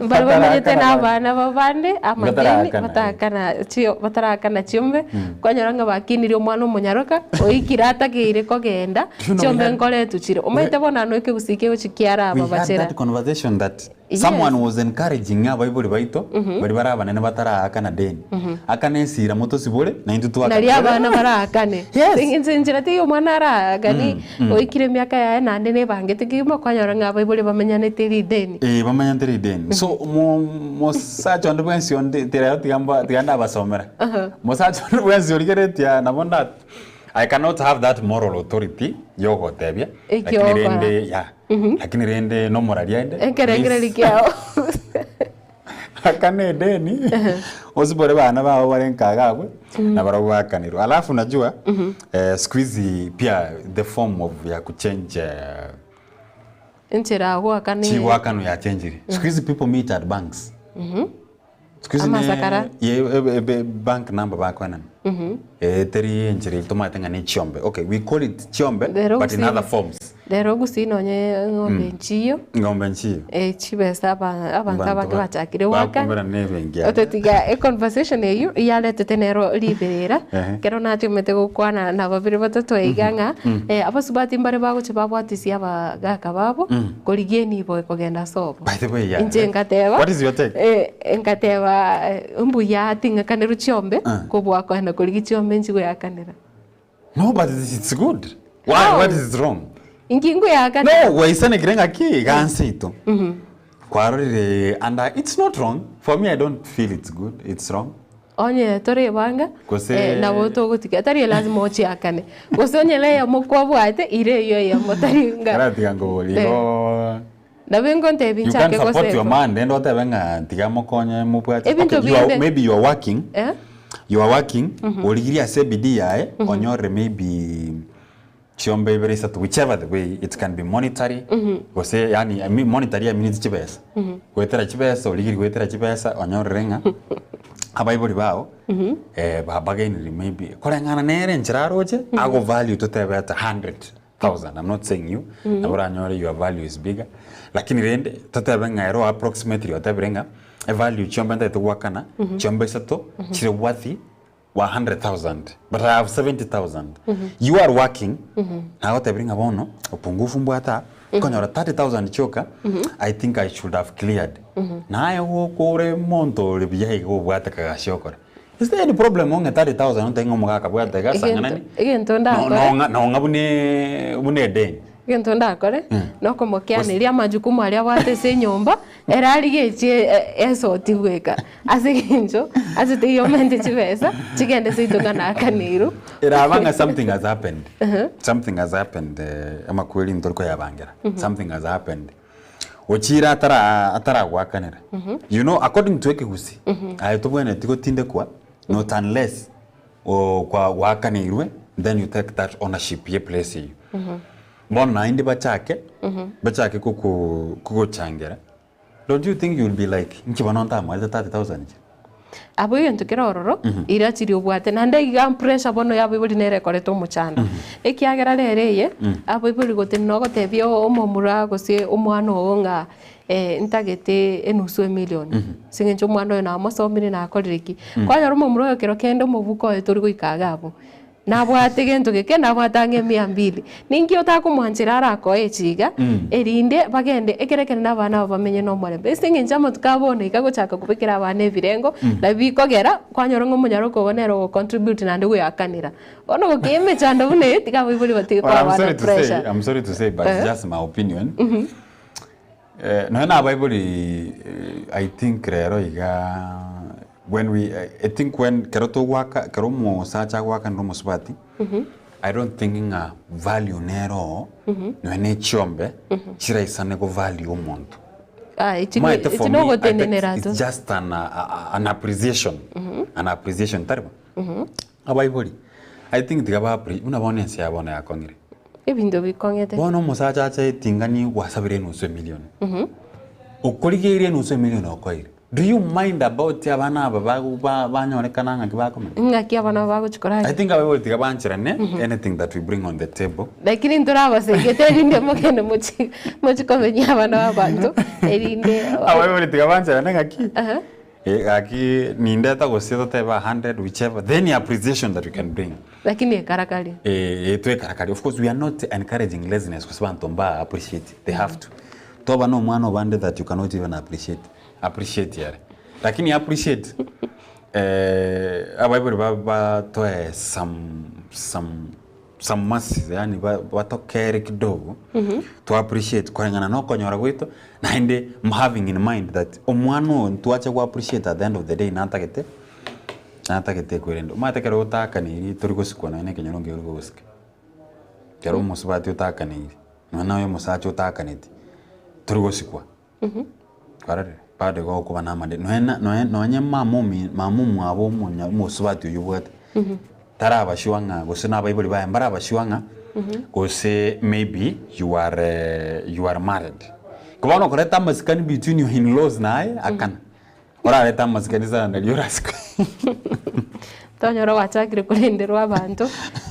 mbare bamenyete na abana babande amadeni Batarakana, batarakana chio batarakana chiombe kwanyora ng'a bakinirie omwana omonyaroka oikire atakeire kogenda You know, we chiombe had- nkoretwa chire omanyete bono ano ekegusii kegochi kiaraba We had bachera. that conversation that Yes. Someone was encouraging abaibori baito baria bare abanene bataraakana deni. Akana esira motosibore na intwe twakane. Nario abana baraakane. Inche enchera teiyo omwana araakani oikire emiaka yaye naende nebangete kegima kwanyora ng'a abaibori bamenyanete rideni. Eh, bamenyanete rideni. So mo mosacha onde bwensi onde rero tiga mba tiga ndabasomera. Mosacha onde bwensi origeretie aa nabo nda I cannot have that moral authority yogotebia Ekio lakini ogokora. rende yeah. Lakini rende nomoraria inde Ekerengererio please kiao. akane edeni osibore bana bao bare nka iga abwe nabarabwo bakanirwe. Alafu unajua siku hizi pia the form of ya kuchange Enchera agoakana chigoakano yachenjire. Siku hizi people meet at banks. Siku hizi Amasakara. ne ye e- e- bank number bakoenana. Eh, teri enchera eye tomanyete ng'a ne chiombe. Okay, we call it chiombe Rero but in gusii- other forms. Rero gusii nonye ng'ombe nchiyo Ng'ombe nchiyo. eh, chibesa aba- abanto abange bachakire goaka Bakumera ne ebenki aya. otetiga econversation eywo yaretete nero riberera Ehe. ekero nachomete gokwana na babere batato iga ng'a eh, abasubati mbare bagochia babwatisia abagaka babo korigia enibo ekogenda ase obo. By the way, yeah. Inche ngateba What is your take? eh, ngateba eh, mbuya ting'akanerwa chiombe kobua kogenda korigia chiombe inche goyakanera. No, but it's it's good. Why? How? What is wrong? Inki ngoyakanera? No, waisanekire ng'aki iga nse ito. Kwarorire and I, it's not wrong. For me, I don't feel it's good. It's wrong. Onye torebanga Gose- eh, nabo togotiga tari lazima ochiakane gose onye na eyemo kwabwate ire eywo eyemo tari nga Karatiga nkobori Eh. igo nabo engontebi You can't nchake support your goseva man rende otebe ng'a tiga mokonye mobwate. Ebinto Okay, you are, binde. maybe you are working. Eh? You are working. Origirie ase ebidii yaye onyore maybe chiombe ibere isato whichever the way it can be monetary gose yaani I mean monetary I mean chibesa. Goetera chibesa origirie goetera chibesa onyorire ng'a abaibori bao eh, babagenire maybe koreng'ana nere enchera aroche ago value totebe ata 100,000 I'm not saying you nabo oranyore your value is bigger lakini rende totebe ng'a ero approximately otebire ng'a evalue chiombe ntagete goakana chiombe isato chire worthy 100,000 but I have 70,000 you are working nagotebire ng'a bono upungufu mbwate aa. Nkonyora 30,000 chioka, I think I should have cleared. Naye gokore monto ore buya iga obwate kagasi okore. Is there any problem ong'e 30,000 ontebi ng'a omogaka bwate iga asang'anani? Egento ndakore. Nong'a buna buna edeni. Egento ndakore, nokomokeaneria amajukumu aria abwate ase enyomba, ere arigetie esoti bweka, ase eng'encho ase teiyo omente chibesa, chigende seito ng'a naakanirwe. Eraba ng'a something has happened, something has happened amakweri ntori koyabangera, something has happened. Ochire atara ataragoakanera. You know according to ekegusii, aye tobwenereti gotindekwa not unless kwa gwakaneirwe then you take that ownership ye place eywo. Bono naende bachake, bachake koko kogochangera, don't you think you will be like inki bono ntamoete 30,000 inche? Abwo egento kere ororo, ira chiria obwate, naende iga pressure bono ya abaibori nere ekorete omochando. Ekiagera rero eye, abaibori gotenena ogotebia omomura gose omwana oo ng'a ntagete enusu emilion, ase eng'encho omwana oyo namosomire nakorire ki. Kwanyora omomura oyo kero kende omobuko oye tori goika iga abwo. Nabwate gento geke, nabwate ang'e emia mbili. Ninki otakomwanchera arakoe echi iga, erinde bagende ekero ekenene abana aba bamenye nomorembe. Ase eng'encho amatuko a bono iga gochaka kobekera abana ebirengo, nabio bikogera kwanyora ng'a omonyaroka ogo nere ogo contribute naende goyakanera. Bono gokia emechando buna eye, tiga abaibori batige Well, koa I'm abana sorry to say, pressure. I'm sorry to say, but it's just my opinion. Nonya na abaibori I think rero iga when we I think when kero togoaka kero omosacha agoakanera omosubati I don't think ng'a value nere oo nonya na echiombe chiraisane go value omonto. Ah, echi Omanyete echi for me I think nogotenenera it's tu. just an an appreciation an appreciation tari bo? Abaibori I think tiga ba appre buna bono ense ya bono yakong'ire. Ebinto bikong'ete. Bono omosacha ache eting'ani gwasabire enusu emilion. Okorigeire enusu emilion okoeire. Do you mind about abana aba bago ba banyorekana ng'aki bakomenya? Ng'aki abana aba bagochi I koragera. think abaibori tiga bancherane anything that we bring on the table. Lakini ntorabasegete erinde mogende mochi mochi komenya abana ba abanto erinde Abaibori tiga bancherane ng'aki Eh, gaki nindeta gose totebe 100 whichever then appreciation that we can bring. Lakini ekarakari. Eh, eh, twekarakari of course we are not encouraging laziness gose banto mba appreciate they have to toba na omwana obande that you cannot even appreciate appreciate yare lakini appreciate eh, abaibori ba batoe some some some mercies yaani ba batokere kidogo to appreciate koreng'ana na okonyora gwaito naende having in mind that omwana oyo ntwache go appreciate at the end of the day natagete natagete ekwerende. Omanyete ekero otakaneiri tori gosikwa nonya na ekenyoro nkeri kogosika. Ekero omosubati otakaneiri, nonya na oyo omosacha otakaneti, tori gosikwa. Kwarorire? Bado igo okoba na amande nonya na nonya nonye mama omi mama omwabo omonya omosubati oywo obwate, taraba sure ng'a gose na abaibori baye mbaraba sure ng'a gose maybe you are you are married. Ko bono okoreta amasikani between your in laws naye akana. Orarete amasikani sana nario orasikwe. Tonyora gwachakire korenderwa abanto,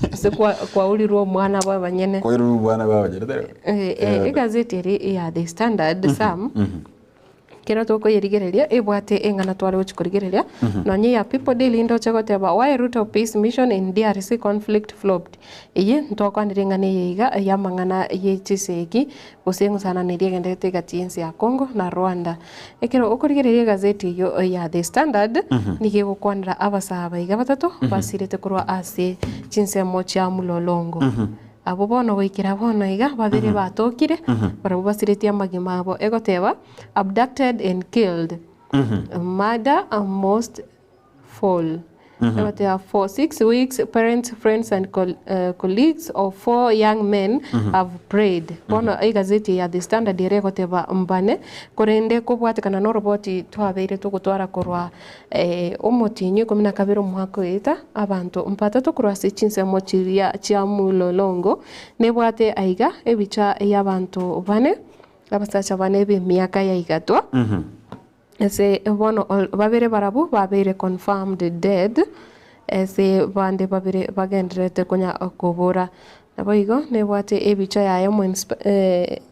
gose kwa kwaurirwe omwana bwa abanyene. Kwairwe omwana bwa abanyene tari bo? Eh, eh, egazeti eri ya The Standard Sam, kero tokoyerigereria ebwate eng'ana tware gochia korigereria, nonye ya People Daily ndoche goteba why Ruto peace mission in DRC conflict flopped. Eye ntwakwanire eng'ana eye iga y'amang'ana ye chisegi gose eng'usanano eria egenderete egati y'ense ya Congo na Rwanda. Ekero okorigereria egazeti eyio ya The Standard, nigo egokwanera abasaa aba iga batato basirete korwa ase chinsemo chia Mlolongo. Abwo bono goikera bono iga babere batokire, barabwo basiretie amagima abo. Egoteba, Abducted and killed, murder most foul. Egoteba for 6 weeks parents, friends and colleagues of 4 young men have prayed. Bono egazeti ya The Standard ere egoteba mbane, korende kobwatekana na oroboti twabeire togotwara korwa omotienyi ikomi na kabere omwaka oeta, abanto mbatato korwa ase chinsemo chiria chia Mlolongo nebwate aiga ebicha y'abanto bane, abasacha bane b'emiaka ya igatwa. Ase bono babere barabwo babeire confirmed dead, ase bande babere bagendererete konya kobora. Naboigo nebwate ebicha yaye omo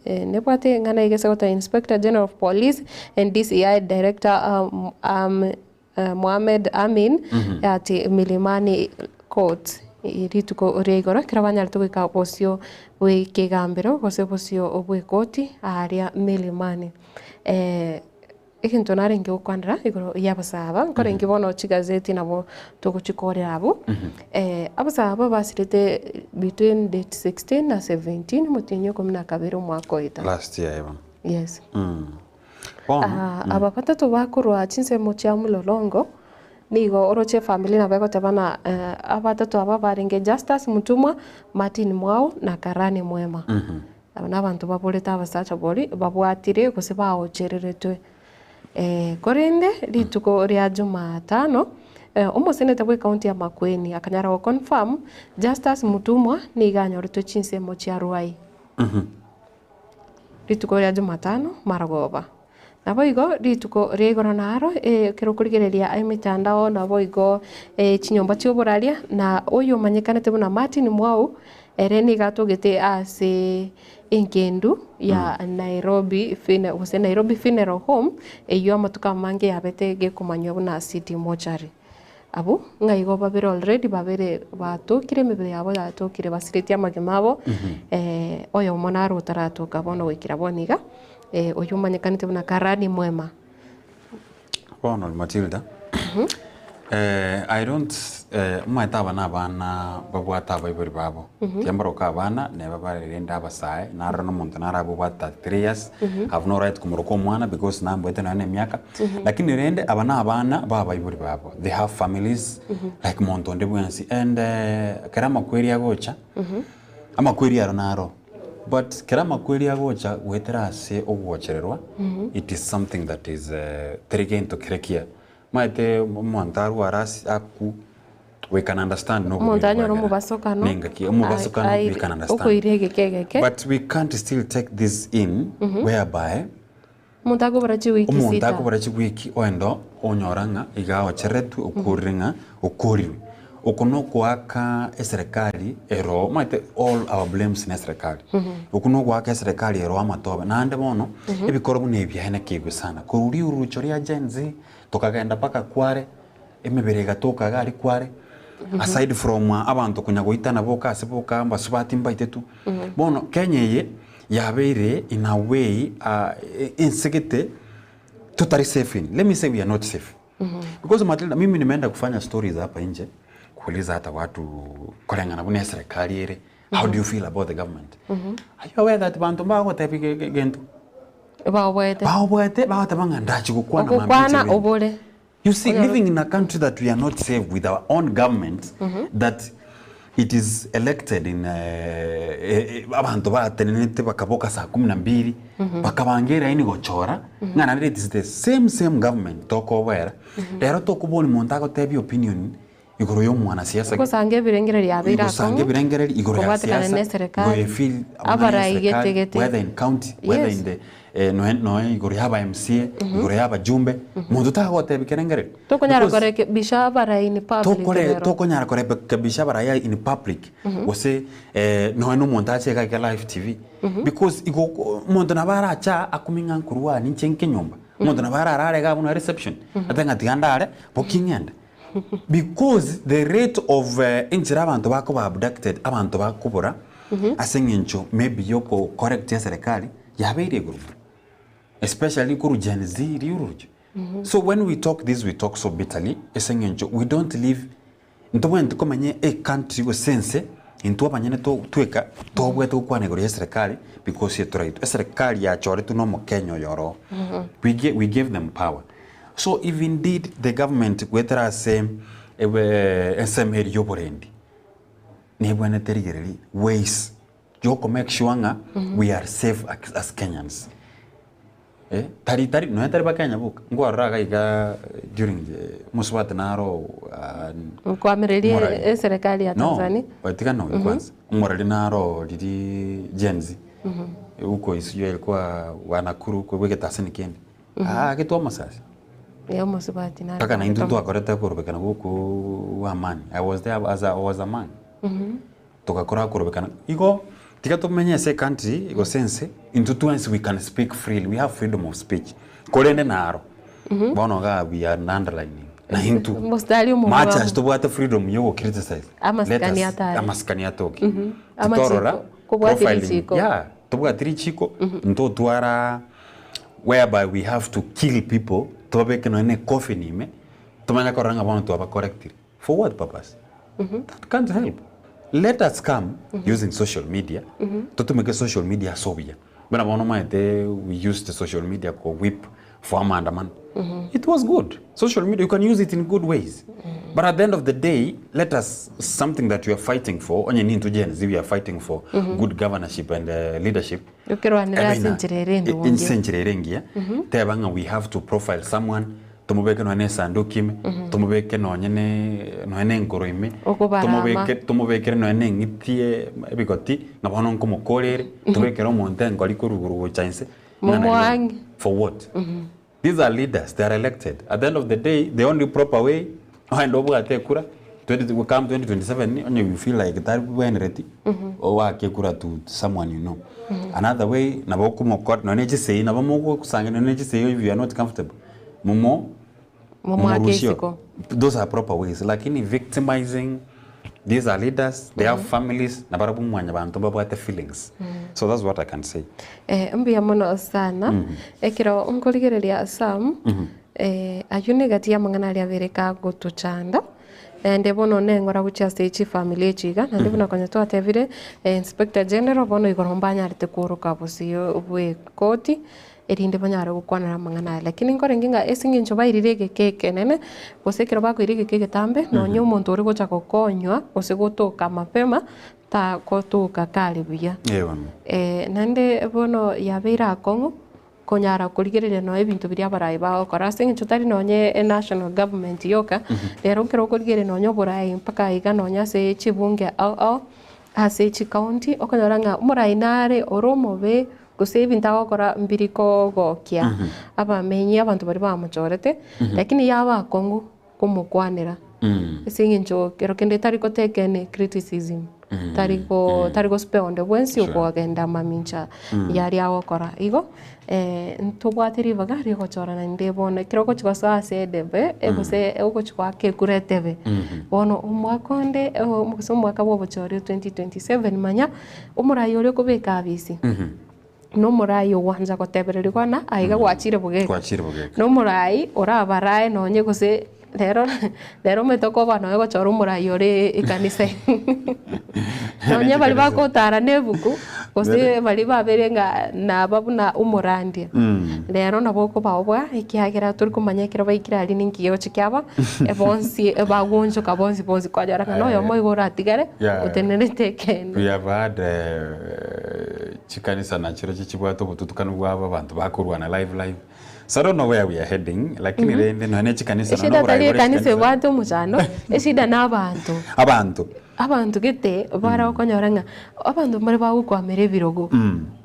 nebwate eng'ana iga ase goteba Inspector General of Police and DCI Director Mohammed Amin ati Milimani Court. Rituko ria igoro ekero banyarete goika bosio bw'ekegambero gose bosio bw'ekoti aaria Milimani. Egento narenge gokwanera igoro y'abasae aba, nkorenge bono chigazeti nabo togochikorera abwo, abasae aba basirete between date 16 na 17 omotienyi o ikomi na kabere omwaka oeta. Last year eba. Yes. Bono. Aba batato bakorwa chinsemo chia Mlolongo, nigo oroche efamiri nabo egoteba ng'a abatato aba barenge Justus Mutumwa, Martin Mwau na Karani Mwema. Aba nabanto baborete abasacha boria babwatire gose baochereretwe. Korende rituko ria Jumatano, omoseneta bw'ecounty ya Makueni akanyara goconfirm Justus Mutumwa nigo anyoretwe chinsemo chia Ruai. Rituko ria Jumatano marogoba. Naboigo rituko ria igoro naro, ekero okorigereria emetandao naboigo chinyomba chi'oboraria, na oyomanyekanete buna Martin Mwau, ere nigo atogete ase engendu ya Nairobi Fune gose Nairobi Funeral Home, eyio amatuko amange yabete gekomanywa buna City Mortuary. Abwo ng'a igo babere already babere batokire emebere yabo yatokire basiretie amagima abo, oyomo naro otaratoka bono goikera bono iga, oyio omanyekanete buna Karani Mwema. Bono Matilda, I don't omanyete aba na abana babwate abaibori babo, tiga mbaroke abana neba barerende abasae, narora na omonto naro abe obwate 33 years, have no right komoroka omwana because nambwete nonya na emiaka, Lakini rende aba nabana b'abaibori babo, they have families like monto onde bwensi and ekero amakweri agocha, amakweri aro naro but kera amakweri agocha goetera ase ogwochererwa, it is something that is teri gento kere kiya. Omanyete omonto arware ase akwo, we can understand na Omonto oborwaire anyore bwagera omobasokano, nengaki omobasokano we can understand. okoira egeka egeke. But we can't still take this in whereby Omonto akobora chiwiki Omonto sita. akobora chiwiki oenda onyora ng'a iga aocheretwe okorire ng'a okorirwe. Oko nokoaka eserekari ero omanyete all our blames ne eserekari. Oko nogoaka eserekari ero amatobe naende bono ebikoro buna ebi biaye nakigwe sana. Korwa riurucho ria Gen Z tokagenda mpaka kware emebere egatoka iga aria kware aside from abanto konya goitana boka ase boka abasubati mbaitetwe. Bono Kenya eye Yabeire in a way ense gete totari safe in. Let me say we are not safe. Because Matilda, mimi nimeenda kufanya stories hapa nje kuuliza hata watu koreng'ana buna eserikali ere, how do you feel about the government? Are you aware that banto mbagotebi gento? Baoboete. Baoboete bagoteba ng'a ndachi gokwana mambia Ogokwana inche bende. obore. You see, living in a country that we are not safe with our own government that it is elected in abanto batenenete bakaboka saa kumi na mbili bakabanga eraini gochora ng'a naende it is the same same government tokobera rero tokobori monto agotebia opinion igoro ya omwanasiasa Gosanga ebirengererio yabeire gosanga akong'u, ebirengererio igoro ya kobwatekana siasa na igoro eserekari, ya field amang'ana ya abarai gete eserekari gete. whether in county whether Yes. in the eh, noe noe igoro ya aba MCA igoro ya abajumbe monto tagotebia kerengererio Tokonyara Because korekebisha abarai in public tokore rero. tokonyara korekebisha abarai in public gose nonya na omonto ache iga iga live TV because igo omonto nabo arache aa akumie ng'a nkorwa aa ninche nke nyomba omonto nabo ararare iga abwo nonya reception atebe ng'a tiga ndare boki ng'ende. Because the rate of enchera abanto bakoba abducted, abanto bakobora ase eng'encho maybe ya oko correct eserekari yabeire igoro mono. Especially korwa Gen Z riururuche. So when we talk this we talk so bitterly ase eng'encho we don't live ntobwenereti komenya e country gose ense intwe abanyene to tweka tobwate gokwana igoro ya eserekari because etoraitwe. Eserekari yachoretwe na omokenya oyo oroo. We we gave them power. So if indeed the government goetera ase ensemo eria y'oborendi nebwenerete erigererie ways yoko make sure ng'a we are safe as Kenyans. Eh, tari tari nonya tari bakenya boka, nkwarora iga iga during the mosubati naro Nkoamereria Morari. eserekari ya No, Tanzania. tiga noyo kwanza, omorari naro riria Gen Z, huko sijui alikuwa wa Nakuru korwa egetaseni kende. Aagetwe amasasi. Ee, omosubati nare Mpaka naintwe gotoma. ntwakorete okorobekana goko gwa amani. I was there as a, I was a man. Togakora okorobekana. Igo, tiga tomenye ase ecountry gose ense, intwe twensi we can speak freely, we have freedom of speech. Korende naro, bono igaa we are underlining. Na intwe Mostari omomwamu. much as tobwate freedom ya ogo criticize, Amasikani let us- atare. amasikani atoke. Amachiko, Titorora kobwati profiling. richiko. Yeah, tobwati richiko ntotwara whereby we have to kill people, tobabeke nonya na ecoffin ime, tomanye korora ng'a bono twabacorrectire. For what purpose? That can't help. Let us come using social media, totumeke social media ase obuya. Buna bono omanyete we used social media ko whip for amaandamano. It was good. Social media, you can use it in good ways. But at the end of the day, let us, something that we are fighting for, onye nintwe Gen Z, we are fighting for good governorship and leadership. Okerwanera ase Ebe ina- enchera ere endonge. Ase enchera ere engiya. Teba ng'a we have to profile someone, tomobeke nonya na esanduki ime, tomobeke nonye ne nonya na enkoro ime, Okobarama. tomobeke tomobekere nonya na eng'iti e- ebigoti, ng'a bono nkomokorere, tobekere omonto enkori korwa igoro gocha inse, ng'a nari Momwang'e. For what? These are leaders, they are elected. At the end of the day, the only proper way, oende obwate ekura, 20, we come 2027, onye you feel like taribwenereti, owake ekura to someone you know. Another way, nabo okomokora, nonye chisegi, nabo mogosanga nonye chisegi if you are not comfortable, momo Momwake momorusie. isiko. Those are proper ways, lakini victimizing, these are leaders, they have families, nabarabwo mwanyabanto mbabwate feelings. So that's what I can say. Eh, mbuya mono sana. Ekero nkorigereria Sam, eh, ayio negati y'amang'ana aria abere kagotochanda, naende bono neng'ora gochia ase chifamiri echi iga, naende buna konya twatebire, eh, Inspector General bono igoro mbanyarete kworoka bosio bwa ekoti, erinde banyare gokwanera amang'ana aya. Lakini nkorenge ng'a ase eng'encho bairire egeka ekenene, gose ekero bakoira egeka egetambe, nonye omonto ore gocha gokonywa, gose gotoka mapema, tagotoka kare buya. Eh, naende bono yabeire akong'u, konyara korigereria nonya ebinto biria abarai bagokora ase eng'encho tari nonye enational government yoka, rero ekero okorigereria nonye oborai mpaka iga nonye ase chibunge ao ao, ase chicounty, okonyora ng'a omorai nare ore omobe, gose ebinto agokora mbiri kogokia abamenyi abanto baria bamochorete, lakini yaba akong'u komokwanera ase eng'encho kero kende tari gotake any criticism, tari go tari gospare onde bwensi okogenda mamincha yaria agokora. Igo ntobwate ribaga riogochora naende bono ekero ogochi gosoa ase edebe gose ogochi goaka ekura etebe, bono omwaka onde gose omwaka bwa obochori o 2027 manya omorai oria okobeka abisi, na omorai ogwancha gotebererigwa bana aiga gwachire bogeka. Gwachire bogeka. Na omorai orabarae nonye gose rero rero omanyete okoba nonye gochora omorai ore ekanisa nonye baria bagotara na ebuku gose baria babere ng'a naba buna omorandia rero nabo okobaoboa ekiagera tori komanya ekero baikire aria ninki gegochi kiaba bonsi bagoonchoka bonsi bonsi kwanyora ng'a noyomo igo oratigare otenerete ekeene. We have had chikanisa nachirochio chibwate obotutukanu bwabo abanto bakorwana live live. So I don't know where we are heading, lakini rende nonya ne chikanisa nonya Eshida oborai tari bore ekanisa chikanisa. ebwate omochando, eshida na abanto. Abanto. Abanto gete bare okonyora ng'a abanto mbare bagokwamera ebirogo,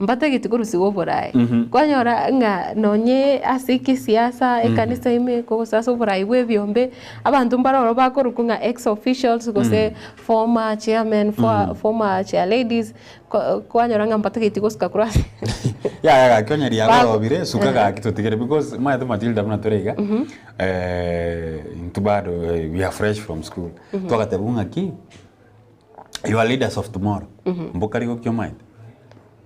mbatageti korusigwa oboraai. Kwanyora ng'a nonye ase ekesiasa, ekanisa ime, gose ase oborai bwa ebiombe, abanto mbare oro bakorokwa ng'a ex officials gose former chairman, former chair ladies, Kwanyora ng'a mbatageti gosuka korwa ase Yaya gaki onye riagorobire Bago- suka Ehe. gaki totigere because omanyete Matilda buna tore iga intwe bado we are fresh from school twagatebiwa ng'aki you are leaders of tomorrow mbokari gokia omanyete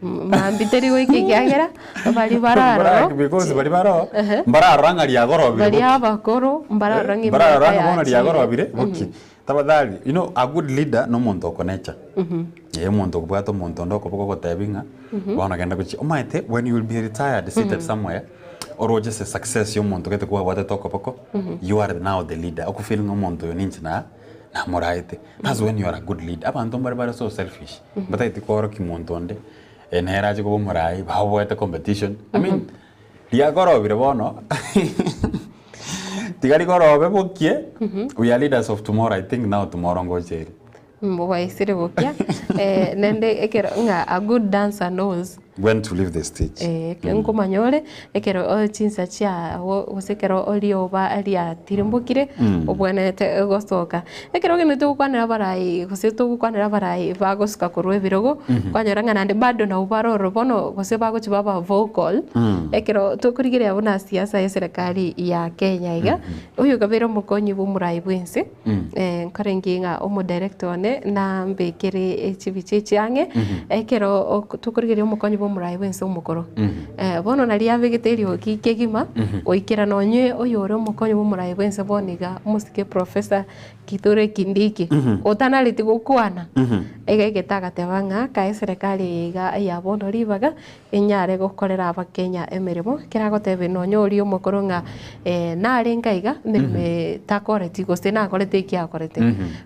Mambia teri goika ekiagera baria bararoro because baria baroo Ehe. mbararora ng'a riagorobire baria boki. abakoro mbararora ng'a mbararora emiaka ng'a bono yachire. riagorobire boki Tafadhali, you know, a good leader nomonto okonecha. Eh, omonto okobwata omonto onde okoboko ogotebi ng'a bono genda gochia. Omanyete when you will be retired seated somewhere, oroche ase success ya omonto gete kwabwatete okoboko, you are now the leader. Oko feel ng'a omonto oyo ninche na namoraete. That's when you are a good leader. Abanto mbare bare so selfish, batageti koorokia monto onde, nere ache koba omorai, baoboete competition. I mean, Riagorobire bono tiga rigorobe bokie we are leaders of tomorrow I think now tomorrow ngocha ere. Mbobaisire bokia eh, naende ekero ng'a a good dancer knows. When to leave the stage. Eh, nkomanya ore ekero o chinsa chiago gose ekero rioba riatirimbokire obwenerete gosoka. Ekero ogenderete gokwanera abarai gose togokwanera abarai bagosuka korwa ebirogo, kwanyora ng'a naende bado nabwo bare ororo bono gose bagochi baba vocal, ekero tokorigereria buna siasa ya eserekari ya Kenya iga, oyo okabeire omokonyi bwa omorai bwa ense. Nkorenge ng'a omodirector one nambekere chibicha echi ang'e, ekero tokorigereria omokonyi bwa omorai bwense omokoro. Bono naria abegete eriogi kegima, goikera nonye oyore omokonyi bwa omorai bwense bono iga, omosike Professor Kithure Kindiki, otanareti gokwana, iga aigete agateba ng'a kae eserekari eye iga ya bono ribaga, Enyare gokorera Abakenya emeremo, ekero agotebia nonya oria omokoro ng'a narenge aiga emeremo eye takoreti gose nakorete eki akorete.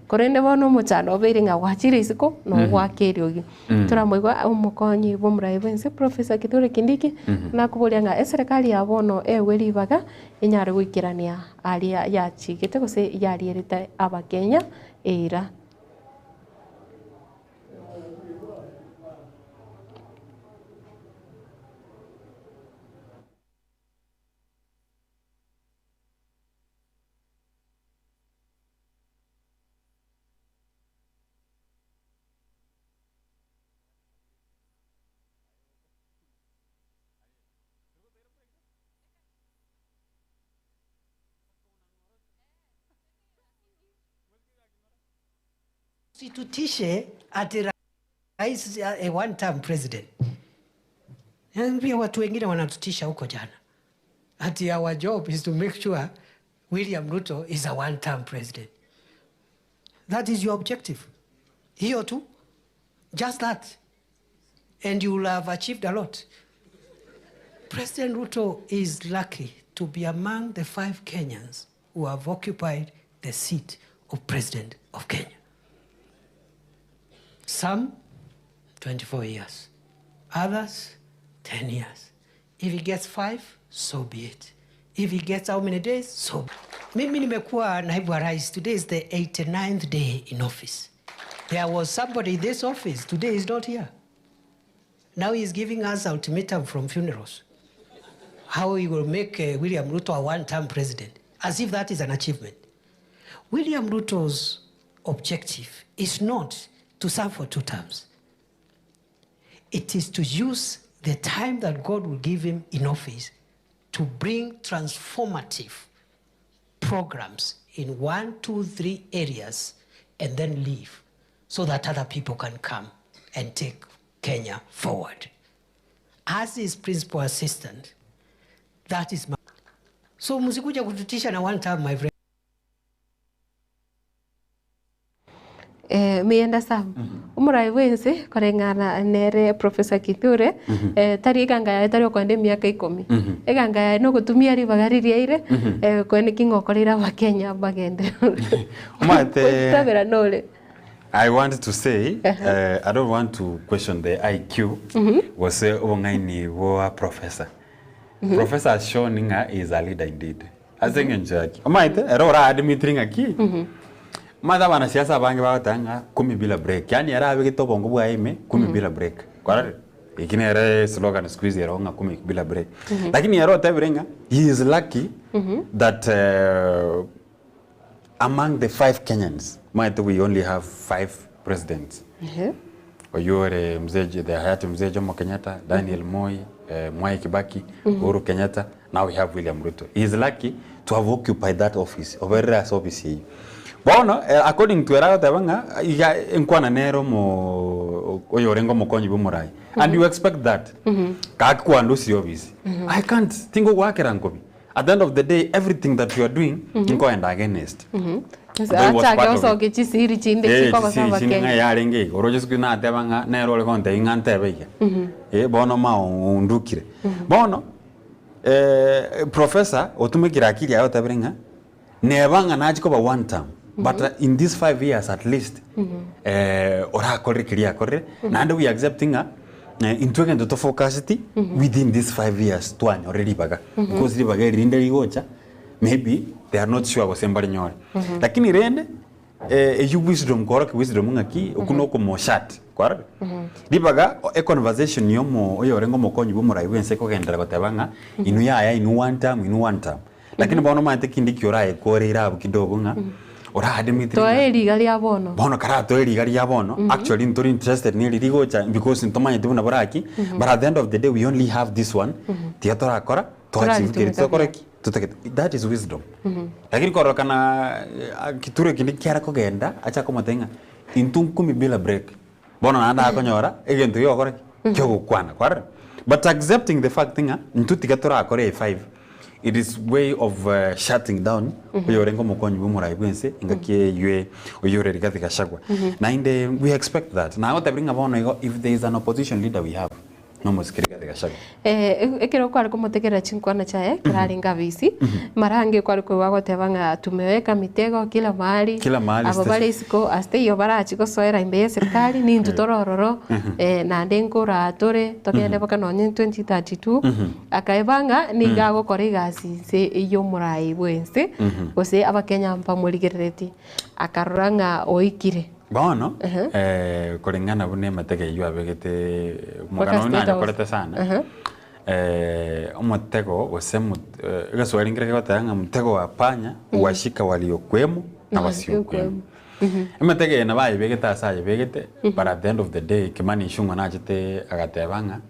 Korende bono omochando obeire ng'a gwachire isiko na ogwaka eriogi. Toramoigwa omokonyi bwa omorai bwense Professor Kithure Kindiki, nakoboria ng'a eserekari ya bono ewe ribaga enyare goikerania aria yachigete gose yarierete Abakenya eira. Usitutishe ati rais a one term president. Pia watu wengine wanatutisha huko jana. Ati our job is to make sure William Ruto is a one term president. That is your objective. Hiyo tu. Just that. And you will have achieved a lot. President Ruto is lucky to be among the five Kenyans who have occupied the seat of President of Kenya. Some 24 years, others 10 years. If he gets five, so be it. If he gets how many days, so be Mimi nimekuwa naibu wa rais. Today is the 89th day in office. There was somebody in this office. Today is not here. Now he is giving us ultimatum from funerals. How he will make William Ruto a one-term president. As if that is an achievement. William Ruto's objective is not to serve for two terms. It is to use the time that God will give him in office to bring transformative programs in 1, 2, 3 areas and then leave so that other people can come and take Kenya forward. As his principal assistant, that is my... So msikuja kututisha na one term, my friend. Eh, miyenda Sam, omorai bwense koreng'ana nere Professor Kithure, eh, tari eganga yaye tari okoenda emiaka ikomi. Eganga yaye nogotumia ribaga riria aire, eh, koene ki ng'a okoreire abakenya bagende. Omanyete Gochitabera nore. I want to say I don't want to question the IQ gose obong'aini bwa professor. Professor has shown ng'a he is a leader indeed. Ase eng'encho ya ki? Omanyete ere ora admitiri ng'a ki? Omanyete abanasiasa abange bagoteba ng'a kumi bila break, yaani ere abegete obongo bwaye ime kumi bila break. Kwarorire? Eki nere slogan siku hizi ero ng'a kumi bila break. Lakini ere otebire ng'a he is lucky that among the five Kenyans, omanyete we only have five presidents. Oyio ore mzee the hayati Mzee Jomo Kenyatta, Daniel Moi, Mwai Kibaki, Uhuru Kenyatta, now we have William Ruto. He is lucky to have occupied that office, oberire ase office eyio. Bono according to ere agoteba ng'a iga enkwana nere omo oyorenge omokonyi bwa omorai and you expect that gaki kwandusirie office I can't tingogoakera nkobi at the end of the day everything that you are doing nkoenda against. Though he was Achake part of it. osoke chisiri chinde Eh, chikoba chisiri chinde ng'a abakenya. yarenge iga oroche siku nateba ng'a nere ore gontebia ng'a ntebe iga Eh, bono mao ondukire bono professor otumekire akili yaye otebire ng'a neba ng'a nachia koba one term but in this 5 years at least orakorire keria akorire naende we accept ng'a intwe egento tofocuseti within this 5 years twanyorire ribaga because ribaga eri rinde rigocha maybe they are not sure gose mbarinyore. Lakini rende eywo wisdom korokia wisdom ng'aki okwo na okomoshat. Kwarorire? Ribaga e conversation ya omo oyorenge omokonyi bwa omorai bwense ekogenderera goteba ng'a inwe yaya inwe one term inwe one term. Lakini bono omanyete kende ki oraekore ira abwo kidogo ng'a ora admit Toe ng'a eriga ria bono. bono karatoe riga ria bono actually ntori interested na eri rigocha because ntomanyeti buna boraki but at the end of the day we only have this one tiga torakora to achieve keri Toraritumeka tokore buya. ki totagete that is wisdom. Lakini kororekana kituro kende kiare kogenda acha komotebia ng'a intwe nkumi bila break bono naende akonyora egento giogokora ki kiogokwana kwarora but accepting the fact ng'a intwe tiga torakore eye five it is way of shutting down oyorenge omokonyi bwa omorai bwa ense engaki eywe oyore Rigathi Gachagua naende we expect that nagotebirie ng'a bono igo if there is an opposition leader we have nomosike Rigathi Gachagua. Ekero kware komotegerera chinkwana chiaye ekero arenge abisi, mara ange kware koigwa agoteba ng'a tumeweka mitego kila mahali, Kila mahali abo bare isiko ase teiyo barachi gosoera ime y'eserikari, nintwe tore ororo, naende nkoraa tore, togende mpaka nonye 2032, akaeba ng'a nigo agokora egasi inse y'omorai bw'ense, gose abakenya mbamorigereretie, akarora ng'a oikire. Bono, koreng'ana buna emetego eyio abegete, Mpaka omogano oyo State House. nanyokorete sana, omotego gose mot- egeswahili nkere kegoteba ng'a mtego wa panya huwashika waliokwemo na wasiokwemo. Emetego eye nabo ayebegete ase ayebegete, but at the end of the day Kimani Ichung'wa nachete agateba ng'a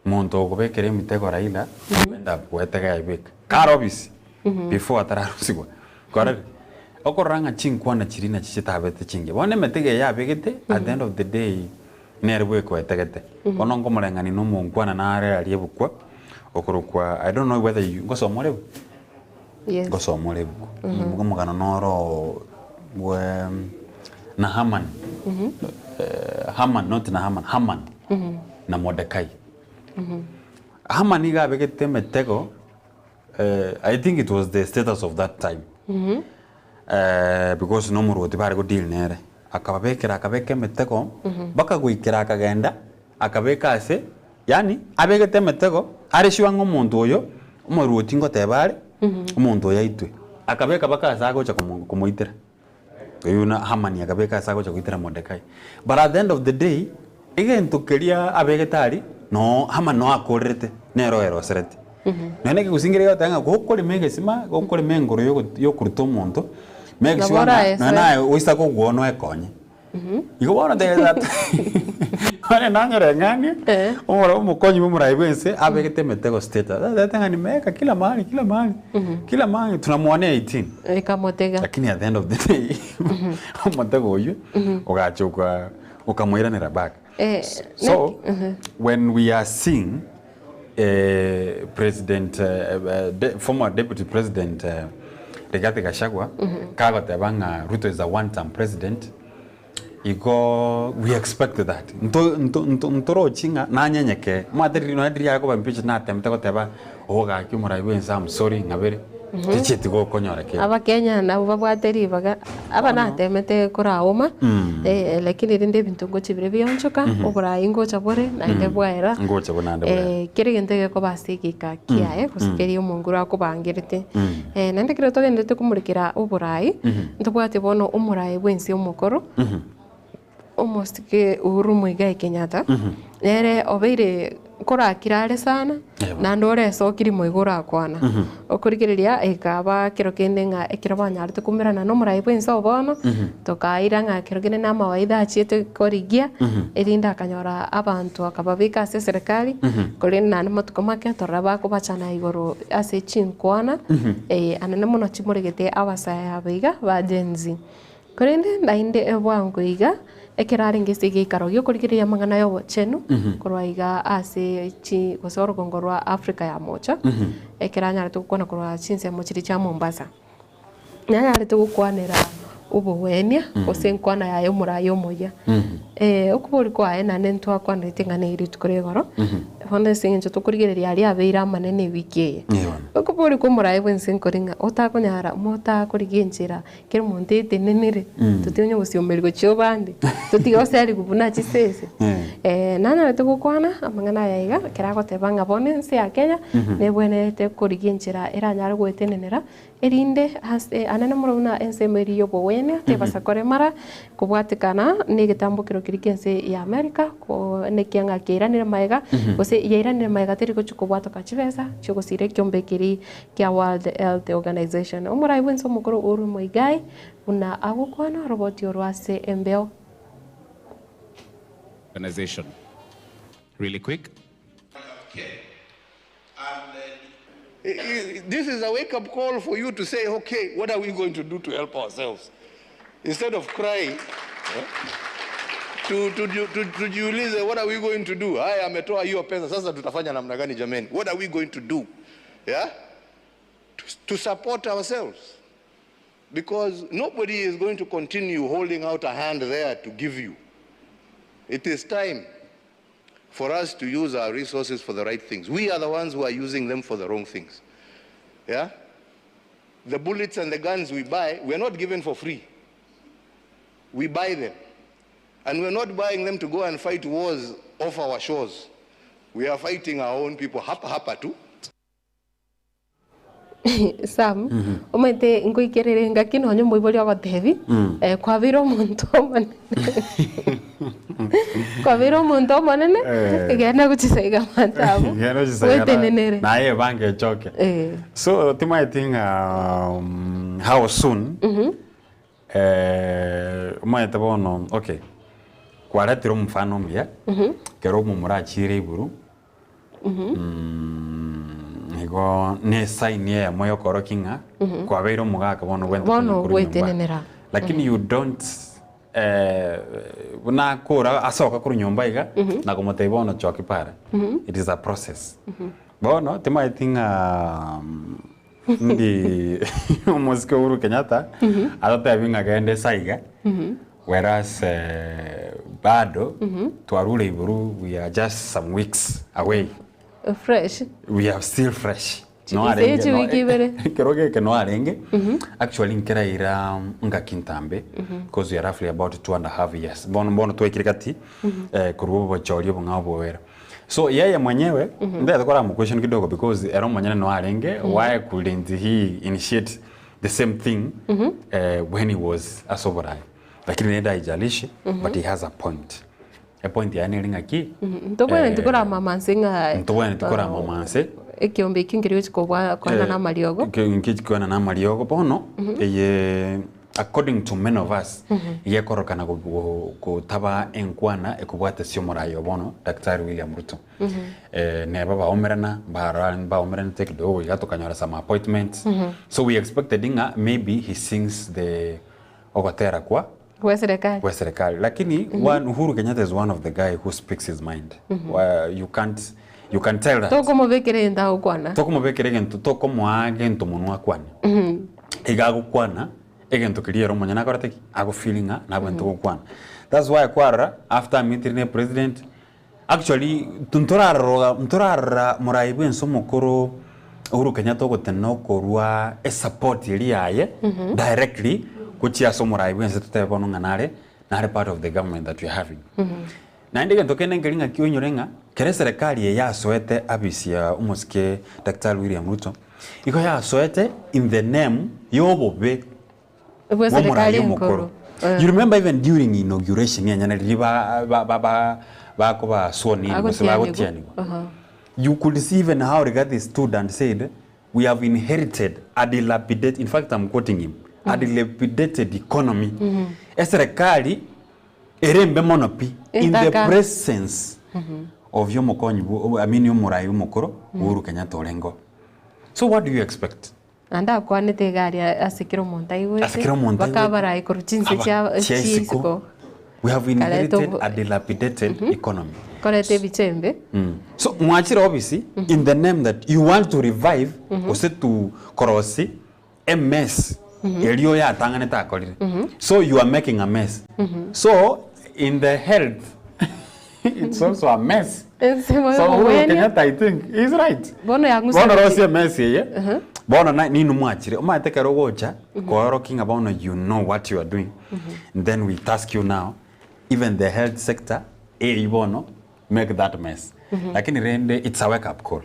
Monto okobekera emitego Raila end up goetega yaebeka kare obisi before atararusigwa kwarorire okorora ng'a chinkwana chiria nachi chitabete chingiya bono emetego eye yabegete at the end of the day nere bwekoetegete bono nkomoreng'ani na omonkwana nare aria ebukwa okorokwa I don't know whether you ngosoma ore ebuku? Yes. Ngosoma ore ebuku omogano noro bwe Nahaman Haman not Nahaman Haman na Mordekai. Haman nigo abegete emetego I think it was the status of that time because na omorwoti bare go deal nere, akababekera akabeka emetego mpaka goikera akagenda akabeka ase yaani abegete emetego are sure ng'a omonto oyo omorwoti ngoteba are omonto oyo aitwe, akabeka mpaka ase agocha komo komoitera. Oyio na Hamani akabeka ase agocha goitera Modekai. But at the end of the day, egento keria abegete aria, noo Hamani noo akorerete, nere oerosereti. Nonya ekegusii nkere gegoteba ng'a gokorema egesima, gokorema engoro yogo yokoruta omonto, make Nabo sure ng'a oraesoe. nonya naye oisa kogwa oo noekonye. Igo bono tebia Onye nanyereng'anie, omoro omokonyi bwa omorai bwa ense abegete emetego status, atebete ng'a nimeweka kila mahali kila mahali, kila mahali tunamuonea 18. Ekamotega. Lakini at the end of the day omotego oywo ogacha oka okamoiranera back. So when we are seeing President former deputy president Rigathi Gachagua kagoteba ng'a Ruto is a one term president igo we expect that nto nto nto ntorochi ng'a nanyenyeke omanyete riria nonye riria akoba impeached natemete goteba oo gaki omorai bwa ense am sorry ng'abere tichieti gokonyora kende. Abakenya nabo babwate ribaga, aba natemete koraoma, lakini rende ebinto ngochia bire bionchoka, oborai ngocha bore naende bwaera, Ngocha bore naende bwaera. Kera egento egekoba ase egeka kiaye gose keria omonguru akobangerete. Naende ekero togendererete komorekera oborai, ntobwate bono omorai bwense omokoro, Omosike Uhuru Muigai Kenyatta, nere obeire korakira are sana, naende oresokiri moigo orakwana. Okorigereria ekaba kero kende ng'a ekero banyarete koumerana na omorai bwense oo bono, tokaira ng'a kero kende na amawaidha achiete korigia, erinde akanyora abanto akababeka ase eserekari, korende naende matuko make torora bakobachana igoro ase chinkwana, anene mono chimoregete abasae aba iga ba Gen Z. Korende naende bwango iga, ekero arenge ase egeikaro gi'okorigereria amang'ana y'obochenu korwa iga ase chi gose orogongo rwa Africa ya Mocha, ekero anyarete gokwana korwa chinsemo chiria chia Mombasa, nanyarete gokwanera obogwenia gose enkwana yaye omoraia omoyia. Okobori kwaye naende ntwakwanerete ng'a nere rituko ria igoro, bono ase eng'encho tokorigereria aria abeire amanene ewiki eye. Nkobori kw'omoraai bwensi nkori ng'a otakonyara motakorigia enchera kera omonto etenenere, totige onye gosiomeria gochia obande, totige goserigwa buna chisese. Nanyarete gokwana amang'ana aya iga, ekero agoteba ng'a bono ense ya Kenya, nebwenerete korigia enchera eranyare goetenenera, Erinde ase anene more buna ensemo eria y'obogwenia, tebasa koremara, kobwatekana negetambokero keria ki'ense ya Amerika, ko nekia ng'a kiairanire magega, gose yairanire magega teri gochia kobwatoka chibesa chi'ogosira ekiombe keria kia World Health Organization. Omorai bw'ense omokoro Uhuru Muigai buna agokwana oroboti orwo ase embeo. Organization. Really quick. This is a wake up call for you to say, okay, what are we going to do to help ourselves? Instead of crying, tujiulize what are we going to do? Haya, ametoa hiyo pesa, sasa tutafanya namna gani jameni? What are we going to do? Yeah? To support ourselves. Because nobody is going to continue holding out a hand there to give you. It is time for us to use our resources for the right things. We are the ones who are using them for the wrong things. Yeah? The bullets and the guns we buy, we are not given for free. We buy them. And we're not buying them to go and fight wars off our shores. We are fighting our own people, hapa hapa tu. Sam, omanyete nkoikerere engaki nonye omoibori ogotebi, kwabeire omonto omonene kwabeire omonto omonene, egere gochisa iga abanto abwo, Genda gochisa iga na- oetenenere. naye ebange echoke. So timanyeti ng'a how soon omanyete bono okay, kwaretire omofano omuya, ekero omomura achiire igoro, Igo nesaini eyemo yokorokia ng'a kwabeire omogaka bono ogwente Bono konya korwa nyomba. ogwetenenera. Lakini you don't buna akora asoka korwa nyomba iga na komotebia bono choki pare. It is a process. Bono timanyeti ng'a ndi omosike Uhuru Kenyatta atotebie ng'a genda ase iga Whereas bado twarure igoro we are just some weeks away. Fresh. We are still fresh. Ise chiwiki ibere. Ekero geke noarenge actually nkeraira ngaki ntambe because we are roughly about 2.5 years. Bono bono twaikire gati korwa obochori obong'ao bobera. So yeye mwenyewe ndagete kora question kidogo because ere omonyene noarenge why couldn't he initiate the same thing when he was ase oboraai lakini rende haijalishi but he has a point epoint yaye nere ng'aki Ntobwenereti korama amanse ng'a ntobwenereti korama amanse ekiombe ekio nkeri gochi kobua koenana amariogo. Nkechi koenana amariogo bono eye according to many of us iga ekorokana gotaba enkwana ekobwata ase omorai o bono Daktari William Ruto. Neba baumerana, mbarora mbaumeranete kidogo iga tokanyora some appointments. So we expected ng'a maybe he sings the ogotera kwa Gwe serikali. gwe serikali. Lakini one, Uhuru Kenyatta is one of the guy who speaks his mind. You can't, you can tell that. Tokomobekera egento agokwana. Tokomobekera egento, tokomoa gento monwa akwane. Iga agokwana, egento keria ere omonyene akorete ki? Agofeel ng'a nabwenerete gokwana. That's why kwarora after ameetire na epresident, Actually ntorarora ntorarora morai bwense omokoro Uhuru Kenyatta ogotenena okorwa esupport eria yaye directly gochia ase omorai bwense totebe bono ng'a nare nare part of the government that we are having. Naende egento kende nkeri ng'aki oinyore ng'a kera eserekari eye yasoete abisi ya omosike Daktari William Ruto, igo yasoete in the name ya obobe Bwe bw'omorai serikali omokoro. enkoro. Eh. You remember even during inauguration enyene riria ba ba ba ba bakoba sworn in gose Agotianigwa. bagotianigwa. Aha. You could see even how Rigathi stood and said, we have inherited a dilapidated, in fact I'm quoting him, a dilapidated economy. Eserekari ere embe mono pi in the Etaka. presence of yomokonyi bwo- I mean yomorai omokoro Uhuru Kenyatta orengo. So what do you expect? Naende akwanete iga aria ase kera omonto aigwete, Ase kera omonto mpaka aigwete. abarayi korwa chinse Aba- chia chia chia isiko. isiko. We have Kareta inherited obo- a dilapidated economy. Koreta ebicha embe. So mwachire office in the name that you want to revive gose to korosi a mess eria oyatang'anete akorire. So you are making a mess. So in the health it's also a mess. Ensemo So Uhuru yomogwenia. Kenyatta I think he is right. Bono yang'usa Bono gochi- rosie emesi eye. Uh-huh. Bono na ninu mwachire omanyete ekero ogocha koorokia ng'a bono you know what you are doing. Then we task you now even the health sector eywo bono make that mess. Lakini rende it's a wake up call.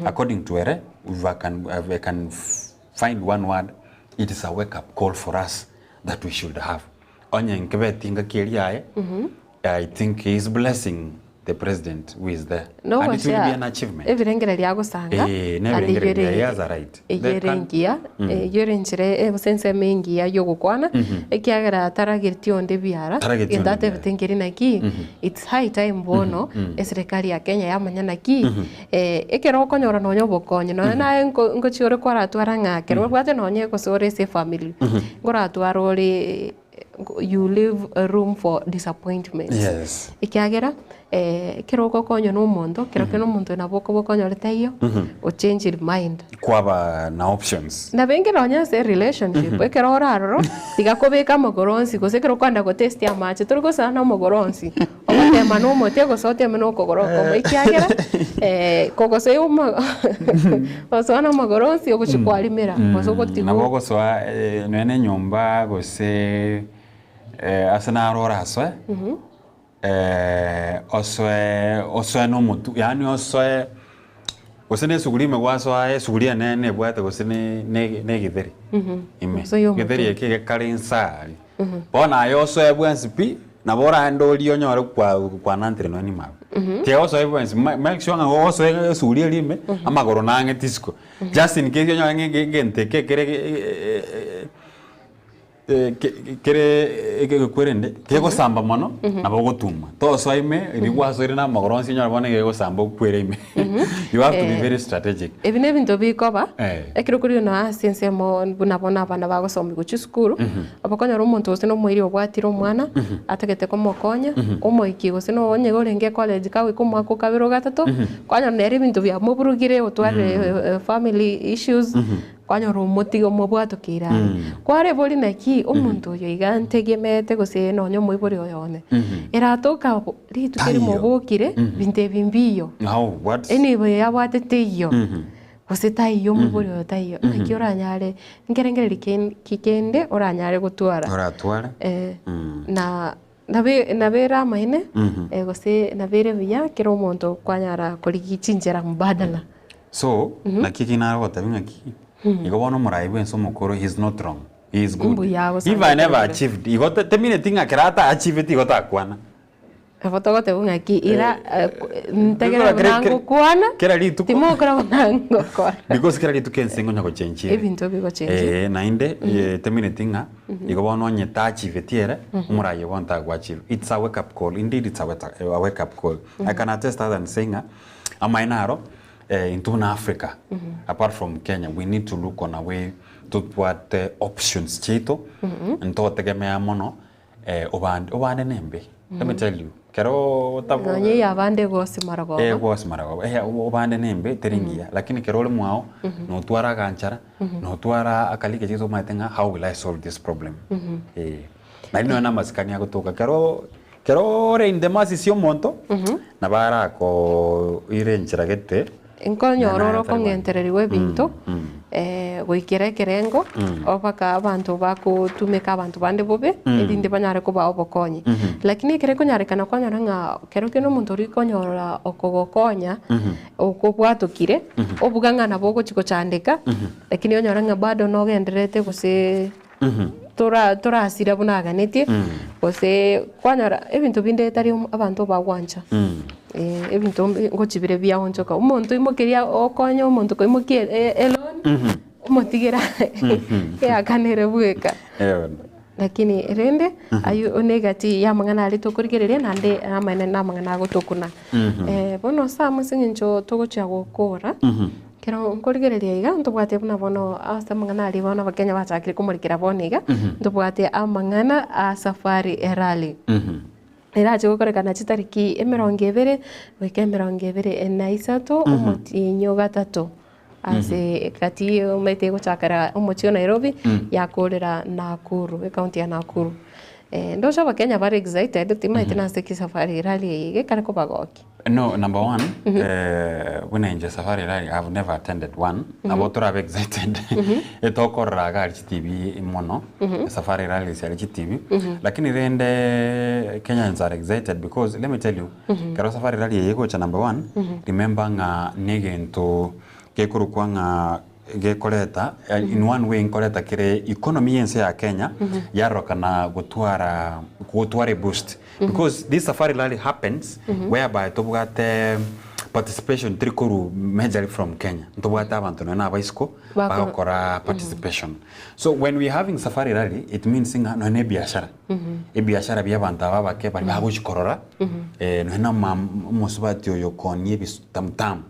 According to ere if I can, if I can find one word it is a wake up call for us that we should have. Onye nkebeti ngaki eria aye I think he is blessing the president who is there. No And it will be gochia an achievement. ebirengererio agosanga Eh, naende nebirengererio eywo he ere has a right. eywo They ere can- engiya Mm. eywo ere enchera gose ensemo engiya ya ogokwana ekiagera tarageretie onde biara Tarageretie egento onde biara. atebete nkeri naki it's high time bono eserekari ya Kenya yamanya naki ekero okonyora nonye obokonyi nonye naye nko nkochi ore kwaratwara ng'a ekero obwate nonye gose ore ase efamiri nkoratwara ore you leave a room for disappointment. Yes. Ekiagera eh, ekero ogokonywa na omonto, ekero kere omonto nabo okoba okonyorete eyio, ochange mind. Kwaba na options. Nabo enke nonye ase relationship, ekero ore aroro, tiga kobeka amagoro onsi gose ekero okoenda gotest amache, tori gosana na amagoro onsi, ogotema na omote gose oteme na okogoro okomo, ekiagera kogosoa oma gosoa na amagoro onsi ogochia kwarimera gose ogotigwa. Nabo ogosoa nonya na enyomba gose ase naro orasoe, osoe osoe na omotwe yaani osoe gose na esuguri ime gwasoa esuguri enene ebwate gose ne ne egitheri ime, Gose ya omotwe. egetheri eke gekare inse aria. Bono aye osoe bwensi pi, nabo oraende orie onyore kwa kwanantire nonya nimago. Tiga osoe bwensi, ma make sure ng'a gogosoa esuguri eria ime, amagoro nang'e tisiko. Just in case onyore ng'a ege egento eke ekere kere egekwerende, kegosamba mono, nabo ogotuma. Tosoa ime, riria gwasoire na amagoro onsi onyore bono egegosamba okwere ime. You have to be very strategic. Ebi na ebinto bikoba, Eh. ekero korire nonya ase ensemo buna bono abana bagosomigwa chisukuru, Okonyora omonto gose nomoiri obwatire omwana, atagete komokonya, omoiki gose no onye orenge college kagoika omwaka o kabere o gatato, kwanyora nere ebinto biamoburugire otwarire family issues, kwanyora omotige omobwatokeire aye. Kwarebori naki, omonto oyo iga ntegemeete gose nonye omoibori oyo one, eratoka bo rituko erimo Taiyo. obokire, binto ebi mbiyo, How, what? enibo eye abwate teiyo. Gose taiyo omobori oyo taiyo, naki oranyare nkerengererio ken ki kende oranyare gotwara. Oratware. Eh, na nabe nabere amaene, gose nabere buya kera omonto kwanyara korigia chinchera mbadala. So, naki eki nagotebia ng'aki, igo bono omorai bwense omokoro he is not wrong, he is good. Mbuya If I never agosanga achieved, igo te temineti ng'a kera ata achieveti igo takwana. Nabo togoteba ng'aki ira ntegerere Kera- buna kera- ngokwana, kera rituko timokora buna ngokora. because kera rituko ense ngonya gochenchire. Ebinto bigochenchia. Eh, naende temineti ng'a igo bono onye taachiveti ere, omorai obo ntagwachieve. It's a wake up call, indeed it's a weta- a wake up call. I can attest that and say ng'a amaene aro intwe buna Africa, apart from Kenya, we need to look on a way totwate options chiaito, ntotegemea mono Obande, obande nembe. Let me tell you, kero otabo Nonye ya abande egose marogoba. Egose marogoba. Eh, obande nembe teri ngiya, lakini kero ore mwao, notwara aganchara, notwara akaliga chiaito omanyete ng'a how will I solve this problem. Eh. Naende nonya na amasikani agotoka kero kero ore in the mercy sia omonto, nabo arakoire enchera gete. Nkonyora ore okong'entererigwa ebinto goikera ekerengo mpaka abanto bagotumeka abanto bande bobe erinde banyare kobaa obokonyi. Lakini ekero ekonyarekana kwanyora ng'a kero kende omonto oria okonyora okogokonya okobwatokire obuga ng'a nabo ogochi gochandeka lakini onyore ng'a bado nogendererete gose tora torasira buna aganetie, gose kwanyora ebinto binde tari abanto bagwancha, ebinto mbi ngochi bire biaonchoka, omonto oimokeria okonye omonto koimokia eloni, omotigere eakanere bweka. Lakini rende, aywo negati ya amang'ana aria tokorigereria naende amaene na amang'ana agotokuna. Bono ase amo ase eng'encho togochia gokora, Ekero nkorigereria iga, ntobwate buna bono ase amang'ana aria bono abakenya bachakire komorikera bono iga, ntobwate amang'ana a safari erally. Erache gokorekana chitariki emerongo ebere goika emerongo ebere na isato omotienyi o gatato ase gati omanyete egochakera omochie o Nairobi yakorera Nakuru, ecounty ya Nakuru. Eh, ndoche abakenya bare excited timaeti nase ki safari rally eye iga ekare kobagokia. No, number one, eh, buna inche safari rally, I've never attended one. Nabo torabe excited. Etokorora iga aria chitibi mono, safari rallies aria chitibi. Lakini rende Kenyans are excited because let me tell you, ekero safari rally eye egocha number one, remember ng'a negento gekorokwa ng'a gekoreta in one way nkoreta kere economy y'ense ya Kenya yarorokana gotwara gotwara eboost because this safari rally happens whereby tobwate participation teri korwa majorly from Kenya ntobwate abanto nonya na abaisiko bagokora participation so when we having safari rally it means ng'a nonya na ebiashara ebiashara bia abanto aba abake baria bagochi korora nonya na omosubati oyo okoonia ebitamutamu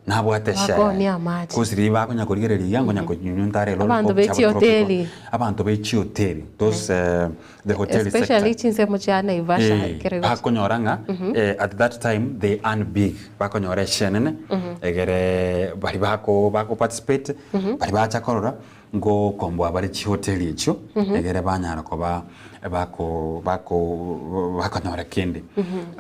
nabwate eshare Bakonia amache. Coz riria bakonya korigereria iga nkonya konyunyunta are Abanto lollipop be chiabo tropical. chihoteli. Abanto be chihoteli those the hotel sector. Especially chinsemo chia Naivasha Eh, ekero egochi- bakonyora ng'a at that time they earn big bakonyora eshenene egere baria bako bako participate baria bacha korora ngokomboa bare chihoteli echio egere banyara koba bako bako bakonyora kende.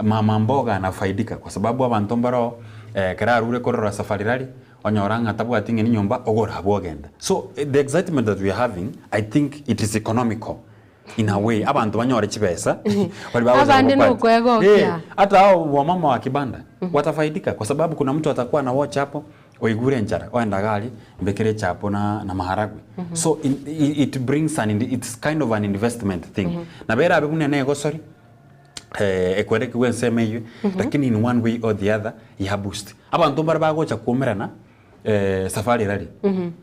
Mama mboga anafaidika kwa sababu abanto mbaroo ekero arure korora safari rally onyora ng'a tabwati ng'eni nyomba ogora abwo ogenda. So the excitement that we are having I think it is economical in a way abanto banyore chibesa baria bagocha Abande goparty. nokwegokia. Eh, hata hao wamama wa kibanda watafaidika kwa sababu kuna mtu atakuwa ana watch hapo Oigure enchara, oende iga aria, mbekere echapo na na maharagwe. So in, i- it brings an, it's kind of an investment thing. Nabo erabe buna na egosori, eh, ekwerekigwe ensemo eywo, lakini in one way or the other, ya boost. Abanto mbare bagocha koumerana, eh, safari rally.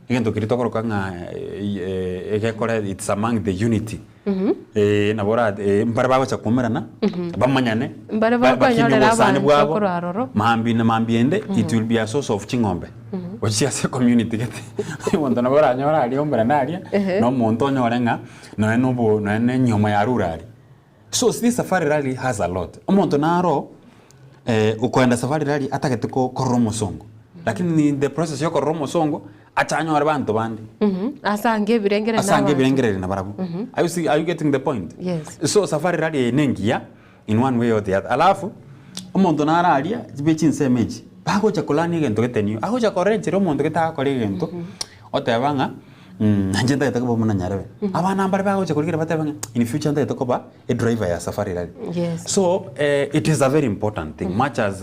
Egento keria tokoroka ng'a eh, egekore it's among the unity. Eh, nabo ora eh, mbare bagocha koumerana, bamanyane, Mbare ba- bakinie bakonyorera obosani abanto bwabo, korwa aroro. Mambia na mambia ende, it will be a source of ching'ombe gochia ase community gete. Omonto nabo oranyore aria omberane aria, Ehe. na omonto onyore ng'a nonya na obo nonya na enyiomo yarure aria. So this safari rally has a lot. Omonto naro okoenda safari rally atagete ko korora omosongo, lakini in the process ya okorora omosongo, ache anyore banto bande. Asange ebirengererio na Asange abanto. ebirengererio nabarabwo. Are you see, are you getting the point? Yes. So safari rally eye nengiya in one way or the other. Alafu, omonto naro aria, chibe chinsemo echi, bagocha kolania egento gete new, agocha korora enchera omonto gete agokora egento, oteba ng'a nainche ntagete koba buna nyarebe. Abana mbare bagocha korigereria batebe ng'a in future ntagete koba edriver ya safari rally. Yes. So, it is a very important thing, much as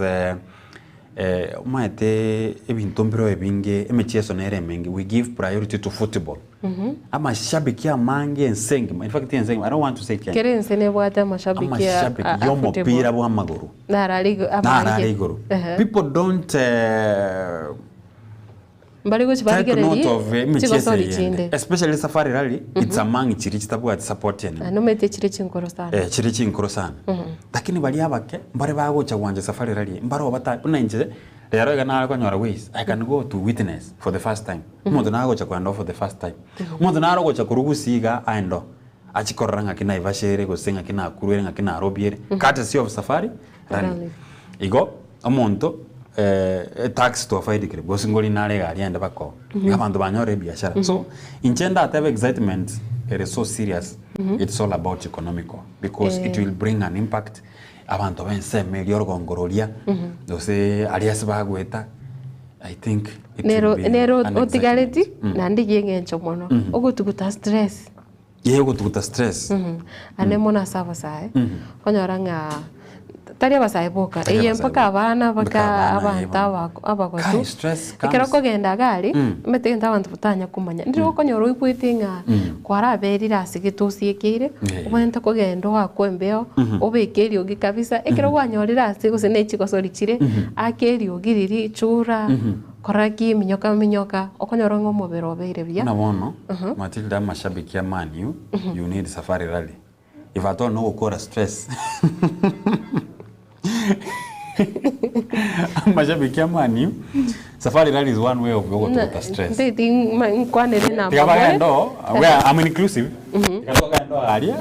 Omanyete ebinto mbireo ebinge, emechieso nere emenge, we give priority to football. Amashabiki amange ense engima, in fact ense engima, I don't want to say Kenya. Kera ense nebwate amashabiki a- Amashabiki a- a y'omopira football. bw'amagoro Narare igo- narare amange. igoro. Ehe. People don't Mbare gochi take note barigererie of emechieso chigosori eyende. chinde. Especially safari rally, it's among chiria chitabwati support enene. Ah, nomanyete chire chinkoro sana. Eh, chire chinkoro sana. Lakini baria abake, mbare bagocha gwancha safari rally, mbaro bata, buna inche, rero iga nare konyora ways, I can go to witness for the first time. Omonto nagocha koenda oo for the first time. Omonto nare ogocha korwa Gusii iga aende oo, achie korora ng'aki Naivasha ere, gose ng'aki Nakuru ere, ng'aki Nairobi ere, courtesy of safari rally. Rally. Igo, omonto etaxi twafaidikire gose ngori nare egari ende bakoo, iga abanto banyorire ebiashara. So, inche ndatebe excitement ere so serious, it's all about economical because it will bring an impact, abanto ba ensemo eria orogongo roria, gose aria ase bagoeta, I think it will Nero be nero an otigareti excitement. naende ya eng'encho mono, ogotuguta stress. Yeye ogotuguta stress. Ande mono ase abasae, okonyora ng'a tari abasae boka, Tari eye abasae mpaka boka. abana Mpaka mpaka abana, eh, abanto bono. abako abagotu. Kai, stress Ekero comes. okogenda iga aria, omanyete egento abanto batanya komanya, ndiri okonyora oigwete ng'a kwaraberire ase gete osiekeire, Eh. obwenerete kogenda oakwe embeo, obeke eriogi kabisa, ekero kwanyorire ase gose na echigosori chire, aka eriogi riria, chura. Kora ki minyoka minyoka okonyora ng'a omobere obeire buya. Buna bono Matilda amashabiki a Man U you need safari rally if at all nogokora stress amashabiki a Man U safari rally is one way of yogotuguta stress Ntaeti nkwanere namba tiga more. bagende oo where I'm inclusive tiga togende oo aria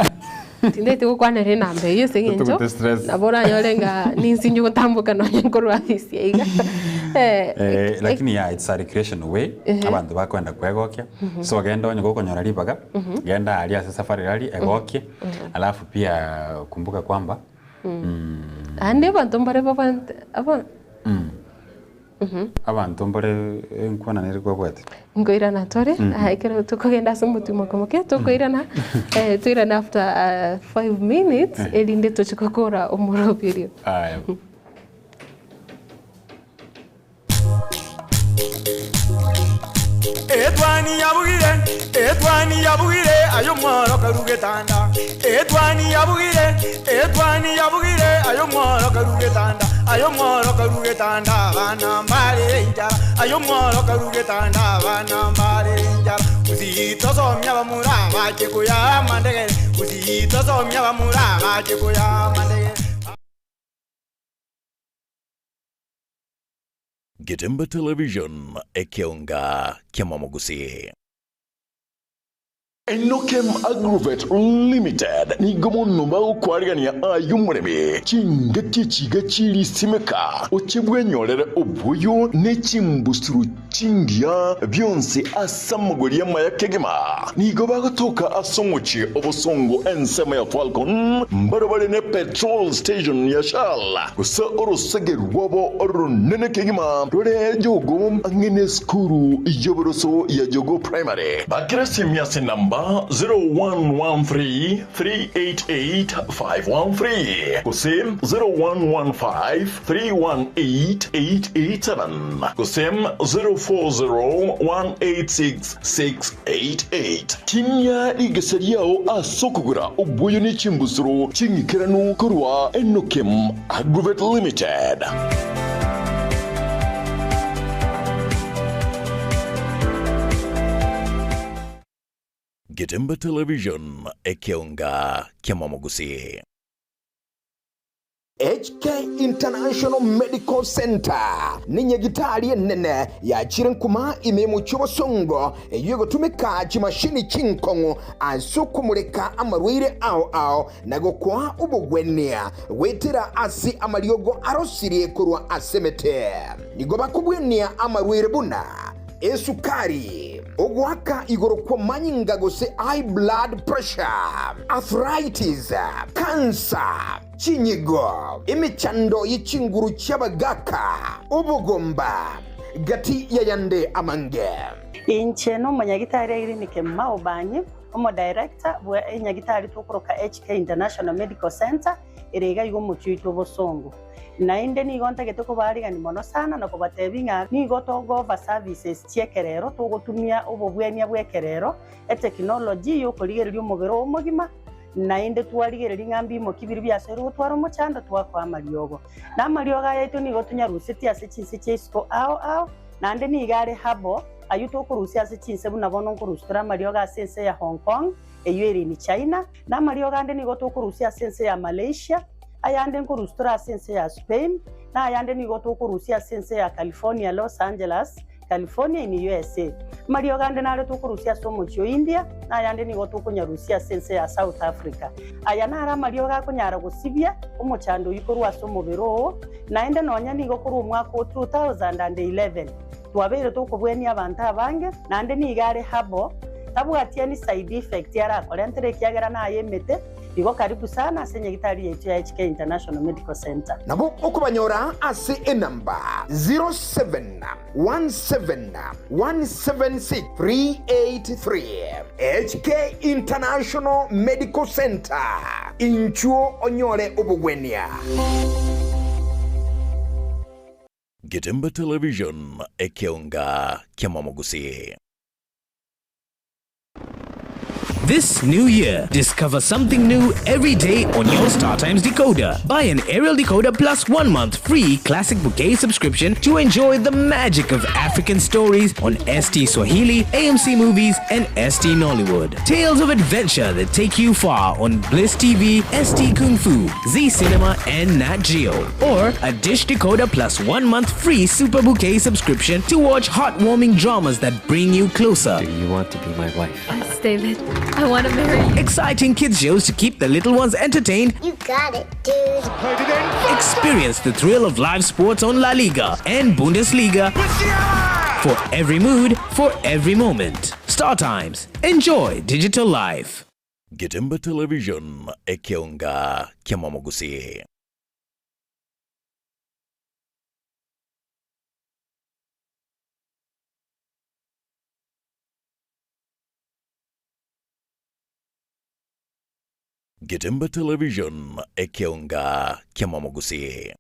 Tindaeti gokwanera enamba eyio ase eng'encho Totugute stress. nabo oranyore ng'a ninsinye gotamboka nonye nkorwa afisi iga. Eh, lakini yeah, it's a recreational way abanto bakoenda kwegokia. So genda onye gokonyora ribaga, genda aria ase safari rally egokie. Alafu pia kumbuka kwamba Ande abanto mbare babante aba abanto mbare enkwana nere kwabwate. Nkoirana tore ah, ekero tokogenda ase omotumo moke tokoirana eh, toirane after 5 minutes erinde toche gokora omoroberio. Aya. Etwani yabugire, etwani yabugire, ayo mworo karugetanda. Etwani yabugire, etwani yabugire, ayo mworo karugetanda. Ayo mworo karugetanda, bana mbare injara. Ayo mworo karugetanda, bana mbare injara. Usitosomya bamura bache kuya mandegere. Usitosomya bamura bache kuya mandegere. Getemba Television, Ekeonga, Kiamamogusi. Enokem Agrovet Limited nigo mono bagokwarigania ayo omoremi chingaki chiga chirisimeka ochibwenyorere obuyu ne chimbusuru chingiya bionsi ase amagori amaya kegima nigo bagotoka ase omochie obosongo ensemo ya Falcon mbarabare ne petrol station ya Shell gose orosege rwabo orunene kegima rore jogo ang'ene skuru yoboroso ya Jogo Primary bakira simu ase namba 0113 388 513 gose 0115 318 887 gose 040 186 688 tinya rigesa riao ase okogora obuoyo ne chimbusuro ching'ikeranu korwa Enokem Agrovet Limited. Getemba Television, Ekeonga, Kiamamogusi. HK International Medical Center ni nyagitari enene yachire nkuma imemo cy'obosongo eyo egotumika chimashini chinkong'o ase okomureka amarwaire ao ao na gokwa obogwenia gwetera ase amariogo arosirie korwa ase emete nigo bakobwenia amarwaire buna esukari ogwaka igoro kwa manyinga gose high blood pressure, arthritis, cancer, chinyigo, emechando y'echinguru chi'abagaka, obogomba gati yayande amange. Inche nomonyagitari Irene Kemuma Obanyi, omo director bwa enyagitari tokoroka HK International Medical Center ere iga iga omochie oito obosongo. Naende nigo ntagete kobarigani mono sana na kobatebi ng'a nigo togo-offer services chia ekerero togotumia obobwenia bwa ekerero etechnology yokorigereria omobere omogima naende twarigereria ng'a mbimoki biri biasoire gotwara omochando twakoa amariogo. Na amariogo aya aito nigo tonyarusetie ase chinse chia isiko ao ao naende nigo are herbal aywo tokorusia ase chinse buna bono nkorusia tore amariogo ase ense ya Hong Kong eywo ere in China na amariogo ande nigo tokorusia ase ense ya Malaysia ayande nkorusia tore ase ense ya Spain na ayande nigo tokorusia ase ense ya California, Los Angeles, California in USA. Amariogo ande nare tokorusia ase omochie o India na ayande nigo tokonyarusia ase ense ya South Africa. Aya naro amariogo akonyara gosibia omochando oywo korwa ase omobere oo naende nonya nigo korwa omwaka o 2011 twabeire tokobwenia abanto abange naende nigo are herbal tabwati any side effect arakorentere ekiagera naye emete igo karibu sana ase nyagitari yaito ya HK International Medical Center. Nabo okobanyora ase enamba 0717 176 383. HK International Medical Center inchuo onyore obogwenia. Getemba Television, Ekeonga, Kiamamogusi. This new year, discover something new every day on your StarTimes decoder. Buy an aerial decoder plus 1 month free Classic Bouquet subscription to enjoy the magic of African stories on ST Swahili, AMC Movies, and ST Nollywood. Tales of adventure that take you far on Bliss TV, ST Kung Fu, Zee Cinema, and Nat Geo. Or a Dish decoder plus 1 month free Super Bouquet subscription to watch heartwarming dramas that bring you closer. Do you want to be my wife? Yes, David. I want to marry you. Exciting kids shows to keep the little ones entertained. You got it, dude. Experience the thrill of live sports on La Liga and Bundesliga. For every mood, for every moment. Star Times. Enjoy digital life. Getemba Television, ekeonga kiamamogusi. Getemba Television, ekeonga kiamamogusi.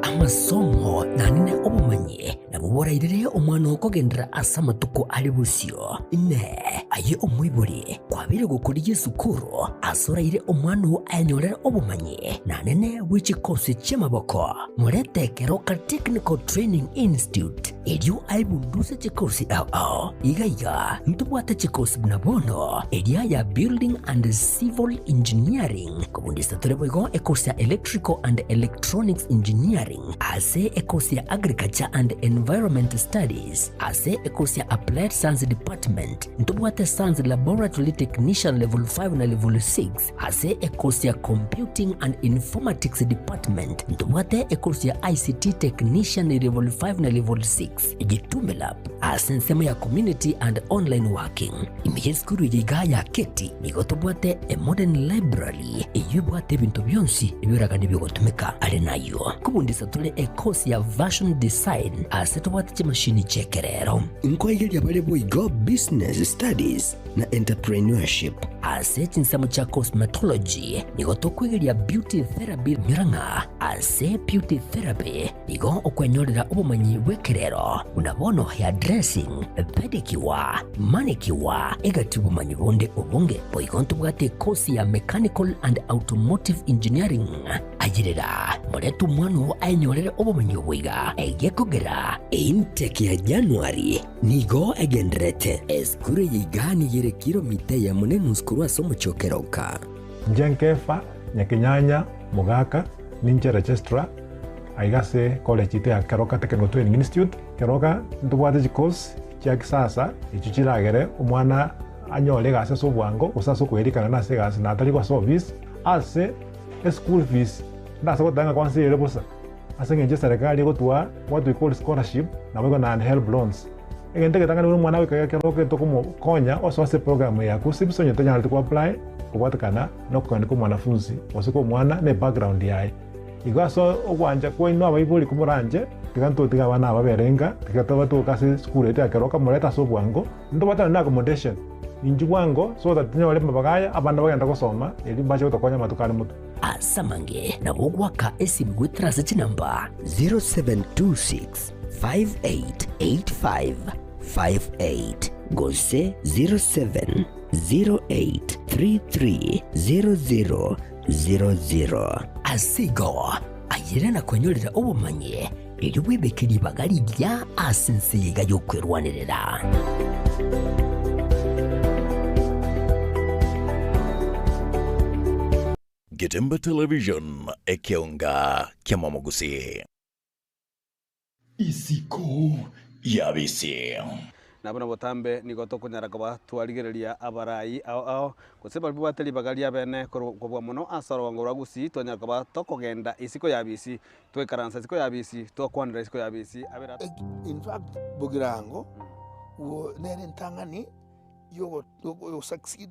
Amasomo nanene obomanyi nabwo borairere omwana oo kogenderera ase amatuko are bosio. Inee! Aye omoibori, kwabeire gokorigia esukuru ase oraire omwana oo ayenyorere obomanyi nanene bwe chikosi chi'amaboko? Morete Keroka Technical Training Institute erio aebunduse chikosi ao ao. Iga iga ntobwate chikosi buna bono eria ya Building and Civil Engineering, Kobundisa tore boigo ekosi ya Electrical and Electronics Engineering, ase ekosi ya Agriculture and Environment Studies, ase ekosi ya Applied Science Department, ntobwate Science Laboratory Technician Level 5 na Level 6, ase ekosi ya Computing and Informatics Department, ntobwate ekosi ya ICT Technician Level 5 na Level 6, Gitume Lab, ase ensemo ya Community and Online Working. Ime y'esukuru eye iga ya Keti nigo tobwate a modern library eyio ebwate ebinto bionsi ebioragani bigotumeka. Are nayio nkobundisa tore e course ya Fashion Design ase tobwate chimashini chi'ekerero. Nkoigeria bare boigo Business Studies na Entrepreneurship. Ase chinsemo chia Cosmetology nigo tokwegeria Beauty Therapy nyora ng'a ase Beauty Therapy Nigo okwenyorera obomanyi bw'ekerero, buna bono hairdressing, pedicure, manicure, egati obomanyi bonde obonge. Boigo ntobwate ekosi ya Mechanical and Automotive Engineering. Ayerera, morete omwana oo aenyorere obomanyi obo iga, egekogera eintake ya January nigo egendererete. Esukuru eye iga nigo ere kilomita eyemo na enusu korwa ase omochie o Keroka. Inche Nkefa, Nyakenyanya, Mogaka, ninche registrar aiga ase college yaito ya Keroka Technical Training Institute. Keroka ntobwate chicourse chia kisasa echio chiragere omwana anyore egasi ase obwango gose ase okoerikana nase egasi na atari gosoa ofisi ase eschool fees ndase goteba ng'a kwansa ere bosa ase eng'encho eserekari egotwaa what we call scholarship naboigo naende helb loans. Egento egetang'ani buna omwana goika Keroka tokomokonya osoa ase eprogram ya KUCCPS onye tanyareti ko apply kobwatekana nokogania kwa omwanafunzi gose kwa omwana na ebackground yaye. Igo ase ogwancha kwaino abaibori komoranche, tiga ntotige abana aba babere inka, tiga tobatoke ase esukuru yaito ya Keroka morete ase obwango, ntobwatane na accommodation inchuo bwango so that tonyore amabaga aya abana bagende gosoma erio mbache gotokonya amatuko are motwe. Ase amange nabo ogoaka esimi goetera ase chinamba 0726 5885 58 gose 0708330000. Ase igo, ayere na kwenyorera obomanyi, erio bwebeke ribaga rigiya ase ense eye iga y'okwerwanerera. Getemba Television, ekeonga ki'amamogusii. Isiko y'abisi. Na buna botambe nigo tokonyara koba twarigereria abarai ao ao, gose baria babwate ribaga ria bene korwa kobua mono ase orogongo rwa Gusii, twanyara koba tokogenda isiko y'abisi, twaikaransa isiko y'abisi, twakwanera isiko y'abisi, abere. In fact, Bogirango wo nere entang'ani yogo yogo succeed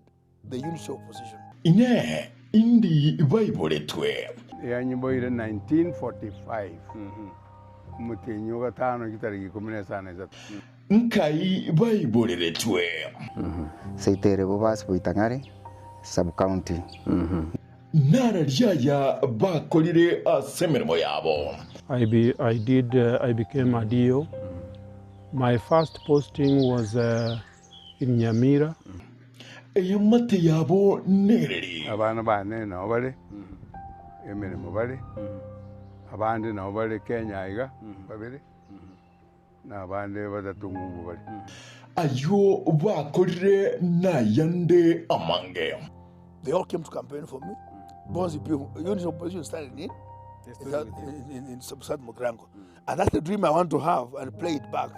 the unity of opposition. Inee! Indi baiboretwe? Yanyiboire 1945, omotienyi o gatano chitariki ikomi na isano na isato. Nkai baiboreretwe? Seito ere Bobasi Boitang'are Sub-county. Nara riaya bakorire ase emeremo yabo. I, be, I did I became a DO. My first posting was in Nyamira. Eamate yabo nereri. Abana bane nao bare emeremo bare, abande nao bare Kenya aiga babere, na abande batato ng'umbu bare. Ayio bakorire nayande amange. They all came to campaign for me. Bonzi unity of opposition started in, in, in, in, in South Mugirango. And that's the dream I want to have and play it back.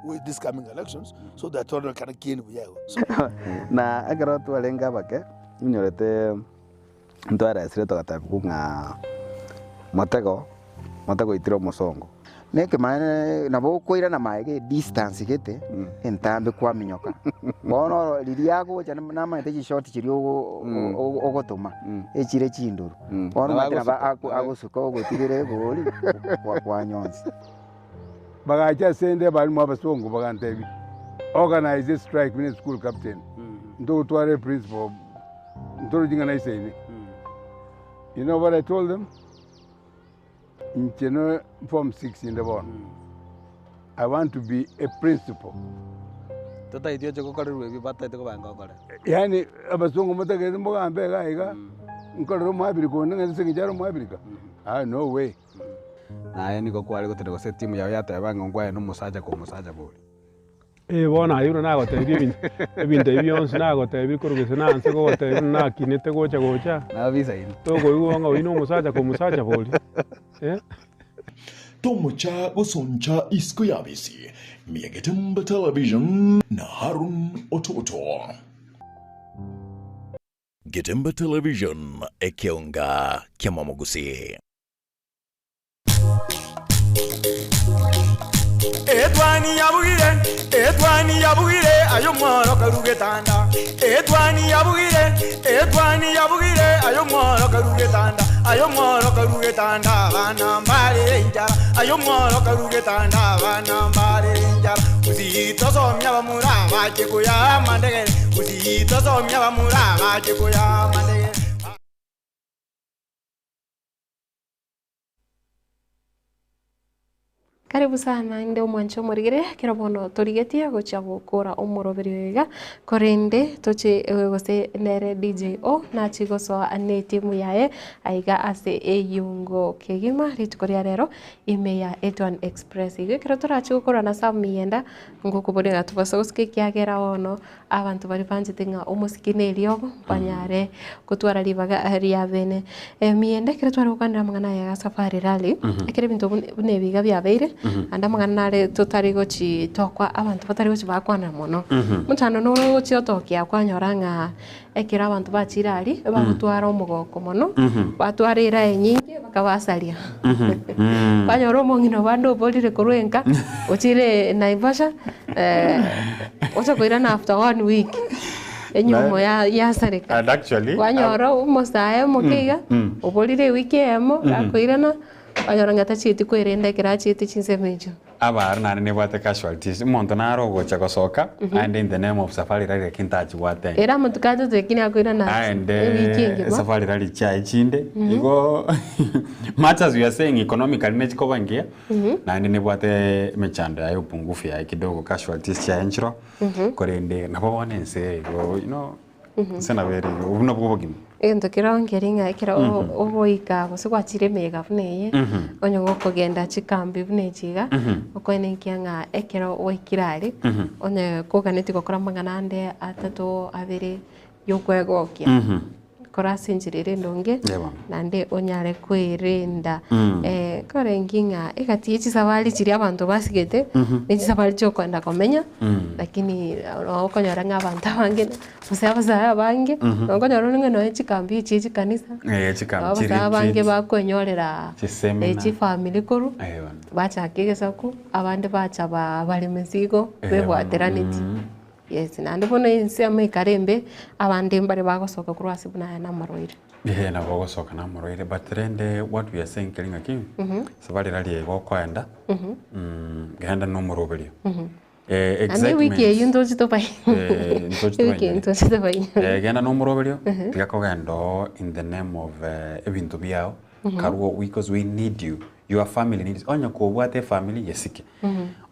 with this coming elections so that tororekane kieni buya igo. Na ekero twarenge abake, inyorete ntwaeresire togatebigwa ng'a motego, motego oitire omosongo. Na ekemanyererio nabo okoirana maega edistance gete entambe kwaminyoka. Bono oro riria agocha namanyete chishoti chiria ogotoma echire chindoro. Bono omanyete nabo agosuka ogotigera egori kwanyonsi. Bagacha ase 'nde abalimu abasongo bagantebia, Organise a strike buna eschool captain, ntogotwara eprincipal, ntorochi ng'a naisaine. You know what I told them? Inche ne form six inde bono, I want to be a principal. Totaeti oche gokorerwa ebi bataete kobanga okore. Yaani abasongo motagete mogambe iga iga, nkorere omoabirika onde ng'a ase eng'encho are omoabirika? Ah no way. Naye nigo kware goteba gose etimu yao yateba ng'a nkwaye nomosacha kwa omosacha bori. Ee bono aye buna nagotebirie ebinto ebinto ebi bionsi nagotebirie korwa gese na nse kogotebia buna nakinete gocha gocha, Nabisaine. tokoigwa ng'a oyio na omosacha komosacha bori eh. Tomocha gosoncha isiko y'abisi, Miagetemba Television na Harun Ototo. Getemba Television, ekeonga ki'amamogusii. Etwani yabugire, etwani yabugire, aye omworo karu getanda. Etwani yabugire, etwani yabugire, aye omworo karu getanda. Aye omworo karu getanda, abana mbare enchara. Aye omworo karu getanda, abana mbare enchara. Gusii tosomia abamura bache koyaa amandegere. Gusii tosomia abamura bache koyaa amandegere. Karibu sana inde omwanche omorigere ekero bono torigetie gochia gokora omoroberio oyo iga korende toche gose nere DJ O nachie gosoa ne etimu yaye aiga ase eyungo kegima rituko ria rero ime ya Etwan Express. Igo ekero torache gokorana ase amiyenda ngokoboria ng'a tobasa gosika ekiagera bono Abanto baria banchete ng'a omosike neriogo banyare gotwara ribaga ria bene. Emiyende ekero tware gokwanera amang'ana aya ya Safari Rally, ekero ebinto buna ebi iga biabeire, naende amang'ana nare totari gochi tokwa abanto batari gochi bakwana mono. Omochando noro ogochia otokia kwanyora ng'a ekero abanto bachire aria, bagotwara omogoko mono, batwara eraha enyinge bakabasaria. Kwanyora omong'ina obande oborire korwa enka, ochire Naivasha. Oche koirana after one week enyiomo yasareka. And actually, Kwanyora omosae omoke iga, oborire ewiki eyemo, gakoirana, kwanyora ng'a tachieti koerenda ekero achiete chinsemo echio. Abare naende nebwate casualties, omonto nare ogocha gosoka, aende in the name of safari rally lakini tachibwate. Ere amatuko atato lakini akoirana Aende ewiki engima. safari rally chiaye chinde, igo much as we are saying economically nechikoba engiya, Naende nebwate emechando yaye upungufu yaye kidogo casualties chiaye nchiro korende nabo bono ense eye igo you know ense nabo ere igo obwo nabwo obogima. Egento kerongerie ng'a ekero ogoika gose gwachire emeyega buna eye, onye gokogenda chikambi buna echi iga, okoenekia ng'a ekero gwaikire aria, onye koganetie gokora amang'ana ande atato abere yokwegokia. Kora ase enchera ere endonge, naende onyare kwerenda. Nkorenge ng'a egati ye chisabari chiria abanto basigete, ne chisabari chiokoenda komenya, lakini nabo okonyora ng'a abanto abange gose abasae abange, nabo okonyora ore ng'a nonye chikambi echi chia echikanisa, Chikambi nabo chi abasae abange retreat. bakwenyorera Chiseminar. chifamiri korwa, bachaka egesaku, abande bacha ba baremesi igo, bebwateraneti. Yes, naende bono ensemo ekare embe, abande mbare bagosoka korwa ase buna aya namarwaire. Eeh nabo ogosoka namarwaire but rende what we are saying keri ng'aki, safari rari iga okoenda, genda na omoroberio. Naende ewiki eyio Excitement ntochi tobai ntochi ewiki eyio tobainyore. ntochi tobainyore. Genda na omoroberio, tiga kogenda oo in the name of ebinto biao, karwo because we need you, your family needs onye kobwate efamiri yesike.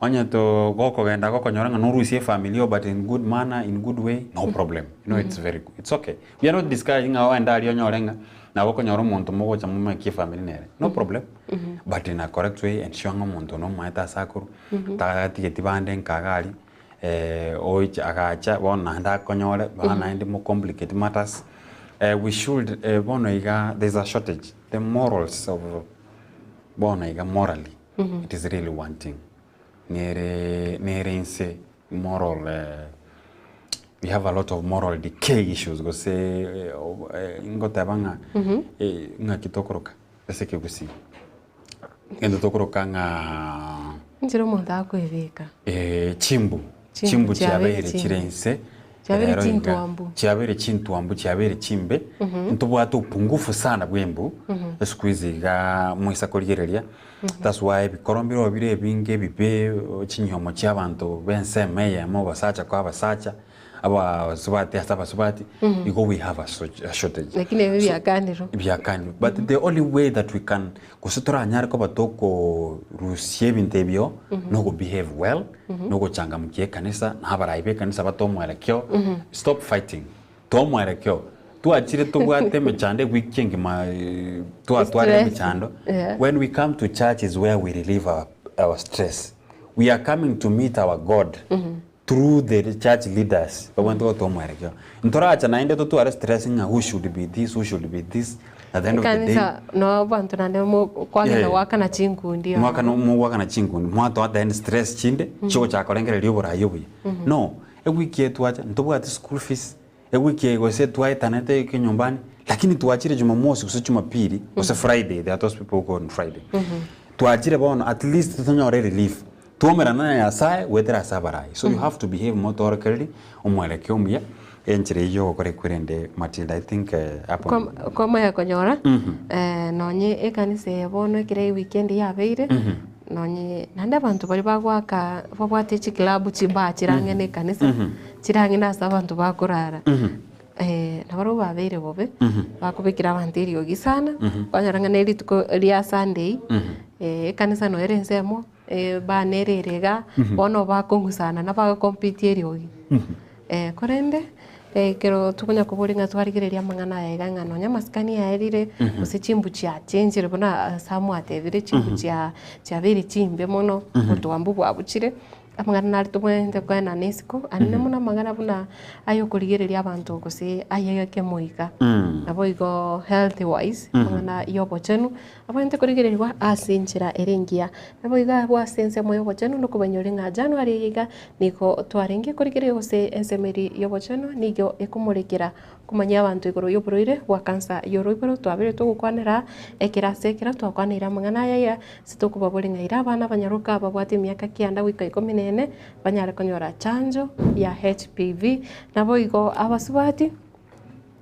Onye to gokogenda gokonyora ng'a norusie efamiri oo but in good manner, in good way, no problem. You know it's very good, it's okay. We are not discouraging ng'a oende aria onyore ng'a nabo okonyora omonto mogocha momekie efamiri nere, no problem. But in a correct way ensure ng'a omonto one omoete ase akorwa, tagatigeti bande nka iga aria, oiche agacha bono naende akonyore, bono naende mo complicate matters. We should bono iga there is a shortage, the morals of bono iga morally. It is really wanting. Nere nere inse moral eh, we have a lot of moral decay issues gose eh, ob- eh, ngoteba ng'a Mhm. eh, ng'aki tokoroka ase ekegusii egento tokoroka ng'a Inchera omonto akoebeka. eh, chimbu Chimbu chimbu chiabeire chiabeire chimbe. chire inse Chiabeire rero iga, chintwambu. chiabeire chintwambu chiabeire chimbe Mhm. ntobwate upungufu sana bwa embu Mhm. esiku hizi iga moisa korigereria That's why ebikoro mbirobio bire ebinge ebibe, chinyomo chia abanto b'ensemo eyemo, abasacha kwa abasacha, abasubati ase abasubati, igo we have a a shortage. Lakini ebi So, biakanirwe. biakanirwe. But the only way that we can, gose toranyare koba tokorusia ebinto ebio, nogo behave well, nogochangamkia ekanisa, na abarai b'ekanisa batoe omwerekeo, stop fighting. Toa omwerekeo. Twachire tobwate emechando ewiki engima eh, twatwarire Stress. emechando. Yeah. When we come to church is where we relieve our, our stress. We are coming to meet our God through the church leaders. Babwate gotoa omwerekeo. Ntoracha naende totware stress ng'a who should be this, who should be this. At the end of the day, Ekanisa no abanto naende mo kwagenda Yeah. goakana chinkundi ororo. mwakana mogwakana chinkundi mwatoa at the end stress chinde chigochaka korengereria oborai obuya. No, ewiki eye twacha ntobwati school fees, Ewiki eye gose twaetanete ekenyumbani, lakini twachire Jumamosi gose Jumapili gose Friday, there are those people who go on Friday. Twachire bono at least tonyore relief. Twaumerana na Nyasaye goetera ase abarai. So you have to behave motorokereri omwerekeo omuya enchera eyio yogokora ekwerende Matilda I think eh, hapo Kwa- kwamanya konyora eh, nonye ekanisa eye bono ekero eweekend yabeire Nonye naende abanto baria bagoaka babwate chiklabu chibaa chire ang'e na ekanisa, chire ang'e na ase abanto bakorara, nabarobwo babeire bobe, bakobekera abanto eriogi sana, kwanyora ng'a na erituko ria Sunday, ekanisa noyo ere ensemo, ebaa nere ere igaa, bono bakong'usana na bagocompete eriogi. Korende, ekero tokonya koboria ng'a twarigereria amang'ana aya iga ng'a nonya amasikani aerire, gose chimbu chiachenchire buna ase mwatebire chimbu chia chiabeire chimbe mono, obotwambu bwabuchire, amang'ana nare tobwenerete koenana isiko, aria buna amang'ana buna aya okorigereria abanto gose aya ekemoika, nabo igo health wise, amang'ana ya obochenu, abwenerete korigereriwa ase enchera ere engiya. Nabo iga abwo ase ensemo y'obochenu nokobainyore ng'a January eye iga nigo twarenge korigereria gose ensemo eria y'obochenu nigo ekomorekera komanyia abanto igoro y'oborwaire bwa cancer y'oroiboro twabeire togokwanera ekero ase ekero twakwaneire amang'ana aya iga ase tokobaboria ng'a ira abana abanyaroka babwate emiaka kianda goika ikomi na ene banyare konyora chanjo ya HPV. Naboigo abasubati.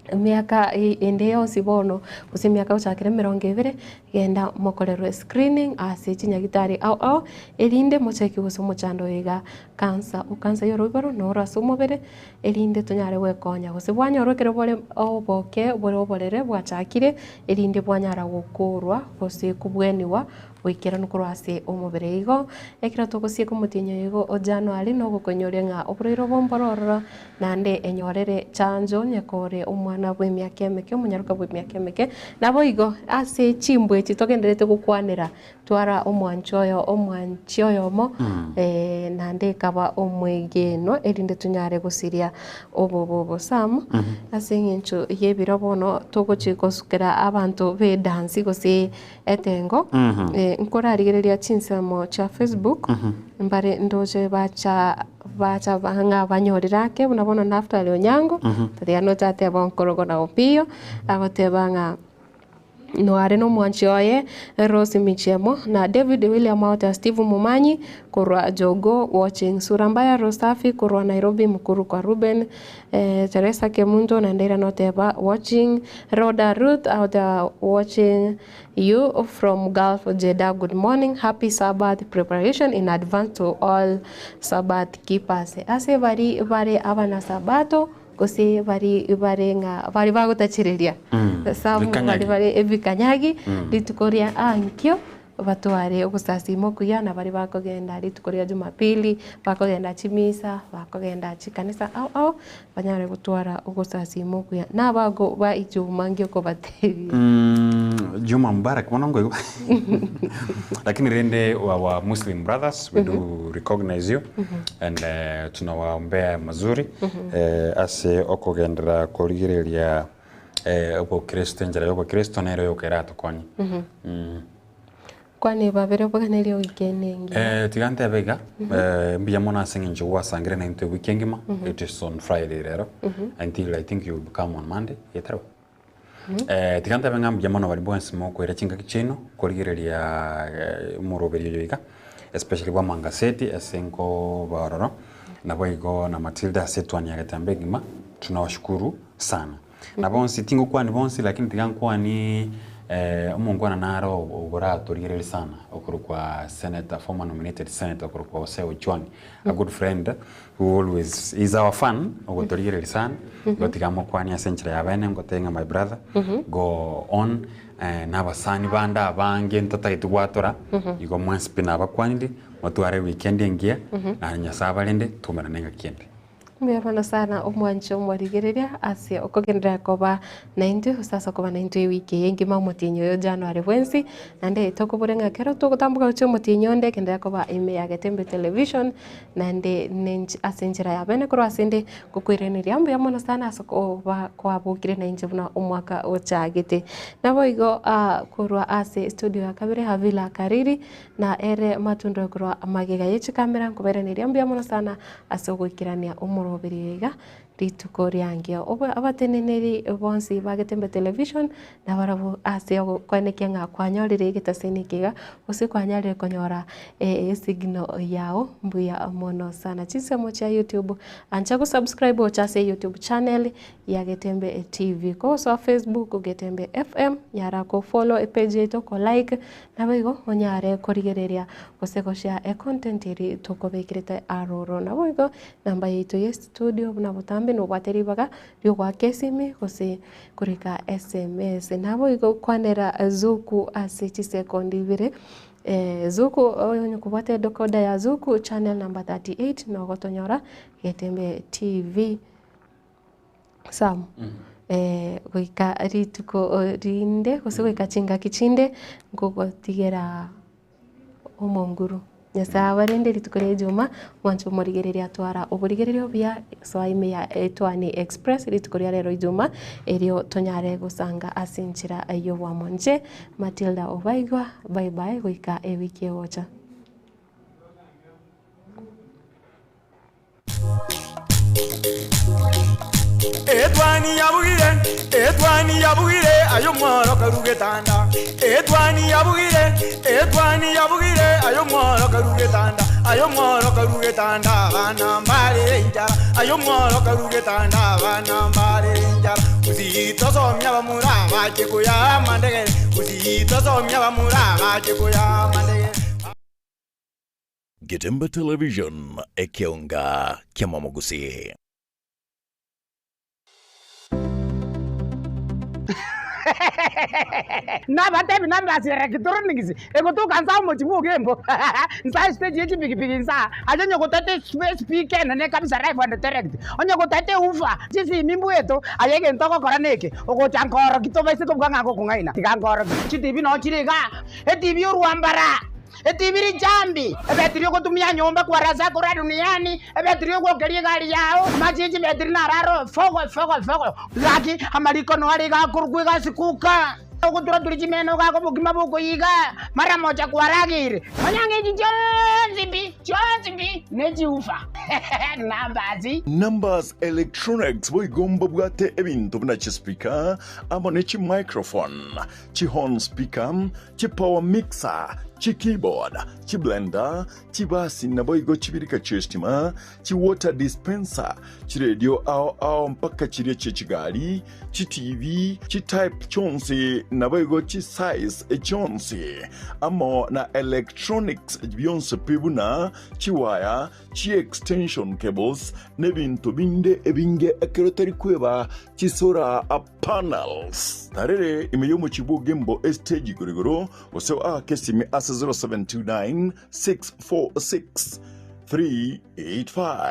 Emiaka ende yonsi bono, gose emiaka gochakera emerongo ebere, genda mokorerwe screening ase chinyagitari ao ao, erinde mocheki gose omochando oyo iga cancer, ocancer ya oroiboro noro ase omobere, erinde tonyare gwekonya gose bwanyorwa ekero bore oboke bore oborere bwachakire, erinde bwanyara gokorwa gose kobweniwa goikeranu korwa ase omobere. Igo ekero togosieka omotienyi oyo igo o January nogokoinyoria ng'a oborwaire obo mboro ororo naende enyorere chanjo onye kore omwana bw'emiaka emeke omonyaroka bw'emiaka emeke. Naboigo ase chimbwa echi togendererete gokwanera twara omwanchi oyo omwanchi oyomo naende ekaba omwegenwa erinde tonyare gosiria obobe obo. Sam, ase eng'encho y'ebiro bono togochi gosukera abanto b'edansi gose Etengo, nkorarigereria chinsemo chia Facebook, mbare ndoche bacha bacha ng'a banyorire ake buna bono Naftali Onyango, tatiga noche ateba onkorogo na Opiyo, agoteba ng'a noare na omwanchi oye Rose Michiemo na David William agoteba Steve Momanyi korwa Jogoo watching Sura Mbaya Rosafi korwa Nairobi Mukuru kwa Reuben Teresa Kemunto naende ira noteba watching Rhoda Ruth agoteba watching you from Gulf Jeddah good morning happy Sabbath preparation in advance to all Sabbath keepers ase bari bare abana sabato gose bari bare ng'a bari bagotachereria some Bikanyagi. bari bare ebikanyagi rituko ria ankio Batware ogosasiima okuya, na baria bakogenda rituko ria Jumapili, bakogenda chimisa, bakogenda chikanisa ao ao, banyare gotwara ogosasiima okuya. Na abago ba Ijumaa nki okobatebia? Juma Mubarak bono nkoigwa lakini rende our Muslim brothers we do recognize you and eh, tunawaombea mazuri eh, ase okogenderera korigereria eh, obokristo enchera ya obokristo nero yoka eratokonye. Kwani babere oboganerie weekend engiya. Eh, tiga ntebe iga eh, mbuya mono ase eng'encho gwasangire naintwe ewiki engima it is on Friday rero until I think you will become on Monday getaro eh, tiga ntebe ng'a mbuya mono baria bonsi mokoira chingaki chiaino korigereria eh, omoroberi oyo iga especially bwa amangaseti ase nkoba ororo naboigo na Matilda ase etwani ya Getembe engima tunawashukuru sana. Na bonsi, tingokwani bonsi, lakini tiga nkwanie omonkwana naro oboratorigererie sana, okorokwa Senator, former nominated senator okorokwa Hosea Ojwang, a good friend who always is our fan, ogotorigereria sana, igo tiga mokwanie ase enchera ya bene, ngotebie ng'a my brother, go on, na abasani bande abange ntotageti gwatora, igo mwensi pi nabakwanirie, motware weekend engiya, na Nyasae abarende, toumerane engaki ende. Mbuya mono sana omwanche omorigereria ase okogenderera koba naintwe gose ase okoba naintwe ewiki eye engima omotienyi oyo January bwensi, naende tokobore ng'a ekero togotamboka gochia omotienyi onde genderera koba ime ya Getembe Television, naende nench ase enchera ya bene korwa ase inde ngokoiraneria mbuya mono sana ase okoba kwabokire nainche buna omwaka ochagete. Naboigo korwa ase studio ya kabere Havila Kariri, Na ere matundore korwa magega ye chikamera nkobairaneria mbuya mono sana ase ogoikerania omoroberio iga rituko riangio. Obe abateneneri bonsi ba Getembe Television nabarabwo ase okoenekia ng'a kwanyorire egetaseni eke iga gose kwanyarire konyora esignal yao mbuya mono sana. Chinsemo chia YouTube ancha go subscribe gocha ase YouTube channel ya Getembe TV. Kogosoa Facebook Getembe FM nyara ko follow epage yaito ko like Naboigo onyare korigereria gose goshare econtent eria tokobekerete aroro. Naboigo namba yaito ye studio buna botambe nobwate ribaga riogoaka esimi gose korika sms. Naboigo kwanera Zuku ase chisekondi ibere, Zuku onye kobwate edecoder ya Zuku channel number 38 nogotonyora Getembe TV. Sam, goika rituko rinde gose goika chingaki chinde nkogotigera omonguru. Nyasae abarende rituko ria ejuma, mwanche omorigereria atwara oborigereria obuya soa ime ya Etwani Express rituko ria rero ijuma, erio tonyare gosanga ase enchera y'oboamo. Inche Matilda Obaigwa, bye bye goika ewiki egocha. Etwani yabugire, etwani yabugire, aye omworo karu getanda. Etwani yabugire, etwani yabugire, aye omworo karu getanda. Aye omworo karu getanda, abana mbare enchara. Aye omworo karu getanda, abana mbare enchara. Gusii tosomia abamura bache koyaa amandegere. Gusii tosomia abamura bache koyaa amandegere. Getembe Television, ekeonga ki'amamogusii. Nabatebi nambasi electronics egotoka nsa omochi bwa Ogembo nsa estage ye chipikipiki nsa aye onye gotete speaker enene kabisa live and direct onye gotete woofer chisimi mbweto aye egento ogokora neke ogocha nkoroki tobaise kobua ng'a ngokong'aina tiga nkoroki chitibi noo chire igaa etibi orwambara. Etibi richambi, ebetiri ogotumia nyomba kwarasa korwa duniani, ebetiri ogwokeria egari yao, amache ye chibetiri nararo fogo fogo fogo. Gaki amariko noare iga akorokwa egasi kuka, ogotura-turia chimeno gaka obokima bokoiga, mara mocha kwarageire. Nonya ng'echi chionsi pi, chionsi pi, ne chiufa. Numbers. Numbers Electronics boigo mbabwate ebinto buna chispeaker amo ne chimicrophone, chihorn speaker, chipower mixer, chikeyboard, chiblender, chibasi naboigo chibirika chi'estima, chiwater dispenser, chiredio ao ao mpaka chiria chie chigari, chiTV, chitype chionsi naboigo chisize chionsi, amo na electronics bionsi pi buna chiwaya, chiextension cables, nebinto binde ebinge ekero tari kweba chisolar panels. Tarere ime y'omochie bw'Ogembo estage igoro igoro, gose oake esimi ase 0729 646 385.